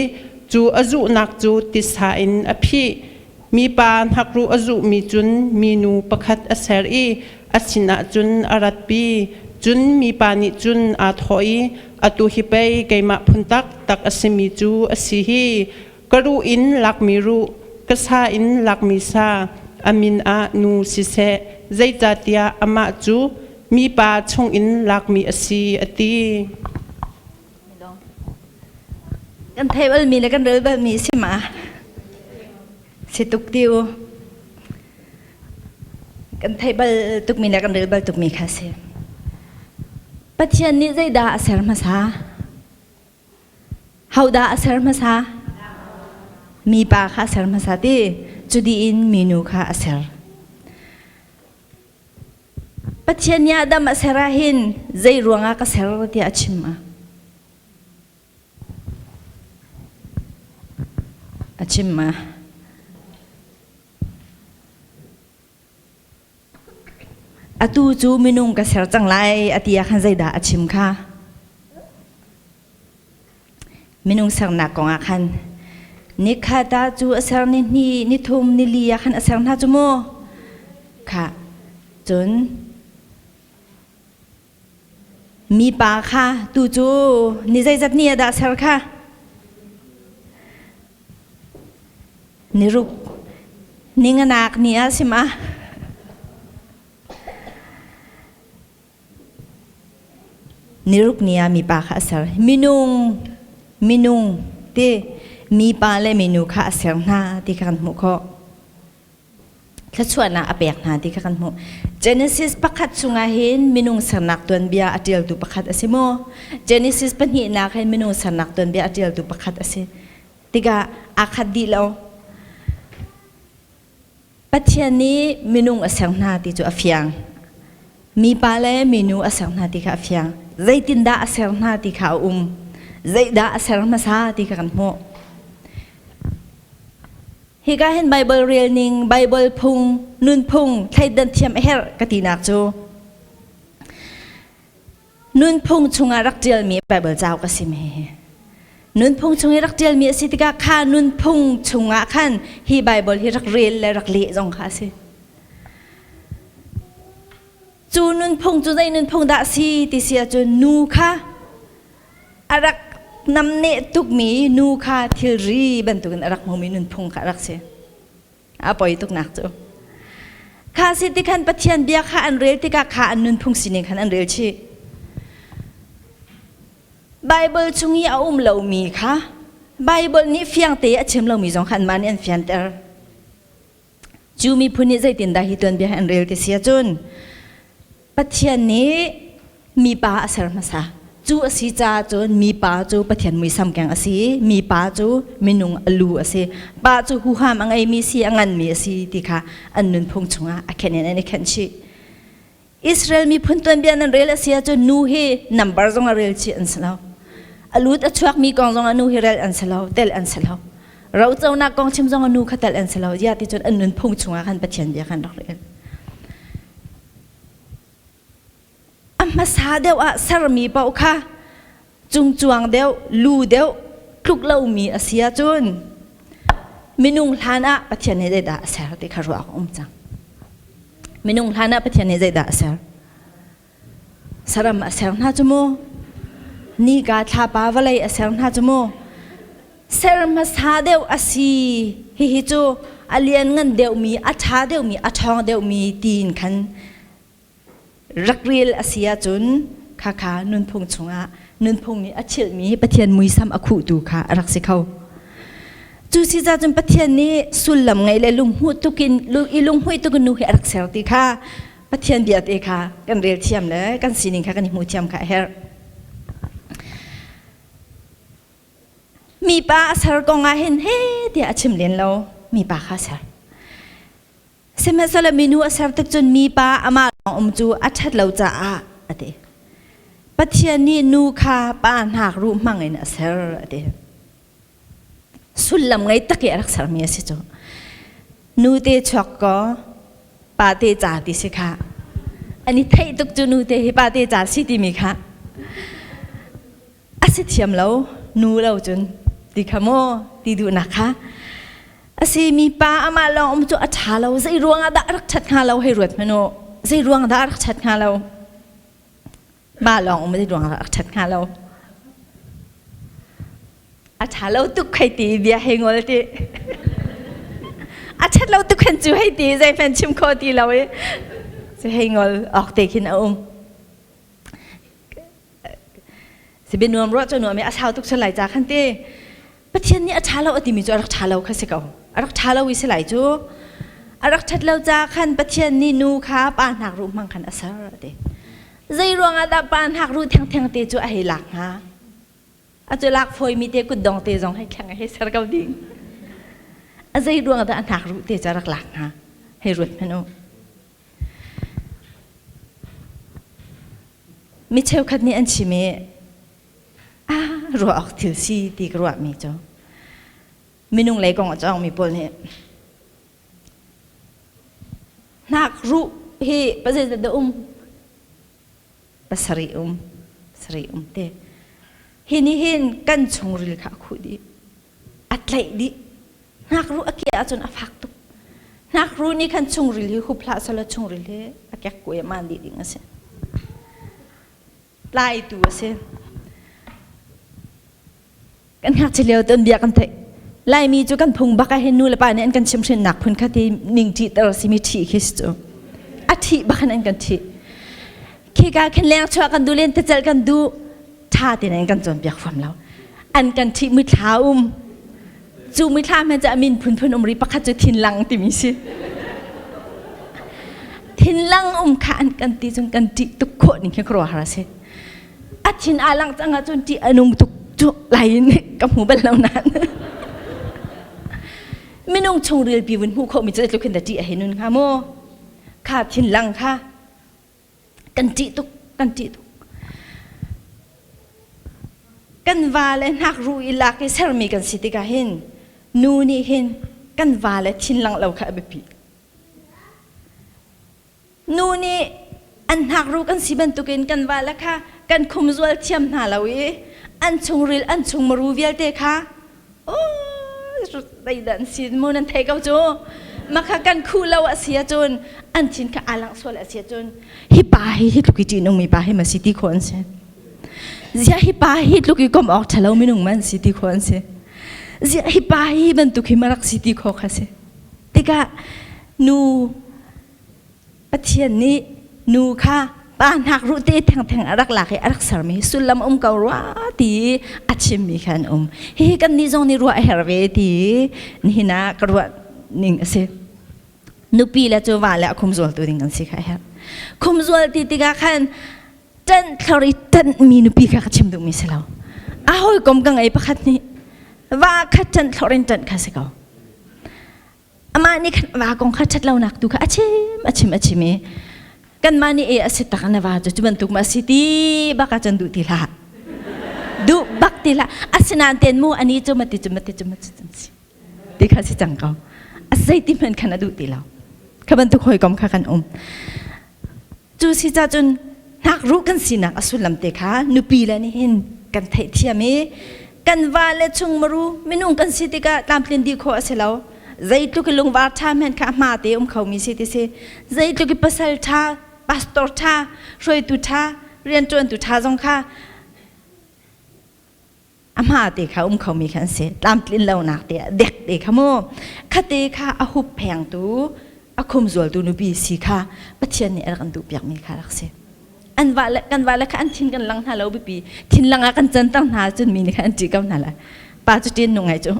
Speaker 8: cu a zuhnak cu tisa in a phih. Mipa hnakruh a zuhmi cun minu pakhat a ser i a sinah cun a ratpi. Cun mipa nih cun aa thawh i, Atu hi pei keimah phun taktak a simi cu a si hi. Ka ruh in lakmi ruh, ka sa in lakmi sa, a min ah nu siseh, zeicahtiah amah cu mipa chungin lakmi a si, a ti.
Speaker 5: Kan thei balmi le kan rel balmi si ma? Si tuk ti u. Kan thei bal tukmi le kan rel bal tukmi kha si. Pathian nih zeidah a ser hmasa? Hodah a ser hmasa? Mipa kha a ser hmasa ti. Cu dih in minu kha a ser. Pathian nih Adam a ser ah hin zei ruangah ka ser tiah a chim a? A chim ma? Atu cu minung ka ser cang lai a ti ah khan zeidah a chim kha? Minung sernak kong ah khan nikhat ah cu a ser ni hnih, ni thum, ni li ah khan a ser hna cu mu. Kha cun mipa kha tu cu ni zeizat ni ah dah ser kha? Ni ruk. Ni nganak ni ah sim ah. Niruk ni ah mipa kha a ser. Minung, minung ti mipa le minu kha a ser hna ti kha kan hmuh khawh. Thluachuahnak a pek hna ti kha kan hmuh. Genesis pakhat chungah hin minung sernak tuanbia a ṭialtu pakhat a si maw? Genesis pahnihnak hin minung sernak tuanbia a ṭialtu pakhat a si. Tikah aa khat dih lo. Pathian nih minung a ser hna ti cu a fiang. Mipa le minu a ser hna ti kha a fiang. Zeitindah a ser hna ti kha a um. Zeidah a ser hmasa ti kha kan hmuh. Hika hin Bible rel ning, Bible phung, nunphung thleidan thiam a herh ka tinak cu nunphung chungah rak ṭialmi Bible cauk a si mi. Nunphung chung i rak ṭialmi a si tikah kha nunphung chungah khan hi Bible hi rak rel le rak leh zong kha a si. Cu nunphung cu zei nunphung dah a si ti si ahcun nu kha a rak namneh tukmi nu kha thilri bantukin a rak hmumi nunphung kha a rak si. A poi tuknak cu. Kha si ti khan Pathian bia kha an rel tikah kha an nunphung sining khan an rel chih. Bible chung i a um lomi kha Bible nih fiangte a chim lomi zong kha anmah nih an fianter. Cu miphun nih zeitindah hi tuanbia hi an rel ti si ahcun Pathian nih mipa a ser hmasa. Cu a si caah cun mipa cu Pathian muisam keng a si i mipa cu minung a lu a si. Pa cu huham a ngeimi si, a nganmi a si ti kha an nunphung chungah a khenh in an i khenh chih. Israel miphun tuanbia nan rel a si ahcun nu hi number zong a rel chih an si lo. A lut a chuakmi kong zong a nu hi rel an si lo, tel an si lo. Roconak kong chim zong a nu kha tel an si lo. Ziah ti cun an nunphung chungah khan Pathian bia khan rak rel. A hmasa deuh ah sermi paoh kha cungcuang deuh, lu deuh, tluk lomi a si ahcun minung hlan ah Pathian nih zeidah a ser ti kha ruah awk a um cang. Minung hlan ah Pathian nih zeidah a ser? Saram a ser hna cu mu. Nika thlapa vawlei a ser hna cu mu. Ser hmasa deuh a si. Hihi cu a lianngan deuhmi, a ṭha deuhmi, a ṭhawng deuhmi tiin khan rak rel a si ahcun khakha nunphung chungah nunphung nih a chilhmi Pathian muisam a khuhtu kha a rak si kho. Cu si cun Pathian nih sullam ngei le lunghmuh tukin i lunghmuih tukin nu hi a rak ser ti kha Pathian bia te kha kan rel thiam le kan sining kha kan i hmuh thiam kha a herh. Mipa a ser kong ah hin he tiah a chim len lo mipa kha a ser. Sihmanhsehlaw minu a ser tik cun mipa amah lawng um cu a ṭhat lo caah a ti. Pathian nih nu kha pa hnakruh hmang in a ser a ti. Sullam ngei tak i a rak sermi a si cu. Nu te chuak kaw pa te ca ti si kha. An i theih tuk cu nu te hi pa te ca si timi kha. A si thiam lo nu lo cun ti kha maw ti duhnak kha a si mi pa amah lawng um cu a ṭha lo zei ruangah dah a rak ṭhat hnga lo hei ruat hmanh u zei ruang dah a rak ṭhat hnga lo mah lawng um zei ruangah dah a rak ṭhat hnga lo a ṭha lo tuk hei ti bia hei ngol ti a ṭhat lo tuk khan cu hei ti zei hmanh chim kho ti lo i cu hei ngol awk te khin a um Sibi nuam ruah cu nuam i a sau tuk sal lai ca khan ti Pathian nih a ṭha lo a timi cu a rak ṭha lo kha si ko. A rak ṭha lo i si lai cu. A rak ṭhat lo ca khan Pathian nih nu kha pa hnak ruh hmang khan a ser a ti. Zei ruangah dah pa hnak ruh thengtheng te cu a hei lak hnga? A cu lak fawimi te kutdong te zong hei thleng hei ser ko ding. A zei ruangah dah a hnak ruh te cu a rak lak hnga? Hei ruat hmanh u. Mi cheukhat nih an chim i ah ruah awk thil si ti ka ruahmi cu minung lei kong a cawngmi pawl nih hnak ruh hi pazeizat dah um pasarih um sarih um te hi nih hin kan chungril kha a khuh dih a tlaih dih Hnakruh a kiah ahcun a fak tuk. Hnakruh nih khan chungril hi hup hlah selaw chungril hi a kekkuai a maan dih ding a si. Tlaitu a si. Kan ngakchia lio ton bia kan theih. Laimi cu kan phung bak ah hin nu le pa nih an kan chimhhrinnak phun kha ti ning ṭih ter simi ṭhih khi si cu. A ṭhih bak in an kan ṭhih. Khika khin leng chuah kan duh len tecel kan duh ṭha tein an kan cawnpiak fam lo. An kan ṭhih mithla um. Cu mithla hmanh cu a min phunphun um ri pakhat cu thinlang timi si. Thinlang um kha an kan ti cun kan ṭih tuk khawh ning khi khuaruahhar a si. A thin aa lang cang ahcun ṭih a nung tuk cu lai in ka hmu bal lo nain. Minung chungril pi vun hmuh khawhmi cu zeitluk hin dah ṭih a hei nun hnga maw? Kha thinlang kha kan ṭih tuk kan ṭih tuk kan va le hnakruh i lak i sermi kan si tikah hin nu nih hin kan va le thinlang lo kha a biapi nu nih an hnakruh kan si bantukin kan va le kha kan khumzual thiam hna lo i an chungril an chungmaru vialte kha zeidah an si mu nan thei ko cu makha kan khuh lo a si ahcun an thin kha aa langh sual a si ahcun hi pa hi hi tluk i ṭihnungmi pa hi ma si ti khawh an si.
Speaker 12: Zia hi pa hi tluk i kom awk ṭhalo minung man si ti kho an si. Zia hi pa hi bantuk hi marak si ti kho kha si. Tikah nu Pathian nih nu kha pa hnak ruh te thengtheng a rak lak i a rak sermi sullam um ko rua ti a chimmi kha an um. Hihi kan nih zong nih ruah a herh ve ti nihin ah ka ruah ning a si. Nupi le cu va le a khumzualtu ding kan si kha a herh. Khumzual ti tikah khan ṭanh thlor i ṭanhmi nupi kha ka chim duhmi si lo. A hawikom ka ngei pakhat nih va kha ṭanh thlor in ṭanh kha si ko. Amah nih khan va kong kha ṭhat lonak tu kha a chim a chim a chim i kanmah nih e a si tak na va cu cu bantuk ma si ti bak ah cun duh ti hlah. Duh bak ti hlah. Asinain ten mu ani cu mati cu mati cu mati cu si. Ti kha si cang ko. A zeiti hmanh khan a duh ti lo. Kha bantuk hawikom kha kan um. Cu si ca cun hnakruh kan sinak a sullam te kha nupi le nih hin kan theihthiam i kan va le chung maru minung kan si tikah tlamtlin dih khawh a si lo. Zeitluk i lungvar ṭha hmanh kha hma te um khomi si ti si. Zeitluk i pasal ṭha, pastor ṭha, hruaitu ṭha, rianṭuantu ṭha zong kha a hma te kha um khomi kha an si tlamtlin lonak te dek te kha mu khate kha a hup phengtu a khumzualtu nupi si kha Pathian nih a rak kan duh piakmi kha rak si an va le kan va le kha an thin kan lang hna lo bipi thin lang ah kan canter hna cun mi nih khan an ṭih ko hna lai pa cu ṭin nu ngai cu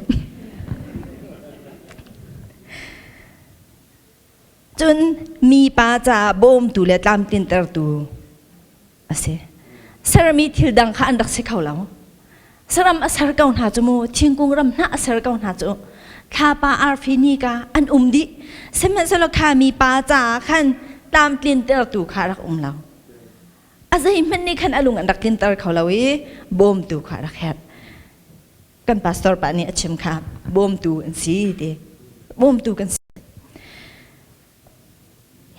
Speaker 12: cun mi pa caah bawmtu le tlamtlintertu a si. Sermi thil dang kha an rak si kho lo. Saram a ser ko hna cu mu, thingkung ram hna a ser ko hna cu. Thlapa arfi ni ka an um dih. Sihmanhsehlaw kha mi pa caah khan tlamtlintertu kha rak um lo. A zeihmanh nih khan a lung an rak tlinter kho lo i bawmtu kha rak herh. Kan pastor pa nih a chim kha bawmtu an si ti. Bawmtu kan si.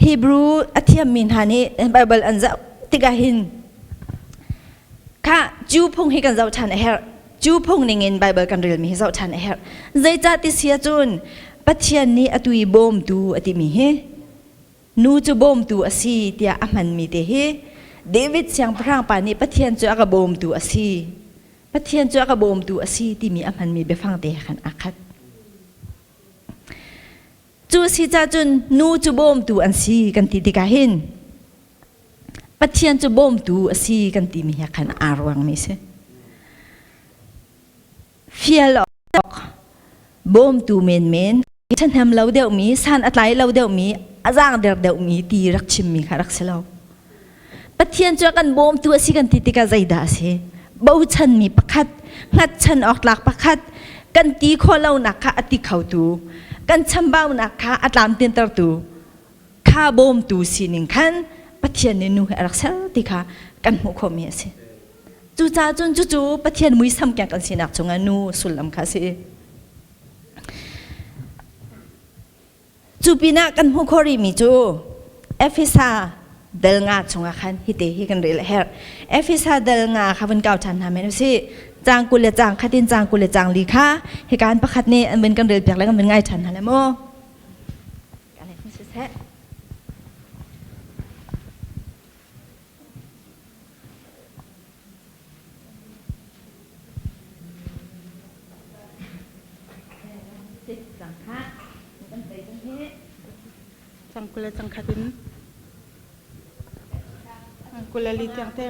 Speaker 12: Hebrew a thiammi hna nih Bible an zoh tikah hin kha Jew phung hi kan zoh ṭhan a herh. Jew phung ningin Bible kan relmi hi zoh ṭhan a herh. Zeicah ti si ahcun Pathian nih atu i bawmtu a timi hi nu cu bawmtu a si tiah a hmanmi te hi David siangpahrang pa nih Pathian cu a ka bawmtu a si. Pathian cu a ka bawmtu a si timi a hmanmi biafang te he khan aa khat. Cu si ca cun nu cu bawmtu an si kan ti tikah hin Pathian cu bawmtu a si kan timi he khan aa ruangmi si. Fial awk bawmtu menmen ṭhahnem lo deuhmi, san a tlai lo deuhmi, a zaangder deuhmi ti rak chimmi kha rak si lo. Pathian cu a kan bawmtu a si kan ti tikah zeidah a si? Bochanmi pakhat, hngatchan awk tlak pakhat, kan ti khawh lonak kha a ti khotu, kan chambaunak kha a tlamtintertu, kha bawmtu sining khan Pathian nih nu he a rak ser ti kha kan hmuh khawhmi a si. Cucaah cun cucu Pathian muisam keng kan sinak chungah nu sullam kha a si. Cu pinah kan hmuh khawh rihmi cu Efesa dal nga chungah khan hite hi kan rel a herh. Efesa dal nga kha vun kau ṭhan hna men usih. Caang 20 le caang khat in caang 20 le caang li kha hika an pakhat nih an vun kan rel piak le kan vun ngai ṭhan hna le mu. Siseh.
Speaker 8: Cang 20 le cang khat in 24 tiang te.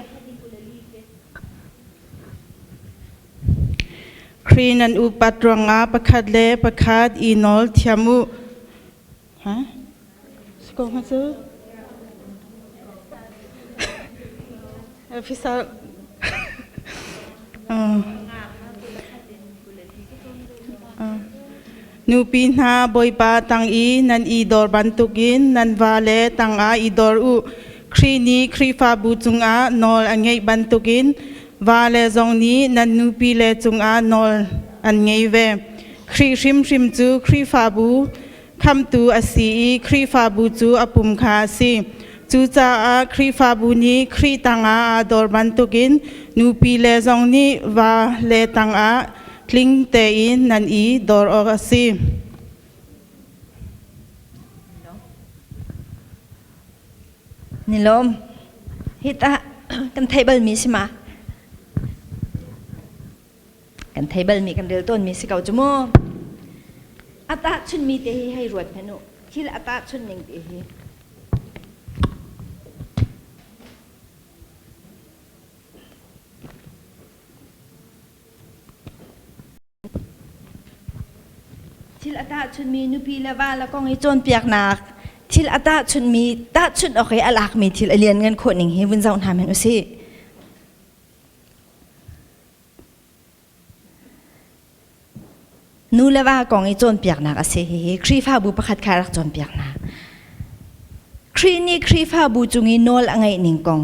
Speaker 8: Khrih nan upat ruangah pakhat le pakhat i nawl thiam u. Ha? Siko nga cu? Fisal. Nupi hna Bawipa tang i nan i dor bantukin nan vale tangah i dor u. Khrih nih Khrihfabu cungah nawl a ngeih bantukin vale zong nih nan nupile cungah nawl an ngei ve. Khrih hrimhrim cu Khrihfabu khamtu a si i Khrihfabu cu a pum kha a si. Cucaah Khrihfabu nih Khrih tangah aa dor bantukin nupile zong nih va le tangah tling tein nan i dor awk a si.
Speaker 12: Nilawm, hi tah kan theih balmi si ma? Kan thei balmi kan rel tawnmi si ko cu mu. A tahchunmi te hi hei ruat hmanh u. Thil a tahchun ning te hi. Thil a tahchunmi nupi le va le kong i cawnpiaknak thil a tahchunmi tahchunh awk i a lakmi thil a lianngan khawh ning hi vun zoh hna hmanh usih. Nu le va kong i cawnpiaknak a si hihi Khrihfabu pakhat kha rak cawnpiak hna. Khrih nih Khrihfabu cung i nawl a ngeih ning kong.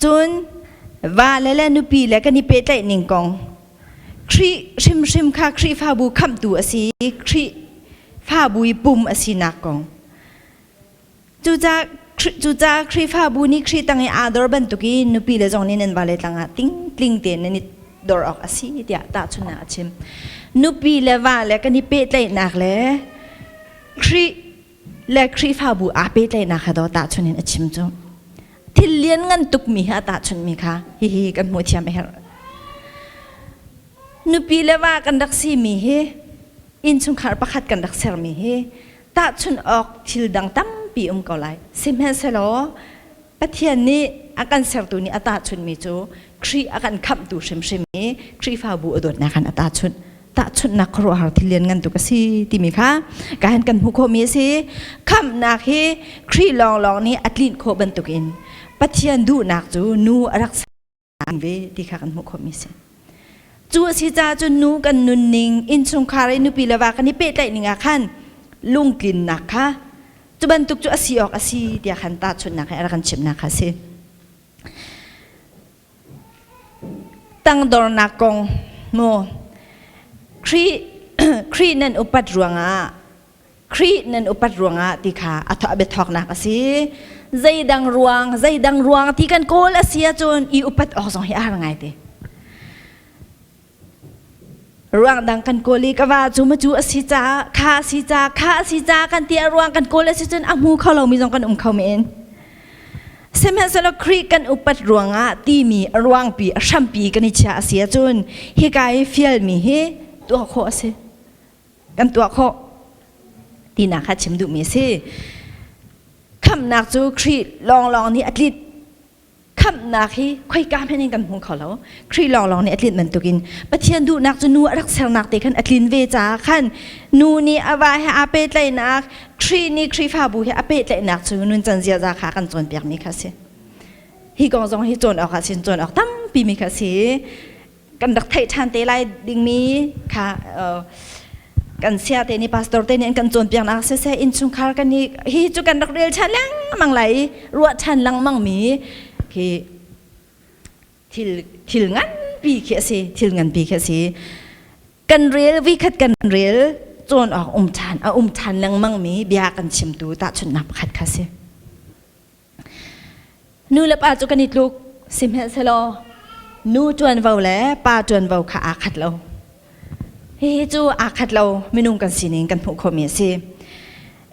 Speaker 12: Cun vale le nupi le kan i pehtlaih ning kong. Khrih hrimhrim kha Khrihfabu khamhtu a si i Khrihfabu i pum a sinak kong. Cucaah Khrihfabu nih Khrih tang i aa dor bantukin nupi le zong nih nan vale tlangah tingtling tein nan i dor awk a si tiah tahchunhnak a chim. Nupi le va le kan i pehtlaihnak le Khrih le Khrihfabu aa pehtlaihnak kha daw tahchunh in a chim cu. Thil lianngan tukmi he a tahchunhmi kha hihi kan hmuh thiam a herh. Nupi le va kan rak simi hi innchungkhar pakhat kan rak sermi hi tahchunh awk thil dang tampi um ko lai. Sihmanhsehlaw Pathian nih a kan sertu nih a tahchunhmi cu Khrih a kan khamhtu hrimhrim i Khrihfabu a dawtnak khan a tahchunh. Tahchunhnak khuaruahhar thil lianngan tuk a si timi kha ka han kan hmuh khawhmi a si. Khamhnak hi Khrih lawnglawng nih a tlinh khawh bantukin Pathian duhnak cu nu a rak ve ti kha kan hmuh khawhmi a si. Cu a si caah cun nu kan nunning, innchungkhar i nupi le va kan i pehtlaih ning ah khan lungtlinnak kha cu bantuk cu a si awk a si tiah khan tahchunhnak he a rak kan chimhnak kha a si. Tangdornak kong mu Khrih Khrih nan upat ruangah Khrih nan upat ruangah ti kha a biathawknak a si. Zeidang ruang, zeidang ruang ti kan kawl a si ahcun i upat awk zong hi a har ngai te. Ruang dang kan kawl i ka va cu macu a si caah, kha a si caah, kha a si caah kan ti a ruang kan kawl a si cun a hmu kho lomi zong kan um kho men. Sihmanhsehlaw Khrih kan upat ruangah timi a ruangpi, a hrampi kan i chia a si ahcun hika i fialmi hi tuah khawh a si. Kan tuah khawh tinak kha chim duhmi a si. Khamhnak cu Khrih lawnglawng nih a tlit. Khamhnak hi khoika hmanh in kan hmu kho lo. Khrih lawnglawng nih a tlinh bantukin Pathian duhnak cu nu a rak sernak te khan a tlin ve caah khan nu nih a va he aa pehtlaihnak, Khrih nih Khrihfabu he a pehtlaihnak cu nuncan ziaza kha kan cawnpiakmi kha a si. Hi kong zong hi cawn awk ah sin cawn awk tampi mi kha a si. Kan rak theih ṭhan te lai dingmi kha kan sia te nih pastor te nih an kan cawnpiaknak siseh innchungkhar kan i hi cu kan rak rel ṭhan lengmang lai i ruah ṭhan lengmang mi khi thil thil nganpi khi a si thil nganpi khi a si. Kan rel vikhat kan rel cawn awk um ṭhan a um ṭhan lengmang mi bia kan chimtu tahchunhnak pakhat kha si. Nu le pa cu kan i tluk sihmanhsehlaw nu ṭuanvo le pa ṭuanvo kha aa khat lo. Hihi cu aa khat lo minung kan sining kan hmuh khawhmi a si.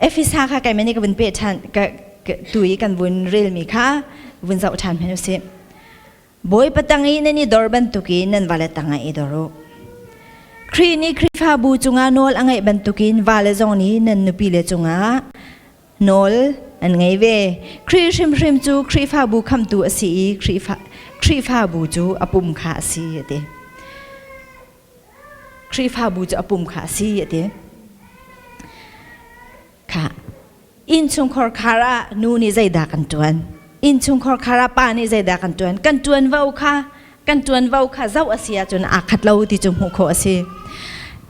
Speaker 12: Efesa kha keimah nih ka vun peh ṭhan ka, tu i kan vun relmi kha vun zoh ṭhan hmanh usih. Bawipa tang i nan i dor bantukin nan vale tangah i dor u. Khrih nih Khrihfabu cungah nawl a ngeih bantukin vale zong nih nan nupile cungah nawl an ngei ve. Khrih hrimhrim cu Khrihfabu khamtu a si i Khrihfa, Khrihfabu cu a pum kha a si a ti. Khrihfabu cu a pum kha a si a ti. Kha innchungkhar khar ah nu nih zeidah kan ṭuan? Innchungkhar khar ah pa nih zeidah kan ṭuan? Kan ṭuanvo kha kan ṭuanvo kha zoh a si ahcun aa khat lo ti cu hmuh khawh a si.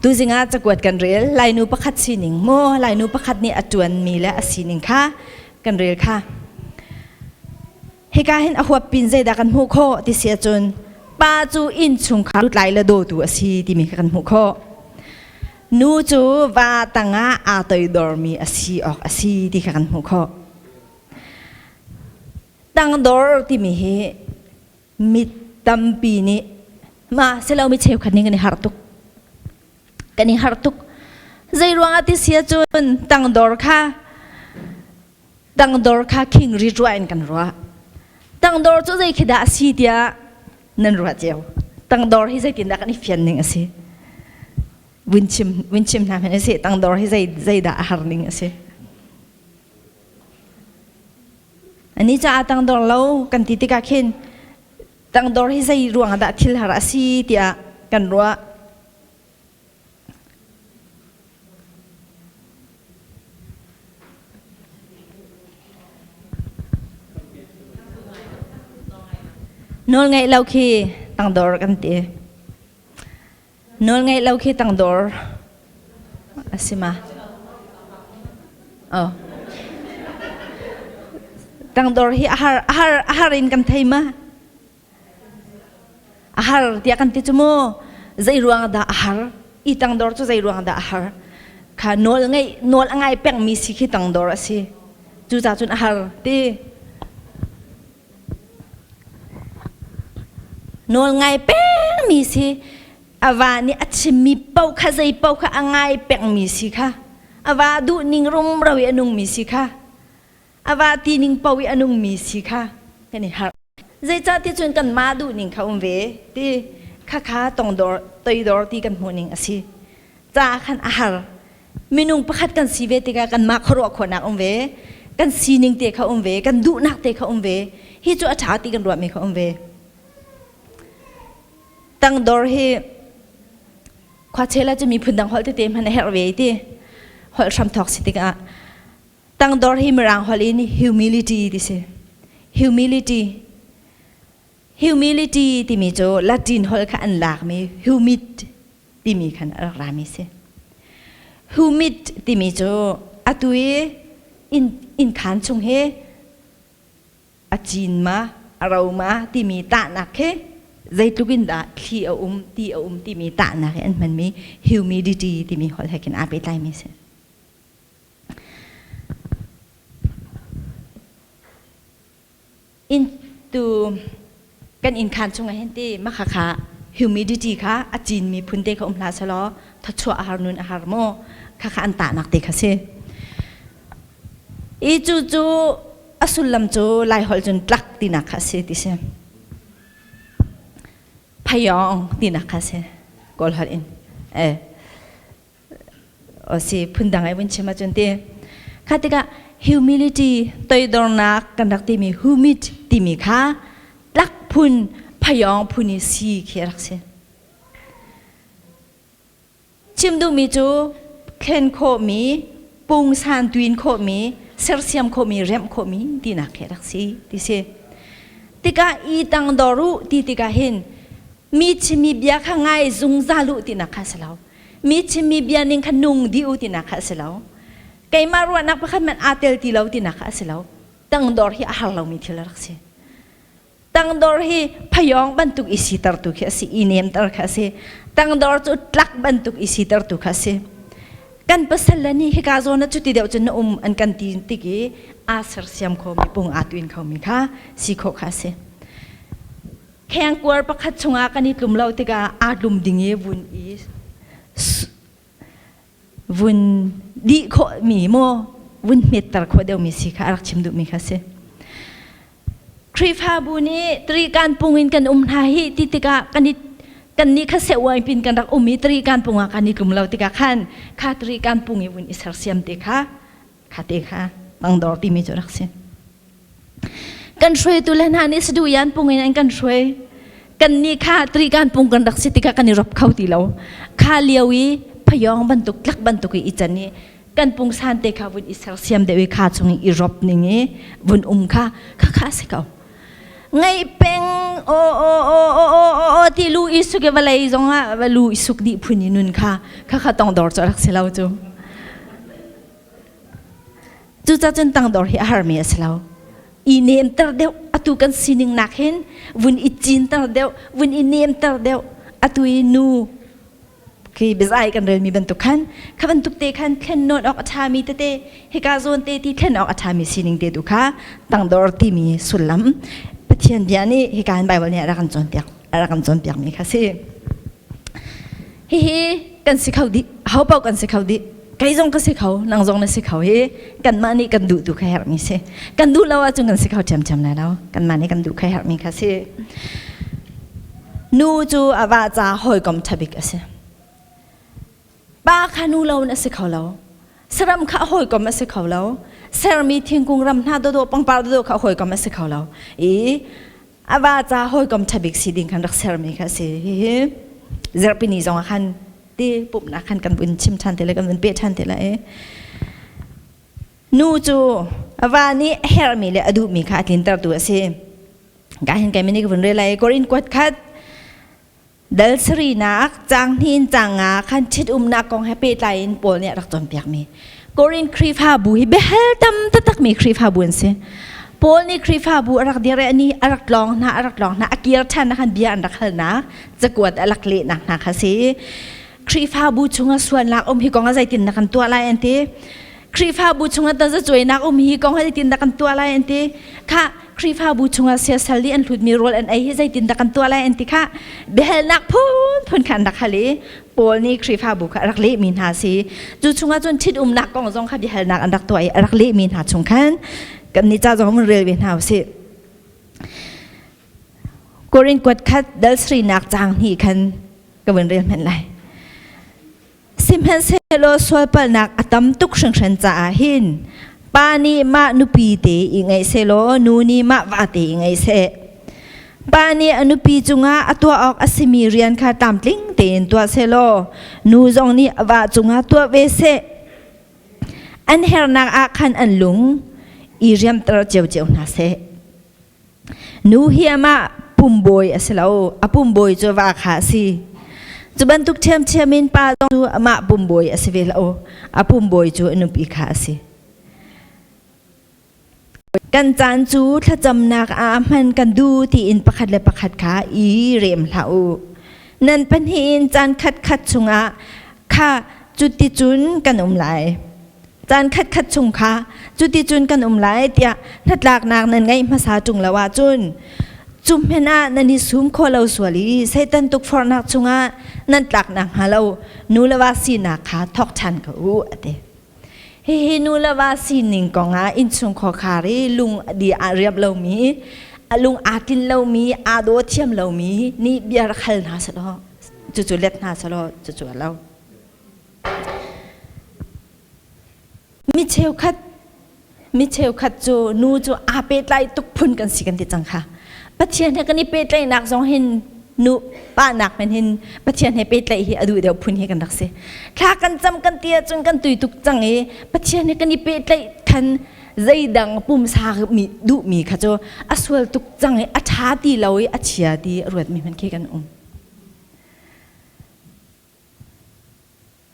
Speaker 12: Tuzing ah cakuat kan rel Lainu pakhat sining maw Lainu pakhat nih a ṭuanmi le a sining kha kan rel kha. Hika hin a huap pin zeidah kan hmuh khawh ti si ahcun pa cu innchungkhar lutlai le dawtu a si timi kha kan hmuh khawh. Nu cu va tangah aa toidormi a si awk a si ti kha kan hmuh khawh. Tangdor timi hi mi tampi nih ma silo mi cheukhat nih kan i harh tuk. Kan i harh tuk. Zei ruangah ti si ahcun tangdor kha tangdor kha khing ri ruah in kan ruah. Tangdor cu zei khi dah a si tiah nan ruah cio.
Speaker 5: Tangdor hi zeitindah kan i fian ning a si? Vun chim vun chim hna hmanh si tangdor hi zei zeidah a har ning a si? Ani caah tangdor lo kan ti tikah khin tangdor hi zei ruang dah thil har a si tiah kan ruah. Nawl ngaih lo khi tangdor kan ti. Nawl ngaih lo khi tangdor a si ma? Oh. Tangdor hi a har a har a har in kan thei ma? A har tiah kan ti cu mu. Zei ruang dah a har? I tangdor cu zei ruang dah a har? Kha nawl ngeih nawl a ngai pengmi si khi tangdor a si. Cucaah cun a har ti. Nawl ngai pengmi si. A va nih a chimmi paoh kha zei paoh kha a ngai pengmi si kha. A va duh ning rumro i a nungmi si kha. A va ti ning paoh i a nungmi si kha kan i harh. Zeicah ti cun kanmah duhning kha um ve ti khakha tongdor toidor ti kan hmuhning a si. Ca khan a har. Minung pakhat kan si ve tikah kanmah khuaruah khawhnak um ve, kan sining te kha um ve, kan duhnak te kha um ve. Hi cu a ṭha ti kan ruahmi kha um ve. Tangdor hi khuachel ah cu miphun dang holh tete hmanh a herh ve ti. Holh hram thawk si tikah Tangdor hi Mirang holh in humility ti si. Humility. Humility timi cu Latin holh kha an lakmi humid timi khan a rak rami si. Humid timi cu atu i inn, innkhaan chung hi a cin ma a ro ma timi tahnak khi zeitluk in dah thli a um ti a um timi tahnak hi an hmanmi humidity timi holh he khin aa pehtlaimi si. In tu kan inn khaan chungah hin ti makha kha humidity kha a cinmi phun te kha um hlah selaw thawchuah a har nun a har maw kha kha an tahnak te kha si. I cu cu a sullam cu Lai holh cun tlak tinak kha a si ti si. Phayong tinak kha si Kawl holh in. Eh. Si phundang ai vun chim ahcun ti kha tikah humility toidornak kan rak timi humid timi kha tlak phun phayong phun i si khi a rak si. Chim duhmi cu thlen khawhmi pungsan tuin khawhmi sersiam khawhmi remh khawhmi tinak khi a rak si ti si. Tikah i tangdor u ti tikah hin mi chimmi bia kha ngai zungzal u tinak kha a si lo. Mi chimmi bia ning kha nung dih u tinak kha a si lo. Keimah ruahnak pakhat hmanh aa tel ti lo tinak kha a si lo. Tangdor hi a har lomi thil a rak si. Tangdor hi phayong bantuk i sitertu khi a si, i nemter kha a si. Tangdor cu tlak bantuk i sitertu kha a si. Kan pasal le nih hika zawn ah cuti deuh cun na um an kan ti tik i aa sersiam khomi pung aa tuin khomi kha si khawh kha a si. Khengkuar pakhat chungah kan i tlum lo tikah aa tlum ding i vun i vun dih khawhmi maw vun hmetter khawh deuhmi si kha a rak chim duhmi kha si. Khrihfabu nih trikan pung in kan um hna hi ti tikah kan i kan nih kha seh pin kan rak um i trikan pung ah kan i tlum lo tikah khan kha trikan pung i vun i sersiam te kha kha te kha tangdor timi cu rak si. Kan hruaitu le hna nih saduyan pung in an kan hruai. Kan nih kha trikan pung kan rak si tikah kan i rop kho ti lo. Kha lio i phayong bantuk tlak bantuk i i can i kan pungsan te kha vun i sersiam deuh i kha chung i rop ning i vun um kha kha kha si ko. Ngai peng o o o o o o o ti lu i suk i vawlei zong ah va lu i suk dih phun i nun kha kha kha tongdor cu rak si lo cu. Cucacun tangdor hi a harmi a si lo. I nemter deuh atu kan sining nak hin vun i cinter deuh, vun i nemter deuh atu i nu khi biazai kan relmi bantuk khan kha bantuk te khan thlen nawn awk a ṭhami tete hika zawn te ti thlen awk a ṭhami sining te tu kha tangdor timi sullam Pathian bia nih hika hin Bible nih a rak kan cawnpiak a rak kan cawnpiakmi kha si. Hihi kan si kho dih ho paoh kan si kho dih kei zong ka si kho nang zong na si kho hi kanmah nih kan duh tu kha herhmi si kan duh lo ahcun kan si kho ṭhiamṭhiam lai lo kanmah nih kan duh kha herhmi kha si. Nu cu a va ca hawikom ṭhabik a si. Pa kha nu lo in a si kho lo. Saram kha a hawikom a si kho lo. Sermi thingkung ram hna dawdawh pangpar dawdawh kha a hawikom a si kho lo. I a va ca hawikom ṭhabik si ding khan rak sermi kha a si. Hihi zarhpini zong ah khan ti pumhnak khan kan vun chim ṭhan te le kan vun peh ṭhan te lai. Nu cu a va nih a herhmi le a duhmi kha a tlintertu a si. Ka hin kai mini ka vun rel lai. Korin kuat khat dal sarinak caang hnih in caang nga khan ṭhitumnak kong he pehtlai in Paul nih a rak cawnpiakmi. Korin Khrihfabu hi biahal tam taktakmi Khrihfabu an si. Paul nih Khrihfabu a rak dir i ani a rak tlawng hna, a rak tlawng hna, a kir ṭhan khan bia an rak halnak, cakuat a rak lehnak hna kha si. Khrihfabu chungah sualnak um hi kong ah zeitin na kan tuah lai an ti. Khrihfabu chungah tazacuainak um hi kong ah zeitin dah kan tuah lai an ti. Kha Khrihfabu chungah siasal nih an hlutmi rawl an ei hi zeitin dah kan tuah lai an ti kha biahalnak phunphun kha an rak hal i Paul nih Khrihfabu kha a rak lehmi hna si. Cu chungah cun ṭhitumnak kong zong kha biahalnak an rak tuah i a rak lehmi hna chung khan kan nih ca zong mun rel ve hna usih. Korin kuat khat dal srinak caang hnih khan ka vun rel hmanh lai. Sihmanhsehlaw sualpalhnak a tam tuk hringhran caah hin pa nih mah nupi te i ngeih sehlaw nu nih mah va te i ngeih seh. Pa nih a nupi cungah a tuah awk a simi rian kha tlamtling tein tuah sehlaw nu zong nih a va cungah tuah ve seh. An hernak ah khan an lung i riamter ciocio hna seh. Nu hi amah pumbawi a si lo, a pumbawi cu va kha a si. Cu bantuk ṭhiamṭhiam in pa zong cu amah pumbawi a si ve lo, a pumbawi cu a nupi kha a si. Kan caan cu thlacamnak ah hman kan duh tiin pakhat le pakhat kha i rem hlah u. Nan pahnih in caan khatkhat chungah kha cuticun kan um lai. Caan khatkhat chung kha cuticun kan um lai tiah hnatlaknak nan ngeih hmasa ṭung lo ahcun cu hmenh ah nan i sum khawh lo sual i Satan tukforhnak chungah nan tlak nakhnga lo nu le va sinak kha thawk ṭhan ko u a ti. Hihi nu le va sining kongah innchung khuakhar i lung di aa riap lomi, a lung aa tlin lomi, aa daw thiam lomi nih bia rak hal hna selaw cucu let hna selaw cucu a lo. Mi cheukhat mi cheukhat cu nu cu aa pehtlai tuk phun kan si kan ti cang kha. Pathian he kan i pehtlaihnak zong hin nu pa nak men hin Pathian he pehtlaih hi a duh deuh phun hi kan rak si. Thla kan cam kan ti ahcun kan tui tuk cang i Pathian he kan i pehtlaih khan zeidang pumsa mi duhmi kha cu a sual tuk cang i a ṭha ti lo i a chia ti a ruatmi hmanh khi kan um.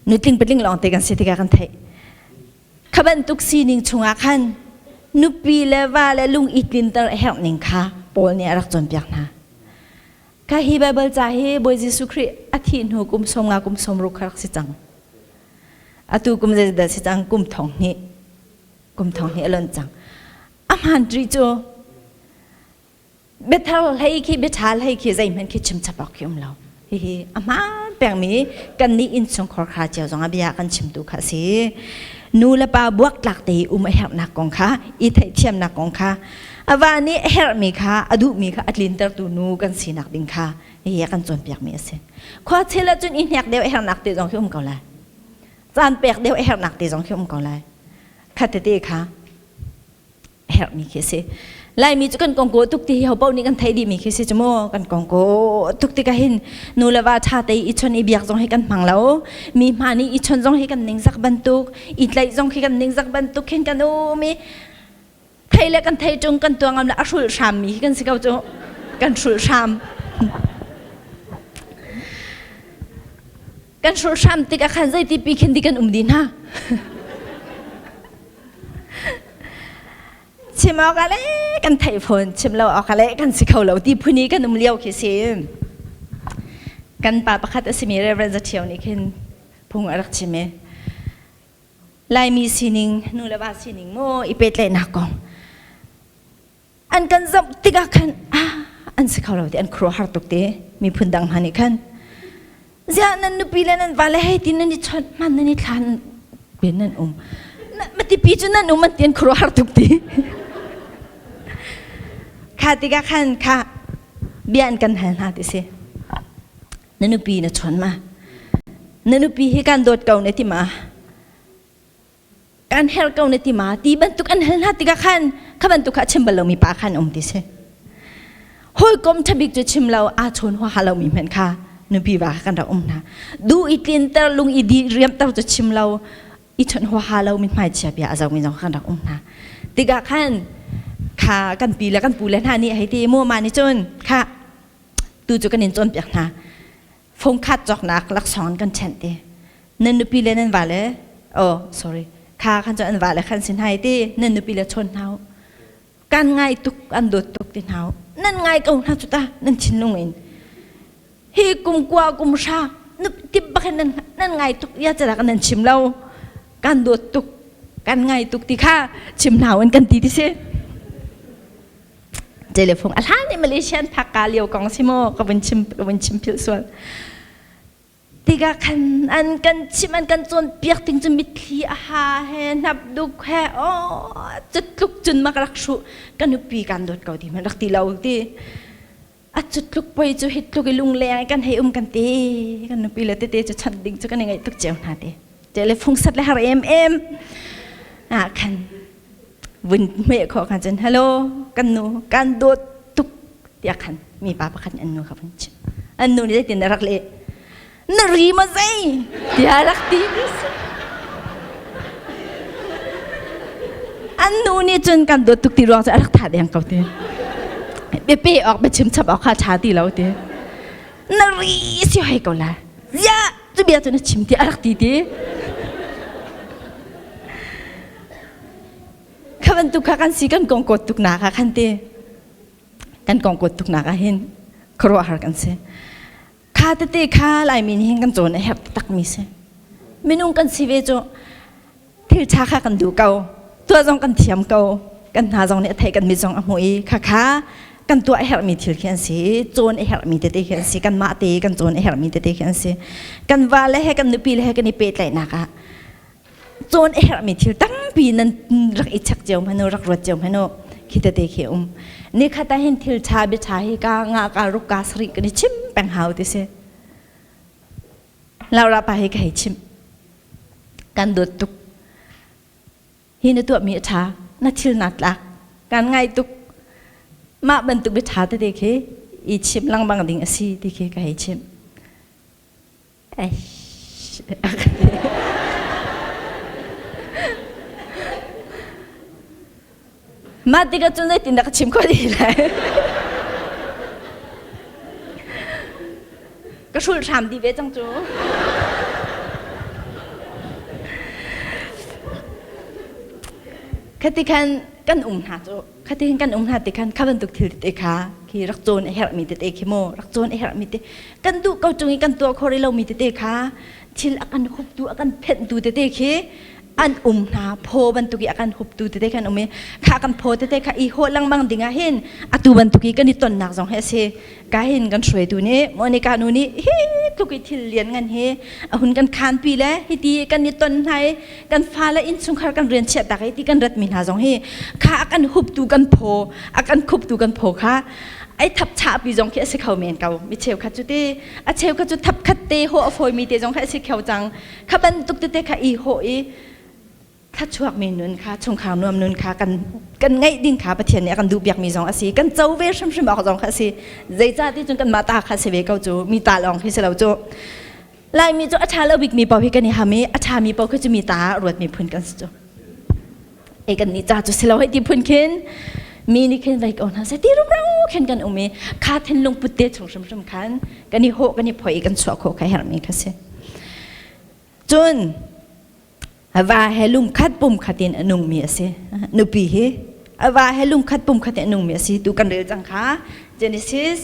Speaker 5: Nutling patling lawng te kan si tikah kan theih. Kha bantuk sining chungah khan nupi le va le lung i tlinter a herh ning kha Paul nih a rak cawnpiak hna. Kha hi Baibal ca hi Bawi Jesuh Khrih a thih hnu kum 50 kum 60 kha rak si cang. Atu kum zeidah si cang kum thong hnih kum thong hnih a lon cang. A hmaan tri cu biathar hlei khi biaṭha hlei khi zeihmanh khi chim chap awk khi um lo hihi a hmaan pengmi kan nih innchungkhar kha cio zong ah bia kan chimtu kha a si nu le pa buaktlak te i um a herhnak kong kha i theihthiamnak kong kha a va nih a herhmi kha a duhmi kha a tlintertu nu kan sinak ding kha hihi a kan cawnpiakmi a si khua chel ahcun i hnek deuh a herhnak te zong khi um ko lai caan pek deuh a herhnak te zong khi um ko lai kha tete kha herhmi khi a si. Laimi cu kan kongko tuk ti hi ho paoh nih kan theih dihmi khi si cu mu. Kan kongko tuk tikah hin nu le va ṭha te i chon i biak zong hi kan hmang lo. Mi hma nih i chon zong hi kan ningzak bantuk, i tlaih zong khi kan ningzak bantuk khin kan um i thei le kan thei ṭung kan tuang ngam le a hrulh hrammi hi kan si ko cu. Kan hrulh hram. Kan hrulh hram tikah khan zeiti pi khin di kan um di hna. Chim awk ah le kan theih fawn, chim lo awk ah le kan si kho lo ti phun i kan um lio khi si. Kan pa pakhat a simi Reverend Zathio nih khin phung a rak chim i Laimi sining, nu le va sining maw i pehtlaihnak kong an kan zoh tikah khan ah an si kho lo ti an khuaruahhar tuk ti miphun dang hna nih khan ziah nan nupi le nan vale hei ti nan i chawnh hman nan i thlan bin nan um matipi cu nan um an ti an khuaruahhar tuk ti kha tikah khan kha bia an kan hal hna ti si.
Speaker 12: Na nupi na chawn ma? Na nupi hi kan dawt ko na ti ma? Kan her ko na ti ma? Ti bantuk an hal hna tikah khan kha bantuk kha a chim bal lomi pa khan um ti si. Hawikom ṭhabik cu chim lo aa chawn huaha lomi hmanh kha nupi va kan rak um hna. Du i tlinter lung i di riamter cu chim lo i chawnh huaha lo mithmai chia bia a zomi zong kan rak um hna. Tikah khan kha kan pi le kan pu le hna nih hei ti mu ma nih cun kha tu cu kan in cawnpiak hna. Fungkhat cawknak laksawng kan ṭhenh ti. Nan nupi le nan va le oh sorry kha khan cu an va le khan sin hai ti nan nupi le chawn hna u. Kan ngai tuk an dawt tuk ti hna u. Nan ngai ko hna cu ta nan thinlung in. Hi kum kua kum hra tip bak hin nan nan ngai tuk ya cala nan chim lo. Kan dawt tuk kan ngai tuk ti kha chim hna in kan ti ti si. Telefung a hlan i Malaysian phak ka lio kong si maw ka vun chim ka vun chim philh sual. Tikah khan an kan chim an kan cawnpiak ting cu mitthli a ha he hnap duk he oh cutluk cun mak rak hruh ka nupi kan dawt ko ti man rak ti lo ti. A cutluk poi cu hi tluk i lungleng kan hei um kan ti kan nupi le tete cu chanh ding cu kan i ngaih tuk cio hna ti. Telefung sat le har em em ah khan vun hmeh khawh khan cun hello kan nu kan dawt tuk tiah khan mi pa pakhat nih an nu kha vun chim an nu nih zeitin a rak leh na ri ma zei tiah rak ti an nu nih cun kan dawt tuk ti ruang cu a rak tha deng ko ti biape awk biachim chap awk kha tha ti lo ti na ri si hoi ko la ziah cu bia cu na chim ti a rak ti ti Kha bantuk kha kan si kan kong kawt tuk nak ah khan ti kan kong kawt tuk nak ah hin khuaruahhar kan si. Kha tete kha Laimi nih hin kan cawn a herh taktak mi si. Minung kan si ve cu thil ṭha kha kan duh ko. Tuah zong kan thiam ko. Kan hna zong nih a theih kan mit zong a hmuh i kha kha kan tuah a herhmi thil khi an si. Cawn a herhmi tete khi an si. Kanmah te kan cawn a herhmi tete khi an si. Kan va le he kan nupi le he kan i pehtlaihnak ah cawn a herhmi thil tampi nan rak i check cio hmanh u rak ruat cio hmanh u khi tete khi um nikhat ah hin thil ṭha bia ṭha hi ka nga ka ruk ka sarih kan i chim peng hau ti si Laura pa hi ka hei chim kan dawt tuk hi na tuahmi a ṭha na thil naa tlak kan ngai tuk mah bantuk bia ṭha tete khi i chim lengmang ding a si ti khi ka hei chim Mah tikah cun zeitindah ka chim khawh ti lai? Ka hrulh hram dih ve cang cu. Khati khan kan um hna cu khati khan kan um hna ti khan kha bantuk thil tete kha khi rak cawn a herhmi tete khi mu rak cawn a herhmi te kan duh ko ṭung i kan tuah khawh rih lomi tete kha thil a kan huptu a kan phenhtu tete khi an um hna phaw bantuk i a kan huptu tete khan um i kha kan phaw tete kha i hawh lengmang ding ah hin atu bantuk i kan i tonnak zong hi a si ka hin kan hruaitu nih Monica nu nih hi tluk i thil lian ngan hi a hun kan khanpi le hiti kan i ton hna i kan fale innchungkhar kan rian chiah tak i ti kan ratmi hna zong hi kha a kan huptu kan phaw a kan khuptu kan phaw kha ai thap chahpi zong khi a si kho men ko mi cheukhat cu ti a cheukhat cu thap khat te ho a fawimi te zong kha a si kho cang kha bantuk tete kha i ho i thluachuakmi nun kha chungkhar nuam nun kha kan kan ngeih ding kha Pathian nih a kan duhpiakmi zong a si kan co ve hrimhrim awk zong kha a si zeicah ti cun kanmah ta kha si ve ko cu mi ta lawng khi si lo cu Laimi cu a ṭha lo bikmi paoh hi kan i ham i a ṭhami paoh khi cu mi ta ruatmi phun kan si cu e kan nih ca cu si lo hei ti phun khin mi nih khin vei ko hna seh ti rumro khin kan um i kha thinlung put te chung hrimhrim khan kan i hawh kan i phoi i kan chuah khawh kha herhmi kha si cun va he lungkhat pumkhat in a nungmi a si nupi hi a va he lungkhat pumkhat in a nungmi a si tu kan rel cang kha Genesis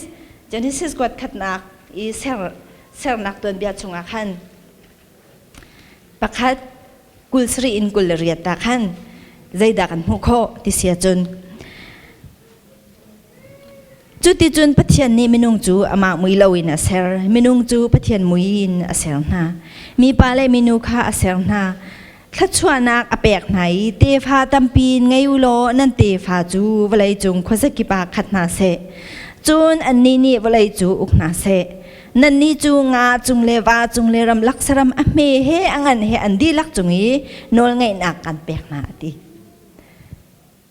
Speaker 12: Genesis kuat khatnak i ser sernak tuanbia chungah khan pakhat 27 in 28 ta khan zeidah kan hmuh khawh ti si ahcun Cuticun Pathian nih minung cu amah mui loin a ser. Minung cu Pathian mui in a ser hna. Mipa le minu kha a ser hna. Thluachuahnak a pek hna i tefa tampi in ngei u law nan tefa cu vawleicung khuazakip ah khat hna seh. Cun annih nih vawlei cu uk hna seh. Nannih cu nga cung le va cung le ramlak saram a hme he a ngan he an dihlak cung i nawlngeihnak kan pek hna a ti.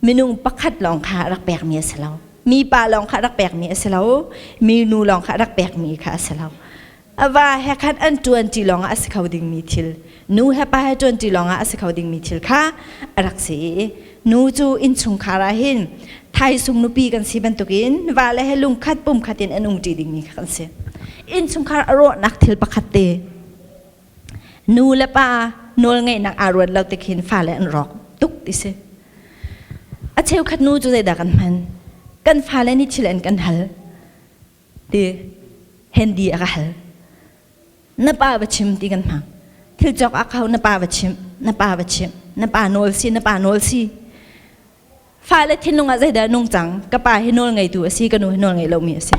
Speaker 12: Minung pakhat lawng kha rak pekmi a si lo. Mi pa lawng kha rak pekmi a si lo. Mi nu lawng kha rak pekmi kha a si lo. A va he khan an ṭuanṭi lawngah a si kho dingmi thil, nu he pa he ṭuanṭi lawngah a si kho dingmi thil kha a rak si i nu cu innchungkhar ah hin thaisung nupi kan si bantukin va le he lungkhat pumkhat in an umṭi dingmi kha kan si. Innchungkhar a rawhnak thil pakhat te nu le pa nawlngeihnak aa ruat lo tik hin fale an rawk tuk ti si. A cheukhat nu cu zeidah kan hman? Kan fale nih thil an kan hal. Ti handy a ka hal. Na pa va chim ti kan hmang. Thil cawk a kho na pa va chim, na pa va chim, na pa nawl si, na pa nawl si. Fale thinlung ah zeidah nung cang? Ka pa hi nawl ngeitu a si, ka nu hi nawl ngei lomi a si.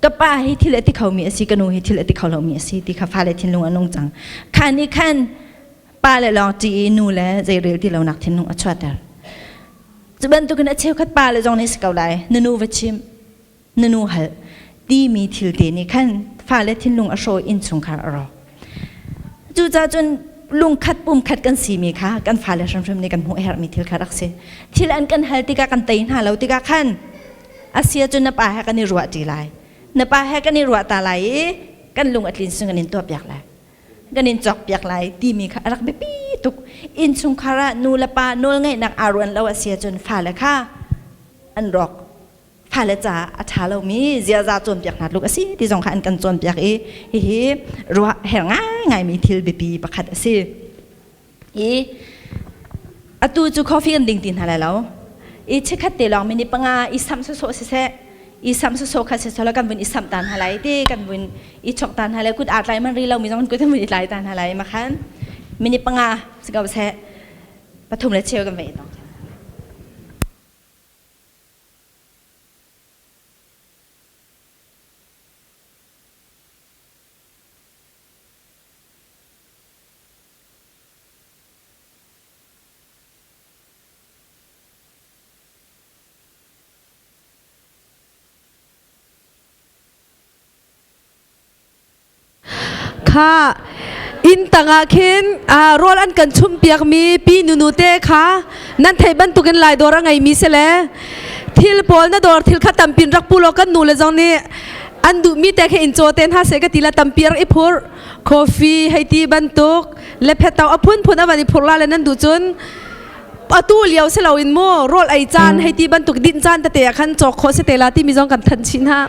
Speaker 12: Ka pa hi thil a ti khomi a si, ka nu hi thil a ti kho lomi a si ti kha fale thinlung a nung cang. Kha nih khan pa le lawng ṭih i nu le zeirel ti lonak thinlung a chuahter. Cu bantukin a cheukhat pa le zong nih si ko lai, na nu va chim, na nu hal timi thil te nih khan fale thinlung a hraw innchungkhar a rawk. Cucaah cun lungkhat pumkhat kan simi kha kan fale hrimhrim nih kan hmuh a herhmi thil kha rak si. Thil an kan hal tikah kan tei hna lo tikah khan a si ahcun na pa he kan i ruah ṭi lai. Na pa he kan i ruah ta lai i kan lung a tlin sung kan in tuahpiak lai. Kan in cawkpiak lai timi kha a rak biapi tuk. Innchungkhar ah nu le pa nawlngeihnak aa ruan lo a si ahcun fale kha an rawk. Fale caah a ṭha lomi ziaza cawnpiak hna tluk a si ti zong kha an kan cawnpiak i hihi ruah herh ngaingaimi thil biapi pakhat a si. I atu cu coffee kan ding ti hna lai lo. I chikkhat te lawng minute panga i samh sawsawh siseh, i samh sawsawh kha siseh kan vun i samh ta hna lai ti kan vun i chok ta hna lai kut aa tlai man ri lomi zong kut kan vun i tlai ta hna lai ma khan minute panga si ko seh pathum le cheu kan vei tong.
Speaker 10: Kha inn tangah khin rawl an kan chumhpiakmi pi nunu te kha nan theih bantukin lai dawr a ngeimi si le thil pawl na dawr thil kha tampin rak pu law kan nu le zong nih an duhmi te kha in caw te hna seh ka ti la tampi rak i phur coffee hei ti bantuk le phetau a phunphun a van i phur la le nan duh cun atu lio si loin mu rawl ei caan hei ti bantuk dinh caan tete ah khan cawk khawh si te la timi zong kan thanh chih hna.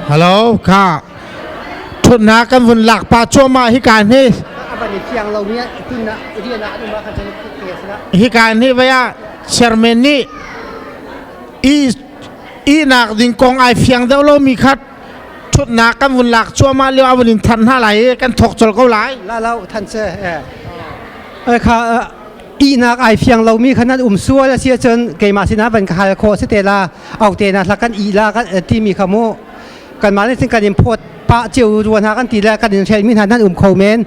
Speaker 1: Hello kha thutnak kan vun lak pa cuahmah hi ka hni. Hi ka hni vai ah chairman nih i ihnak ding kong ai fiang deuh lo mi khat thutnak kan vun lak cuahmah lio a vun in than hna lai i kan thok col ko lai.
Speaker 15: La lo than se eh kha ihnak ai fiang lomi kha nan um sual a si ahcun keimah sinah van ka hal khawh si te la au te na hla kan i la kan timi kha mu kanmah nih cun kan in phawt pah cio rua hna kan ti le kan in hrelmi hna nan um kho men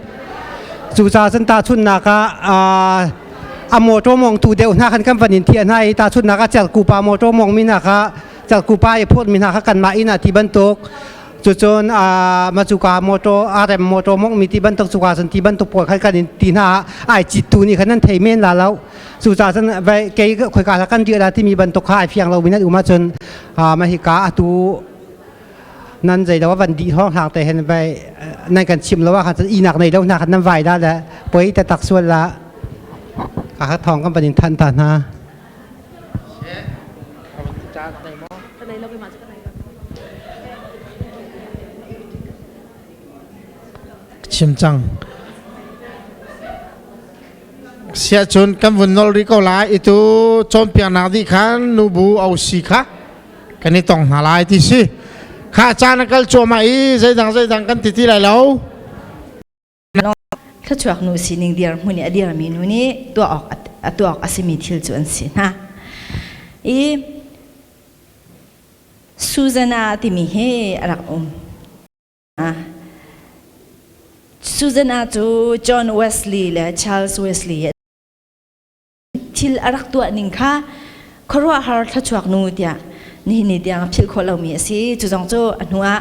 Speaker 15: cucaah cun tahchunhnak ah a motor mongtu deuh hna khan kan van in thiah hna i tahchunhnak ah cerku pa motor mongmi hna kha cerku pa i phawtmi hna kha kanmah inn ah ti bantuk cucun macuka motor arem motor mongmi ti bantuk cuka cun ti bantuk pawl khan kan in ti hna ai cittu nih khan nan thei men la lo cucaah cun vai kei khoika la kan dir la timi bantuk kha ai fiang lo mi nan um ahcun ma hika atu nan zei lo van di hong hlang te hen vai nan kan chim lo ah khan cun inak nei lo hna khan nan vai la le poi te tak sual la ka thong kan van in than ta hna.
Speaker 1: Chim cang. Siahcun kan vun nol rih ko lai. Itu cawnpiaknak dih khan nubu osi kha kan i tong hna lai ti si. Kha caan a kal cuahmah i zeidang zeidang kan ti ti lai lo.
Speaker 5: Thluachuak nu sining dirhmun i a dirmi nu nih tuah awk a tuah awk a simi thil cu an si hna. I Susanna timi hi a rak um. Susanna cu John Wesley le Charles Wesley thil a rak tuah ning kha khuaruahhar thluachuak nu tiah nihin ni tiang philh khawh lomi a si. Cu zong cu a hnu ah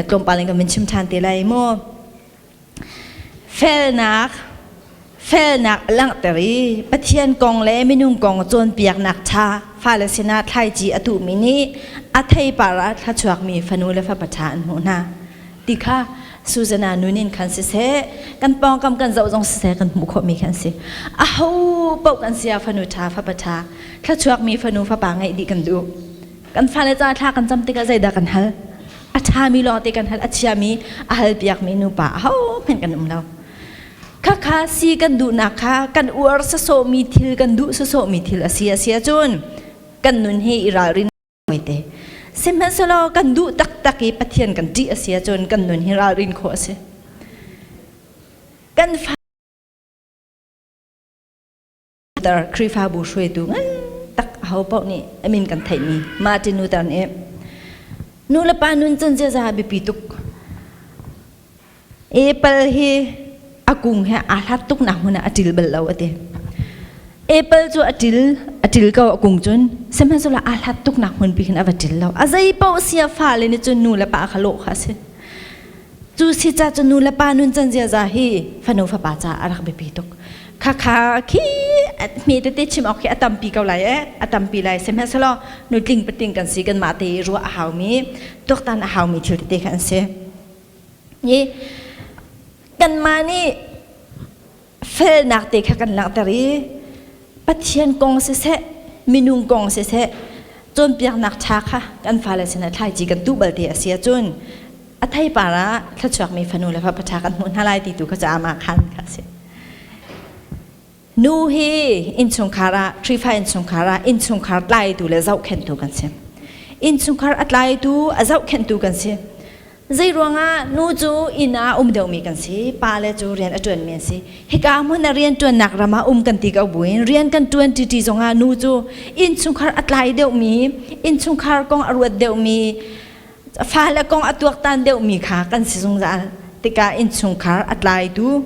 Speaker 5: tlawmpal in kan vun chim ṭhan te lai mu. Felnak felnak a langhter i Pathian kong le minung kong cawnpiaknak ṭha fale sinah thlaici a tuhmi nih a theipar ah thluachuakmi fanu le fapa ṭha an hmuh hna. Ti kha Susanna nun in khan siseh kan pawngkam kan zoh zong siseh kan hmuh khawhmi khan si. Aho paoh kan sia fanu ṭha fapa ṭha thluachuakmi fanu fapa ngeih dih kan duh. Kan fale ca thla kan cam tikah zeidah kan hal? A ṭhami lawngte kan hal, a chiami a halpiakmi nupa aho hmanh kan um lo. Khakha si kan duhnak kha kan uar sasawhmi thil kan duh sasawhmi thil a si a si ahcun kan nun hi i ralrin te. Sihmanhsehlaw kan duh taktak i Pathian kan ṭih a si ahcun kan nun hi ralrin khawh a si. Kan father Khrihfabu hruaitu ngan tak aho paoh nih a min kan theihmi Martin Luther nih nu le pa nun chan ziaza biapi tuk. Apple hi a kung he aa hlat tuk nak hmun ah a ṭil bal lo a ti. Apple cu a ṭil, a ṭil ko a kung cun sihmanhsehlaw aa hlat tuk nak hmun pi khin a va ṭil lo. A zei paoh sia fale nih cun nu le pa kha lawh kha a si. Cu si ca cu nu le pa nun can ziaza hi fanu fapa caah a rak biapi tuk. Khakha khi hme tete chim awk khi a tampi ko lai eh, a tampi lai. Sihmanhsehlaw nutling patling kan si kanmah te i ruah a haumi, tuaktan a haumi thil tete kha an si. I kanmah nih felnak te kha kan langhter i Pathian kong siseh, minung kong siseh, cawnpiaknak ṭha kha kan fale sinah thlaici kan tuh balte a si ahcun a theipar ah thluachuakmi fanu le fapa ṭha kan hmuh hna lai ti tu kha cu amah khan kha a si. Nu hi innchungkhar ah, Khrihfa innchungkhar ah innchungkhar tlaitu le zohkhenhtu kan si. Innchungkhar a tlaitu, a zohkhenhtu kan si. Zei ruangah nu cu inn ah um deuhmi kan si, pa le cu rian a ṭuanmi an si. Hika hmun ah rian ṭuannak ram ah um kan ti ko buin rian kan ṭuan ṭiṭi zongah nu cu innchungkhar a tlai deuhmi, innchungkhar kong a ruat deuhmi, fale kong a tuaktan deuhmi kha kan si zungzal. Tikah innchungkhar a tlaitu,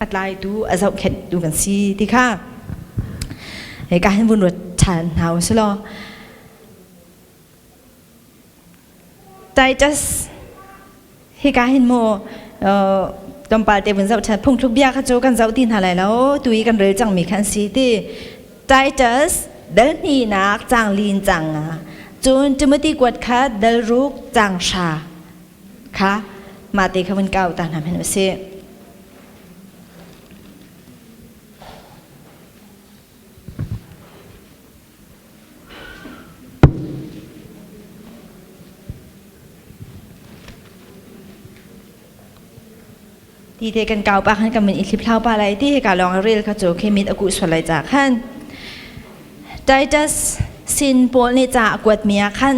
Speaker 5: a tlaitu, a zohkhenhtu kan si ti kha hika hin vun ruat ṭhan hna u sih law. Titus hika hin mu tlawmpal te vun zoh ṭhan phungthluk bia kha cu kan zoh ti hna lai lo tu i kan rel cangmi kha an si ti Titus dal hnihnak cang lin cang nga cun Timothy kuat kha dal ruk cang hra kha mah te kha vun kau ta hna hmanh usih.
Speaker 12: Ti te kan kau pa khan kan min i hlip pa lai ti ka lawng rel kha cu khi mit a kuh sual lai ca khan. Titus sin Paul nih ca a kuat mi ah khan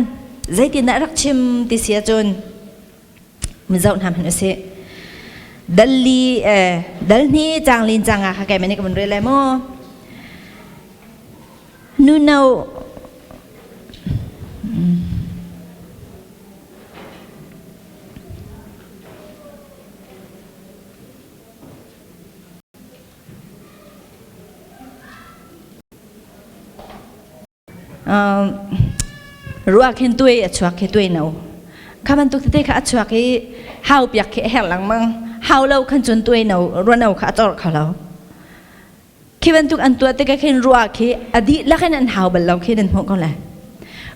Speaker 12: zeitindah rak chim ti si ahcun mizoh hna hmanh usih. Dal li dal hni cang lin cang ah kha kai mani ka mun rel lai mu. Nu no Ruak hin tuai a chuak khi tuai no. Kha bantuk tete kha a chuak i hau piak khi a herh lengmang. Hau lo khan cun tuai no ruano kha a cor kho lo. Khi bantuk an tuah tikah khin ruah khi a dihlak in an hau bal lo khi nan hmuh ko lai.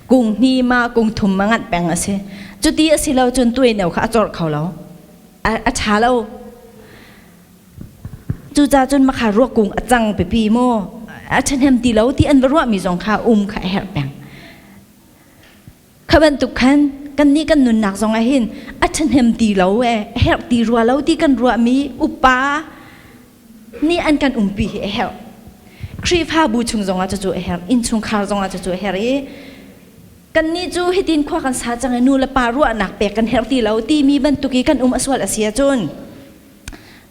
Speaker 12: Kung hni ma kung thum ma nganh peng a si. Cuti a si lo cun tuai no kha a cor kho lo. A ṭha lo. Cucaah cun makha ruakung a cang pipi mu a ṭhahnem ti lo ti an va ruahmi zong kha um kha a herh peng. Kha bantuk khan kannih kan nunnak zong ah hin a ṭhahnem ti lo e a herh ti rua lo ti kan ruahmi upa nih an kan umpi hi a herh. Khrihfabu chung zongah cucu a herh, innchungkhar zongah cucu a herh i kannih cu hitin khua kan sa cang i nu le pa ruahnak pek kan herh ti lo timi bantuk i kan um a sual a si ahcun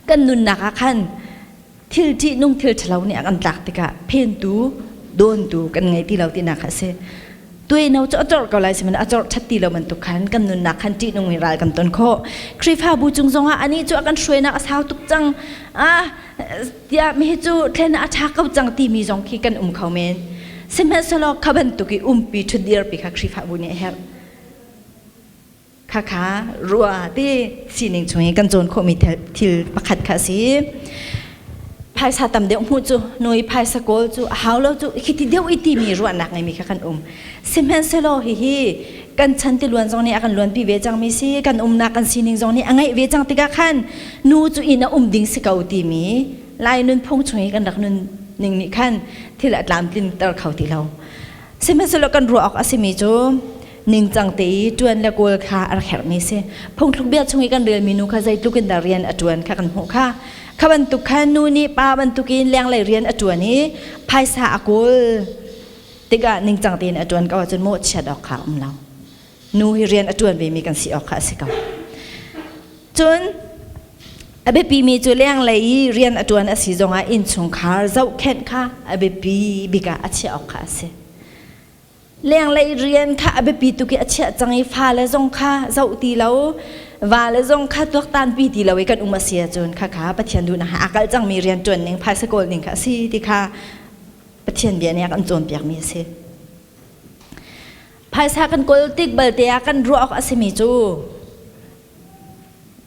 Speaker 12: kan nunnak ah khan thil ṭihnung thil ṭhalo nih a kan tlak tikah phentu dawntu kan ngei ti lo tinak kha a si. Tuaino cu a corh ko lai sihmanh a corh ṭhat ti lo bantuk khan kan nunnak khan ṭihnung in ral kan ton khawh. Khrihfabu cung zongah anih cu a kan hruainak a sau tuk cang. Ah tiah mi hi cu thlen a ṭha ko cang timi zong khi kan um kho men. Sihmanhsehlaw kha bantuk i umpi ṭhutdirpi kha Khrihfabu nih a herh. Khakha rua ti sining chung i kan cawn khawhmi thil pakhat kha a si. Phaisa tam deuh hmuh cu nui phaisa kawl cu a hau lo cu khiti deuh i timi ruahnak ngeimi kha kan um. Sihmanhsehlaw hihi kan chan tiluan zong nih a kan luanpi ve cangmi si, kan umnak kan sining zong nih a ngeih ve cang tikah khan nu cu inn a um ding si ko timi Lai nunphung chung i kan rak nun ning nih khan thil a tlamtlinter kho ti lo. Sihmanhsehlaw kan ruah awk a simi cu ningcang te i ṭuan le kawl kha a rak herhmi si. Phungthluk bia chung i kan relmi nu kha zeitluk in dah rian a ṭuan kha kan hmuh kha. Kha bantuk khan nu nih pa bantukin lenglei rian a ṭuan i phaisa a kawl tikah ningcang tein a ṭuan ko ahcun mawhchiat awk kha a um lo. Nu hi rian a ṭuan vemi kan si awk kha a si ko. Cun a biapimi cu lenglei i rian a ṭuan a si zongah innchungkhar zohkhenh kha a biapi bik ah a chiah awk kha a si. Lenglei rian kha a biapi tuk i a chiah cang i fale zong kha zoh ti lo, vale zong kha tuaktanpi ti lo i kan um a si ahcun khakha Pathian duhnak he aa kalh cangmi rian ṭuan ning, phaisa kawl ning kha a si ti kha Pathian bia nih a kan cawnpiakmi a si. Phaisa kan kawl tik balte ah kan ruah awk a simi cu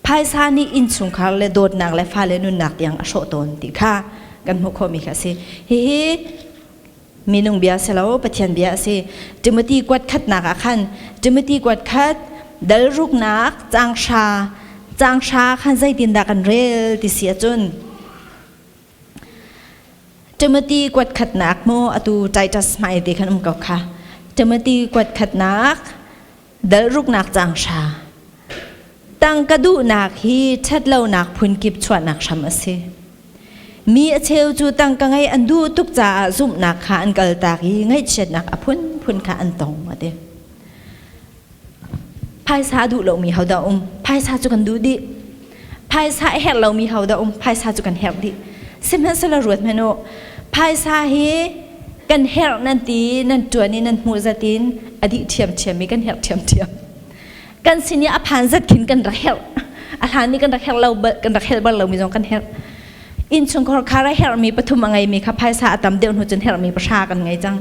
Speaker 12: phaisa nih innchungkhar le dawtnak le fale nunnak tiang a hrawh tawn ti kha kan hmuh khawhmi kha a si. Hihi minung bia si lo, Pathian bia a si. Timothy kuat khatnak ah khan Timothy kuat khat dal ruknak caang hra caang hra khan zeitindah kan rel ti si ahcun Timothy kuat khatnak mu atu Titus hmai te khan um ko kha. Timothy kuat khatnak dal ruknak caang hra. Tangka duhnak hi ṭhatlonak phunkip chuahnak hram a si. Mi a cheu cu tangka ngei an duh tuk caah zumhnak kha an kaltak i ngaihchiatnak a phunphun kha an tong a ti. Phaisa a duh lomi hodah um? Phaisa cu kan duh dih. Phaisa a herh lomi hodah um? Phaisa cu kan herh dih. Sihmanhsehlaw ruat hmanh u. Phaisa hi kan herh nan ti, nan ṭuan i nan hmuh zat in a dih ṭhiamṭhiam i kan herh ṭhiamṭhiam. Kan sin i a phan zat khin kan rak herh. A hlan i kan rak herh lo kan rak herh bal lomi zong kan herh. Innchungkhar khar a herhmi pathum a ngeimi kha phaisa a tam deuh hnu cun herhmi pahra kan ngei cang.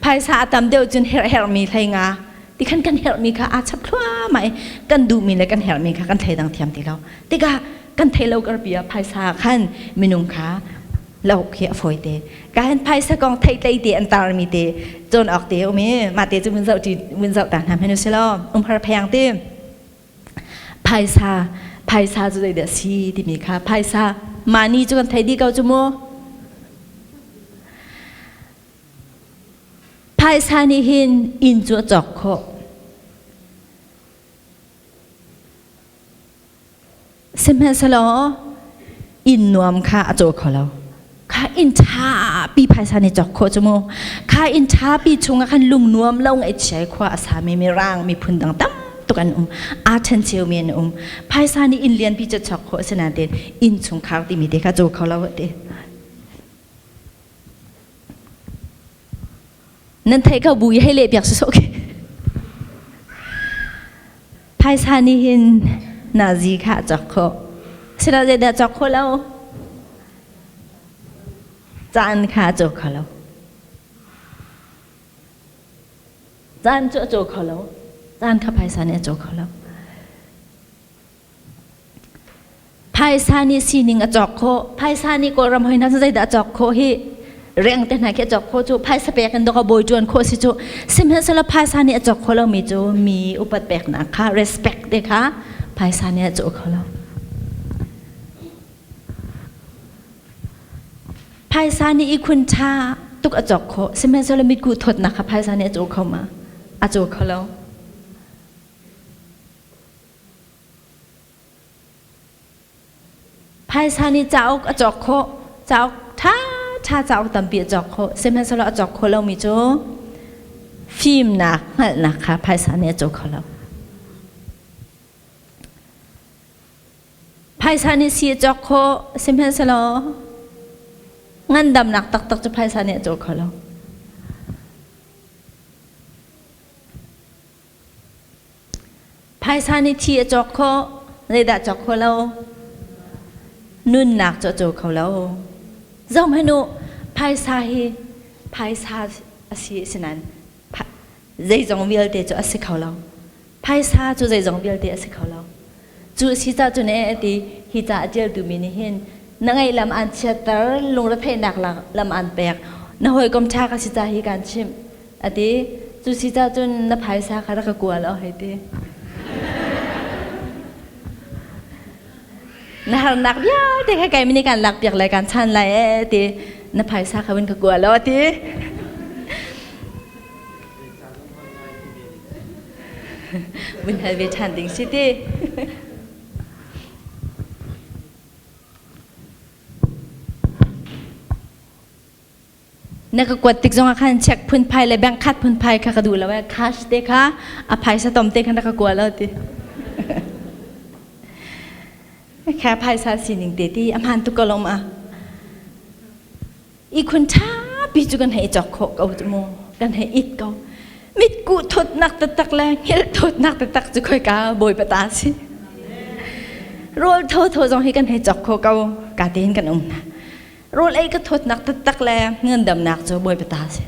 Speaker 12: Phaisa a tam deuh cun herh herhmi hlei nga ti khan kan herhmi kha aa chap thluahmah i kan duhmi le kan herhmi kha kan thleidang thiam ti lo. Tikah kan thei lo karpi ah phaisa khan minung kha lo khi a fawi te. Ka hin phaisa kong theitlei te an tarmi te cawn awk te um i mah te cu mun zoh mun zoh ta hna hmanh u si law umhar pheng te. Phaisa phaisa cu zeidah si timi kha phaisa mani cu kan thei dih ko cu mu. Phaisa nih hin inn cu a cawk khawh. Sihmanhsehlaw Inn nuam kha a caw kho lo. Kha inn ṭha pi phaisa nih cawk khawh cu mu. Kha inn ṭha pi chungah khan lung nuam lo ngaihchia i khua a sami mirang miphun dang tam tuk an um. Aa ṭhencheu mi an um. Phaisa nih inn lianpi cu chawk khawh a si nain inn chungkhar timi te kha caw kho lo ti. Nan theih ko bu i hei leh piak sawsawh khi. Phaisa nih hin nazi kha a cawk khawh. Sila zeidah cawk khawh lo? Caan kha a caw kho lo. Caan cu a caw kho lo. Caan kha phaisa nih a caw kho lo. Phaisa nih sining a cawk khawh. Phaisa nih Kawlram hoi hna zeidah a cawk khawh hi reng te hna khi a cawk khawh cu phaisa pek in dawk a bawi ṭuan khawh si cu sihmanhsehlaw phaisa nih a cawk khawh lomi cu mi upat peknak kha respect te kha phaisa nih a cawk kho lo. Phaisa nih ihkhun ṭha tuk a cawk khawh sihmanhsehlaw mitkuh thawtnak kha phaisa nih a caw kho ma? A caw kho lo. Phaisa nih cauk a cawk khawh. Cauk ṭhaṭha cauk tampi a cawk khawh. Sihmanhsehlaw a cawk khawh lomi cu fimnak, hngalhnak kha phaisa nih a caw kho lo. Phaisa nih si a cawk khawh. Sihmanhsehlaw ngandamnak taktak cu phaisa nih a caw kho lo. Phaisa nih thi a cawk khawh, zeidah cawk khawh lo? Nunnak cu a caw kho lo. Zohhmanh u, phaisa hi phaisa a si asinain zeizong vialte cu a si kho lo. Phaisa cu zeizong vialte a si kho lo. Cu a si caah cun ee ti hi ca a ṭialtu mi nih hin na ngaih lam aan chiatter, lungretheihnak lam aan pek, na hawikom ṭha ka si ca hi kaan chimh. A ti. Cu si caah cun na phaisa kha rak ka kua law hei ti. Na harnak vialte kha keimah nih kaan lakpiak lai kaan chan lai ee ti na phaisa kha vun ka kua law ti. Vun hal ve ṭhan ding si ti. Na ka kuat tik zongah khan check phunphai le bank card phunphai kha ka duh lo ee cash te kha a phaisa tom te kha na ka kua lo ti. Kha phaisa sining te ti a hmaan tuk ko lo ma. Ihkhun ṭhapi cu kan hei cawk khawh ko cu mu kan hei it ko. Mitkuh thawtnak taktak le hngilh thawtnak taktak cu khoika Bawipa ta a si. Rawl thawthaw zong hi kan hei cawk khawh ko ka tein kan um hna. Rawl ei ka thawtnak taktak le ngandamnak cu Bawipa ta a si.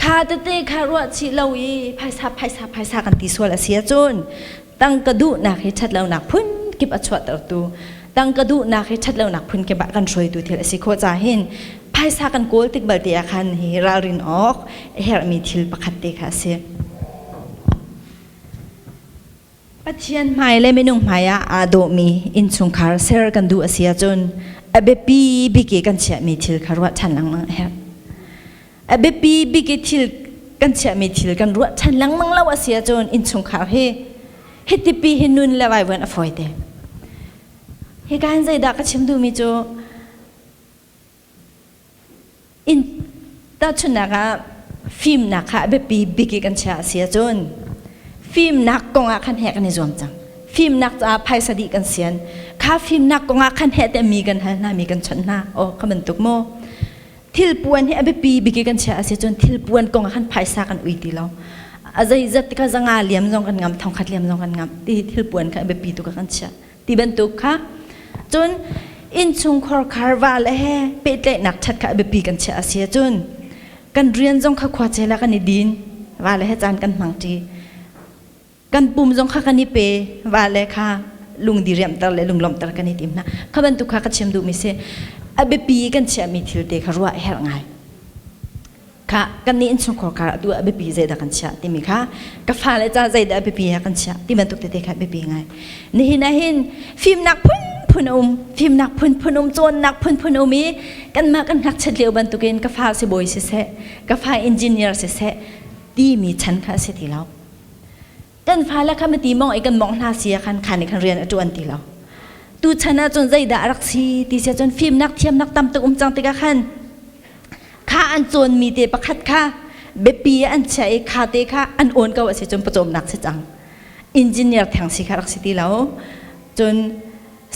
Speaker 12: Kha tete kha ruah chih lo i phaisa phaisa phaisa kan ti sual a si ahcun tangka duhnak hi ṭhatlonak phun kip a chuahtertu tangka duhnak hi ṭhatlonak phun kip ah kan hruaitu thil a si khawh caah hin phaisa kan kawl tik balte ah khan hi ralrin awk a herhmi thil pakhat te kha a si. Pathian hmai le minung hmai ah aa dawhmi innchungkhar ser kan duh a si ahcun a biapi bik i kan chiahmi thil kha ruah ṭhan lengmang a herh. A biapi bik i thil kan chiahmi thil kan ruah ṭhan lengmang lo a si ahcun innchungkhar hi hitipi hi nun le vaivuan a fawi te. Hika hin zeidah ka chim duhmi cu In tahchunhnak ah fimnak kha a biapi bik i kan chiah a si ahcun fimnak kong ah khan heh kan i zuam cang. Fimnak caah phaisa dih kan sian. Kha fimnak kong ah khan heh tiah mi kan hal hna, mi kan chawnh hna. Aw, kha bantuk maw? Thilpuan hi a biapi bik i kan chiah a si cun thilpuan kong ah khan phaisa kan ui ti lo. A zeizat kha zanga liam zong kan ngam, thongkhat liam zong kan ngam. Ti thilpuan kha a biapi tuk ah kan chiah. Ti bantuk kha cun innchungkhar khar va le he pehtlaihnak ṭhat kha a biapi kan chiah a si ahcun kan rian zong kha khua chel ah kan i din va le he caan kan hmang ṭi kan pum zong kha kan i pe va le kha lungdi riamhter le lunglawmhter kan i tim hna kha bantuk kha ka chim duhmi si a biapi kan chiahmi thil te kha ruah a herh ngai Kha kannih innchungkhar kar atu a biapi zeidah kan chiah timi kha ka fale ca zeidah a biapi ah kan chiah ti bantuk tete kha biapi ngai. Nihin ah hin fimnak phunphun a um, fimnak phunphun um, cawnnak phunphun um i kanmah kan ngakchiat lio bantukin ka fa sibawi siseh, ka fa engineer siseh timi chan kha a si ti lo. Kan fale kha mati mong i kan mong hna si ah khan khan i khan rian a ṭuan ti lo. Tuchan ahcun zeidah a rak si ti sia cun fimnak thiamnak tam tuk um cang tikah khan kha an cawnmi te pakhat kha biapi ah an chiah i kha te kha an awn ko a si cun pawcawmnak si cang. Engineer theng si kha rak si ti lo. Cun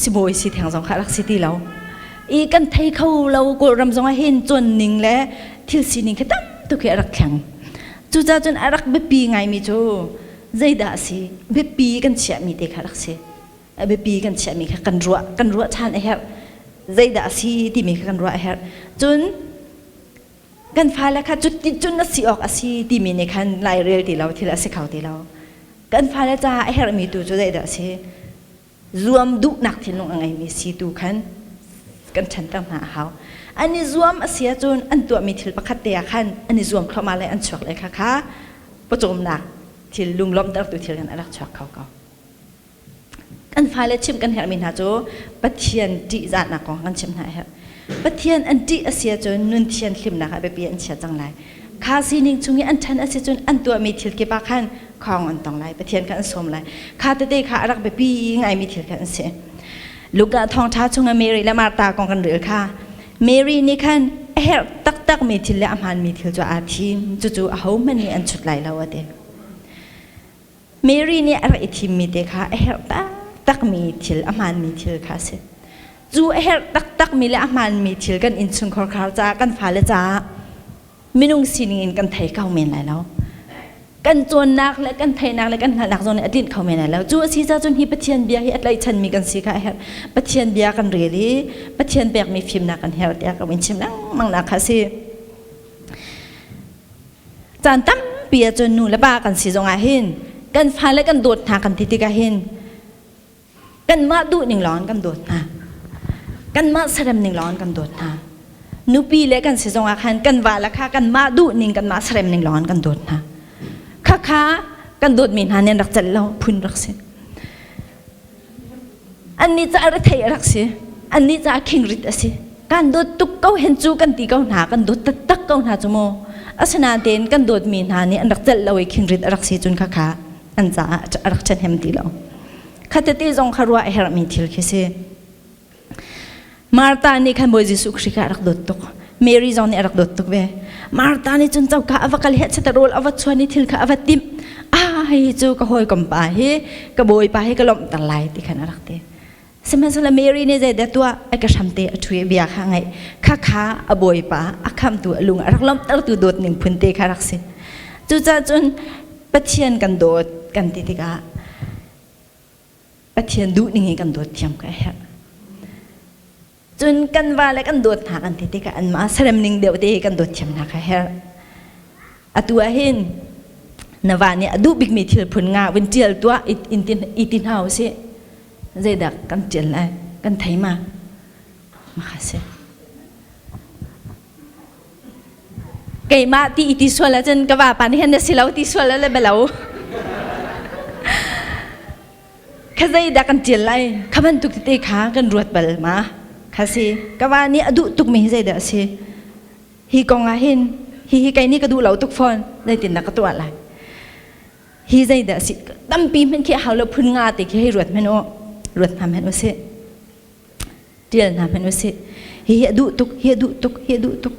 Speaker 12: sibawi si theng zong kha rak si ti lo. I kan thei kho lo Kawlram zong ah hin cawn ning le thil sining khi tam tuk hi a rak thleng. Cucaah cun a rak biapi ngaimi cu zeidah a si? Biapi kan chiahmi te kha rak si. A biapi kan chiahmi kha kan ruah kan ruah ṭhan a herh. Zeidah a si timi kha kan ruah a herh. Cun kan fale kha cuti cun a si awk a si timi nih khan lairel ti lo thil a si kho ti lo. Kan fale caah a herhmi tu cu zeidah a si? Zuam duhnak thinlung a ngeimi si tu khan kan ṭhanter hna a hau. An i zuam a si ahcun an tuahmi thil pakhat te ah khan an i zuam thluahmah le an chuak le kha kha pawcawmnak thil lunglawmhtertu thil kan a rak chuak kho ko. Kan fale chimh kan herhmi hna cu Pathian ṭihzahnak kong kan chimh hna a herh. Pathian an ṭih a si ahcun nun thian hlimnak ah biapi an chia cang lai. Kha sining chung i an ṭhan a si cun an tuahmi thil kip ah khan khawng an tong lai. Pathian kha an sawm lai. Kha tete kha a rak biapi ngaimi thil kha an si. Luka thawngṭha chungah Mary le Martha kong kan rel kha. Mary nih khan a herh taktakmi thil le a hmaanmi thil cu aa thim. Cucu ahohmanh nih an chut lai lo a ti. Mary nih a rak i thimmi te kha a herh taktakmi thil, a hmaanmi thil kha a si. Cu a herh taktakmi le a hmaanmi thil kan innchungkhar khar caah, kan fale caah minung sining in kan thei kho men lai lo. Kan cawnnak le kan theihnak le kan hngalhnak zong nih a tlinh kho men lai lo. Cu a si caah cun hi Pathian bia hi a tlaihchanmi kan si kha a herh. Pathian bia kan rel i Pathian pekmi fimnak kan herh tiah ka vun chim lengmang nak kha a si. Caan tampi ahcun nu le pa kan si zongah hin kan fale kan dawt hna kan ti tikah hin kanmah duh ning lawng in kan dawt hna. Kanmah sarem ning lawng in kan dawt hna. Nupi le kan si zongah khan kan va le kha kanmah duh ning kanmah sarem ning lawng in kan dawt hna. Khakha kan dawtmi hna nih an rak celh lo phun rak si. Annih caah rethei a rak si. Annih caah khingrit a si. Kan dawt tuk ko hen cu kan ti ko hna, kan dawt taktak ko hna cu mu. Asinain kan dawtmi hna nih an rak celh lo i khingrit a rak si cun khakha an caah a rak ṭhahnem ti lo. Khatete zong kha ruah a herhmi thil khi si. Martha nih khan Bawi Jesuh Khrih kha a rak dawt tuk. Mary zong nih a rak dawt tuk ve. Martha nih cun coka a va kal he chata rawl a va chuan i thil kha a va timh. Ah hi cu ka hawikom pa hi ka bawipa hi ka lawmhter lai ti khan a rak ti. Sihmanhsehlaw Mary nih zeidah tuah a ka hramte a ṭhu i bia kha ngaih. Khakha a bawipa a khamtu a lung a rak lawmhtertu dawt ning phun te kha rak si. Cucaah cun Pathian kan dawt kan ti tikah Pathian duhning in kan dawt thiam ka herh. Cun kan va le kan dawt hna kan ti tikah anmah serem ning deuh te kan dawt thiam hna ka herh. Atu ah hin na va nih a duh bikmi thil phun nga vun ṭial tuah i ti hna usih. Zeidah kan ṭial lai? Kan thei ma? Maka si. Keimah ti i ti sual ahcun ka vapa nih hin na si lo ti sual le belo. Kha zeidah kan ṭial lai? Kha bantuk tete kha kan ruat bal ma? Kha si. Ka va nih a duh tukmi hi zeidah a si? Hi kong ah hin hi hi kei nih ka duh lo tuk fawn. Zeitindah ka tuah lai? Hi zeidah a si? Tampi hmanh khi a hau lo phun nga te khi hei ruat hmanh u. Ruat hna hmanh u sih. Ṭial hna hmanh usih. Hihi a duh tuk, hi a duh tuk, hi a duh tuk.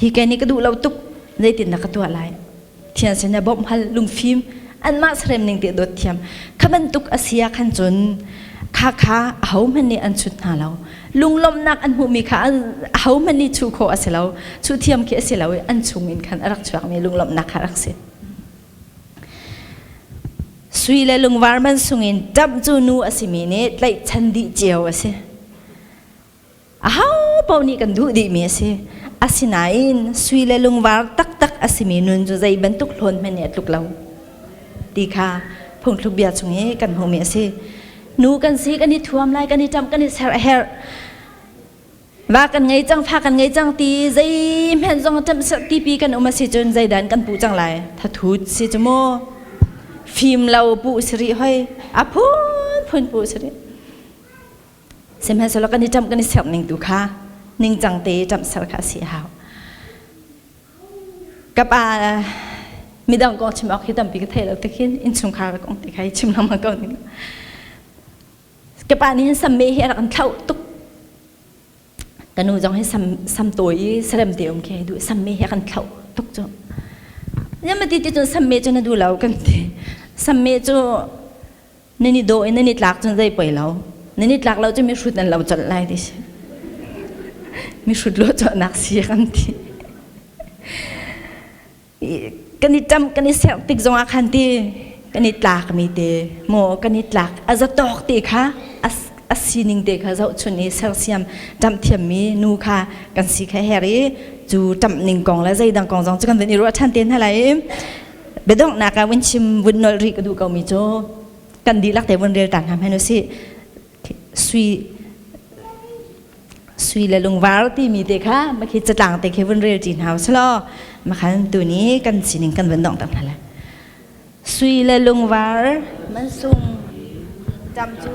Speaker 12: Hi ke nih ka duh lo tuk. Zeitindah ka tuah lai? Thian sin ah bawmh hal, lungfim, anmah sarem ning te dawt thiam. Kha bantuk a si ah khan cun kha kha ahohmanh nih an chut hna lo. Lunglawmhnak an hmuhmi kha ahohmanh nih chuh khawh a si lo. Chuh thiam khi a si lo i an chung in khan a rak chuakmi lunglawmhnak kha a rak si. Sui le lungvar man sungin ṭamh cu nu a simi nih tlaihchan dih cio a si. Aho paoh nih kan duh dihmi a si. Asinain sui le lungvar taktak a simi nun cu zei bantuk hlawn hmanh nih a tluk lo ti kha phungthluk bia chung i kan hmuhmi a si. Nu kan si, kan i thuam lai, kan i ṭamh, kan i ser a herh. Va kan ngei cang, fa kan ngei cang ti zeihmanh zong ṭamh ti pi kan um a si cun zeidan kan puh cang lai? Thathut si cu mu. Fim lo puh si rih hoi. A phunphun puh si rih. Sihmanhsehlaw kan i ṭamh kan i serh ning tu kha ningcang te ṭamh ser kha a si a hau. Ka pa midang kong chim awk hi tampi ka thei lo tikhin innchungkhar kong te kha hi chim lengmang ko ning.
Speaker 5: Ka pa nih hin samme hi a rak kan thlauh tuk. Ka nu zong hi sam sam tawi i sarem te um khi duh samme hi a kan thlauh tuk cu. Nya ma ti ti cun samme cu na duh lo kan ti. Samme cu nan i dawh i nan i tlak cun zei poi lo. Nan i tlak lo cu mi hrut nan lo colh lai ti si. Mi hrut lo cawhnak si kan ti. Kan i ṭamh kan i serh tik zongah khan ti kan i tlakmi te maw kan i tlak a zatawk te kha a sining te kha zohchun i sersiam ṭamh thiammi nu kha kan si kha her i cu ṭamh ning kong le zeidang kong zong cu kan vun i ruah ṭhan te hna lai i biadonghnak ah vun chim vun nolh rih ka duh komi cu kan dihlak te vun rel ta hna hmanh usih. Sui sui le lungvar timi te kha makhi catlang te khi vun rel ṭi hna usih makhan tuni kan sining kan vun dongh hna lai. Sui le lungvar mansung ṭam cu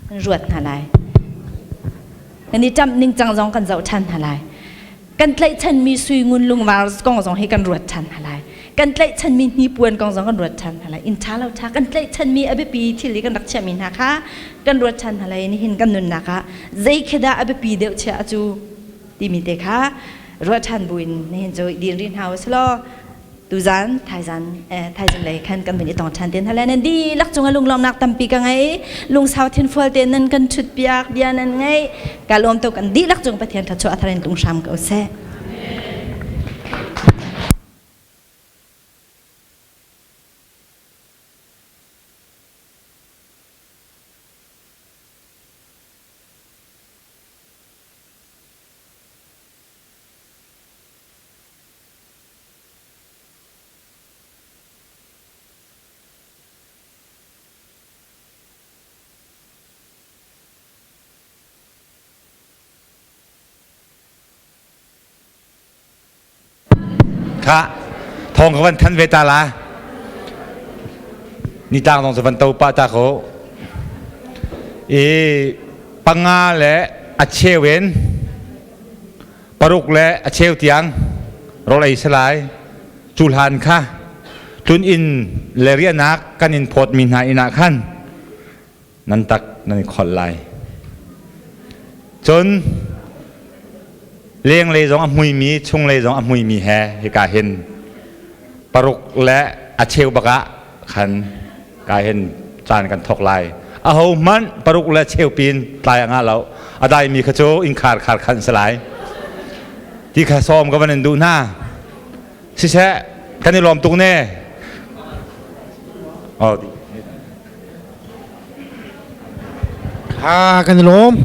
Speaker 5: Kan ruat hna lai. Kan i ṭamh ningcang zong kan zoh ṭhan hna lai. Kan tlaihchanmi sui ngun lungvar kong zong hi kan ruat ṭhan hna lai. Kan tlaihchanmi hnipuan kong zong kan ruat ṭhan hna lai. Inn ṭha lo ṭha kan tlaihchanmi a biapi thil i kan rak chiahmi hna kha kan ruat ṭhan hna lai. Nihin kan nunnak ah zei khi dah a biapi deuh chiah a cu timi te kha ruah ṭhan buin nihin cu din rih hna u sih tuzan thaizan thaizing lei khan kan vun i tong ṭhan te hna le nan dihlak cungah lunglawmnak tampi ka ngei. Lungsau thinfual te nan kan ṭhut piak bia nan ngei ka lawm tuk. Kan dihlak cung Pathian thluachuah a thar in tlung hram ko seh.
Speaker 2: Kha thawng ka van than ve ta la. Nitlang zong cu van to pah ta ko. I panga le a cheu in paruk le a cheu tiang rawl ei si lai. Cu hlan kha tlun inn le riahnak kan in phawtmi hna inn ah khan nan tak nan i kholh lai. Cun lenglei zong a hmuimi, chunglei zong a hmuimi he hika hin paruk le a cheu bak ah khan ka hin caan kan thawk lai. Aho hmanh paruk le cheu pin tlai a ngah lo. A daimi kha cu innkhar khar khan si lai. Ti kha sawm ka van in duh hna. Siseh, kan i lawm tuk ne. Oh.
Speaker 1: Ha kan i lawm.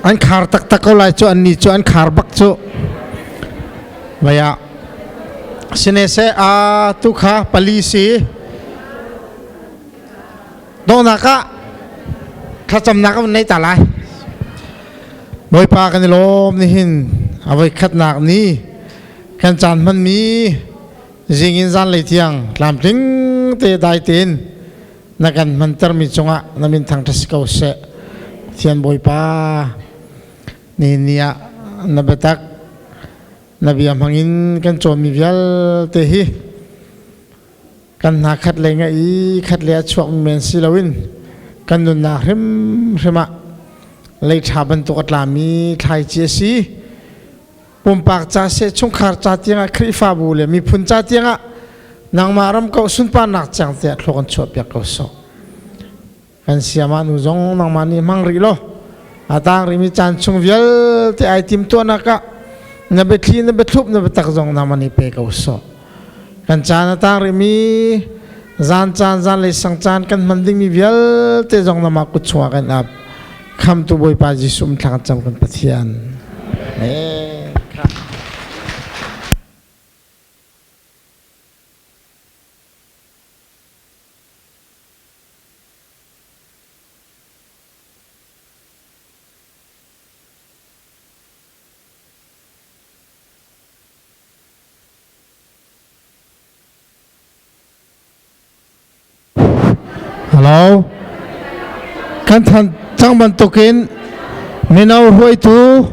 Speaker 1: An khar taktak ko lai cu an ni cu an khar bak cu. Vaya. Sine se a tu kha pali si. Donghnak ah thlacamnak kan nei ta lai. Bawipa kan i lawm nihin a voi khatnak ni kan caan hmanmi zing in zanlei tiang tlamtling te dai tein na kan hmantermi cungah na min thangṭhat si ko seh. Thian Bawipa, nihin ni ah na biatak na bia hmangin kan cawnmi vialte hi kan hna khat le ngaih i khat le a chuakmi men si loin kan nunnak hrimhrim ah lei ṭha bantuk a tlami thlaici a si. Pumpak ca seh, chungkhar ca tiangah, Khrihfabu le miphun ca tiangah nangmah ram ko sunparnak cang tiah thlua kan chuahpiak ko sawh. Kan siama nu zong nangmah nih hmang rih law a tang rihmi caan chung vialte ai tim tuahnak ah na biathli na biathlup na biatak zong nangmah nih pe ko sawh. Kan caan a tang rihmi zan caan zan le sang caan kan hman dingmi vialte zong nangmah kut chungah kan ap. Khamtu Bawipa Jesuh thla kan cam kan Pathian. Amen. Hello. Kan than cang bantukin mino hruaitu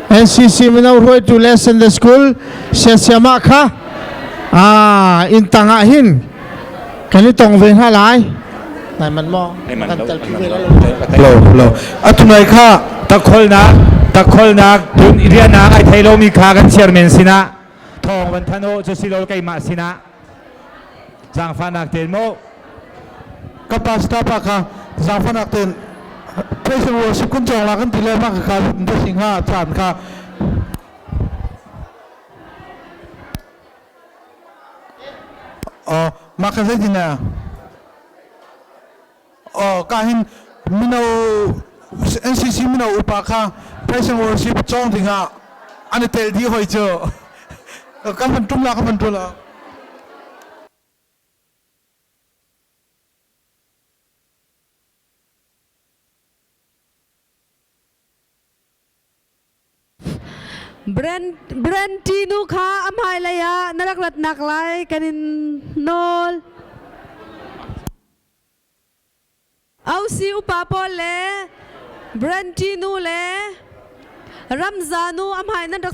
Speaker 1: NCC mino hruaitu le Sunday School siasiamah kha inn tang ah hin kan i tong ve hna lai. Nai man maw? Kan telpi ve lai
Speaker 16: lo. Lo. Atunai kha
Speaker 2: takholnak takholnak tun rianak ai thei lomi kha kan chairman sinah thawng van than u cu si lo keimah sinah zaangfahnak ten mu
Speaker 16: ka pastor pa kha zaangfahnak ten praise and worship kun chong la kan ti le ma ka ka ta sing ha chan kha oh ma ka zei tin oh ka hin mino NCC mino upa kha praise and worship chong ding ah an i tel di hoi cu kan van tum la kan van tum la.
Speaker 10: Brand Brandy nu kha a hmailei ah na rak ratnak lai kan in nawl. Ausi upa pawl le Brandy nu le Ramza nu a hmai nan rak.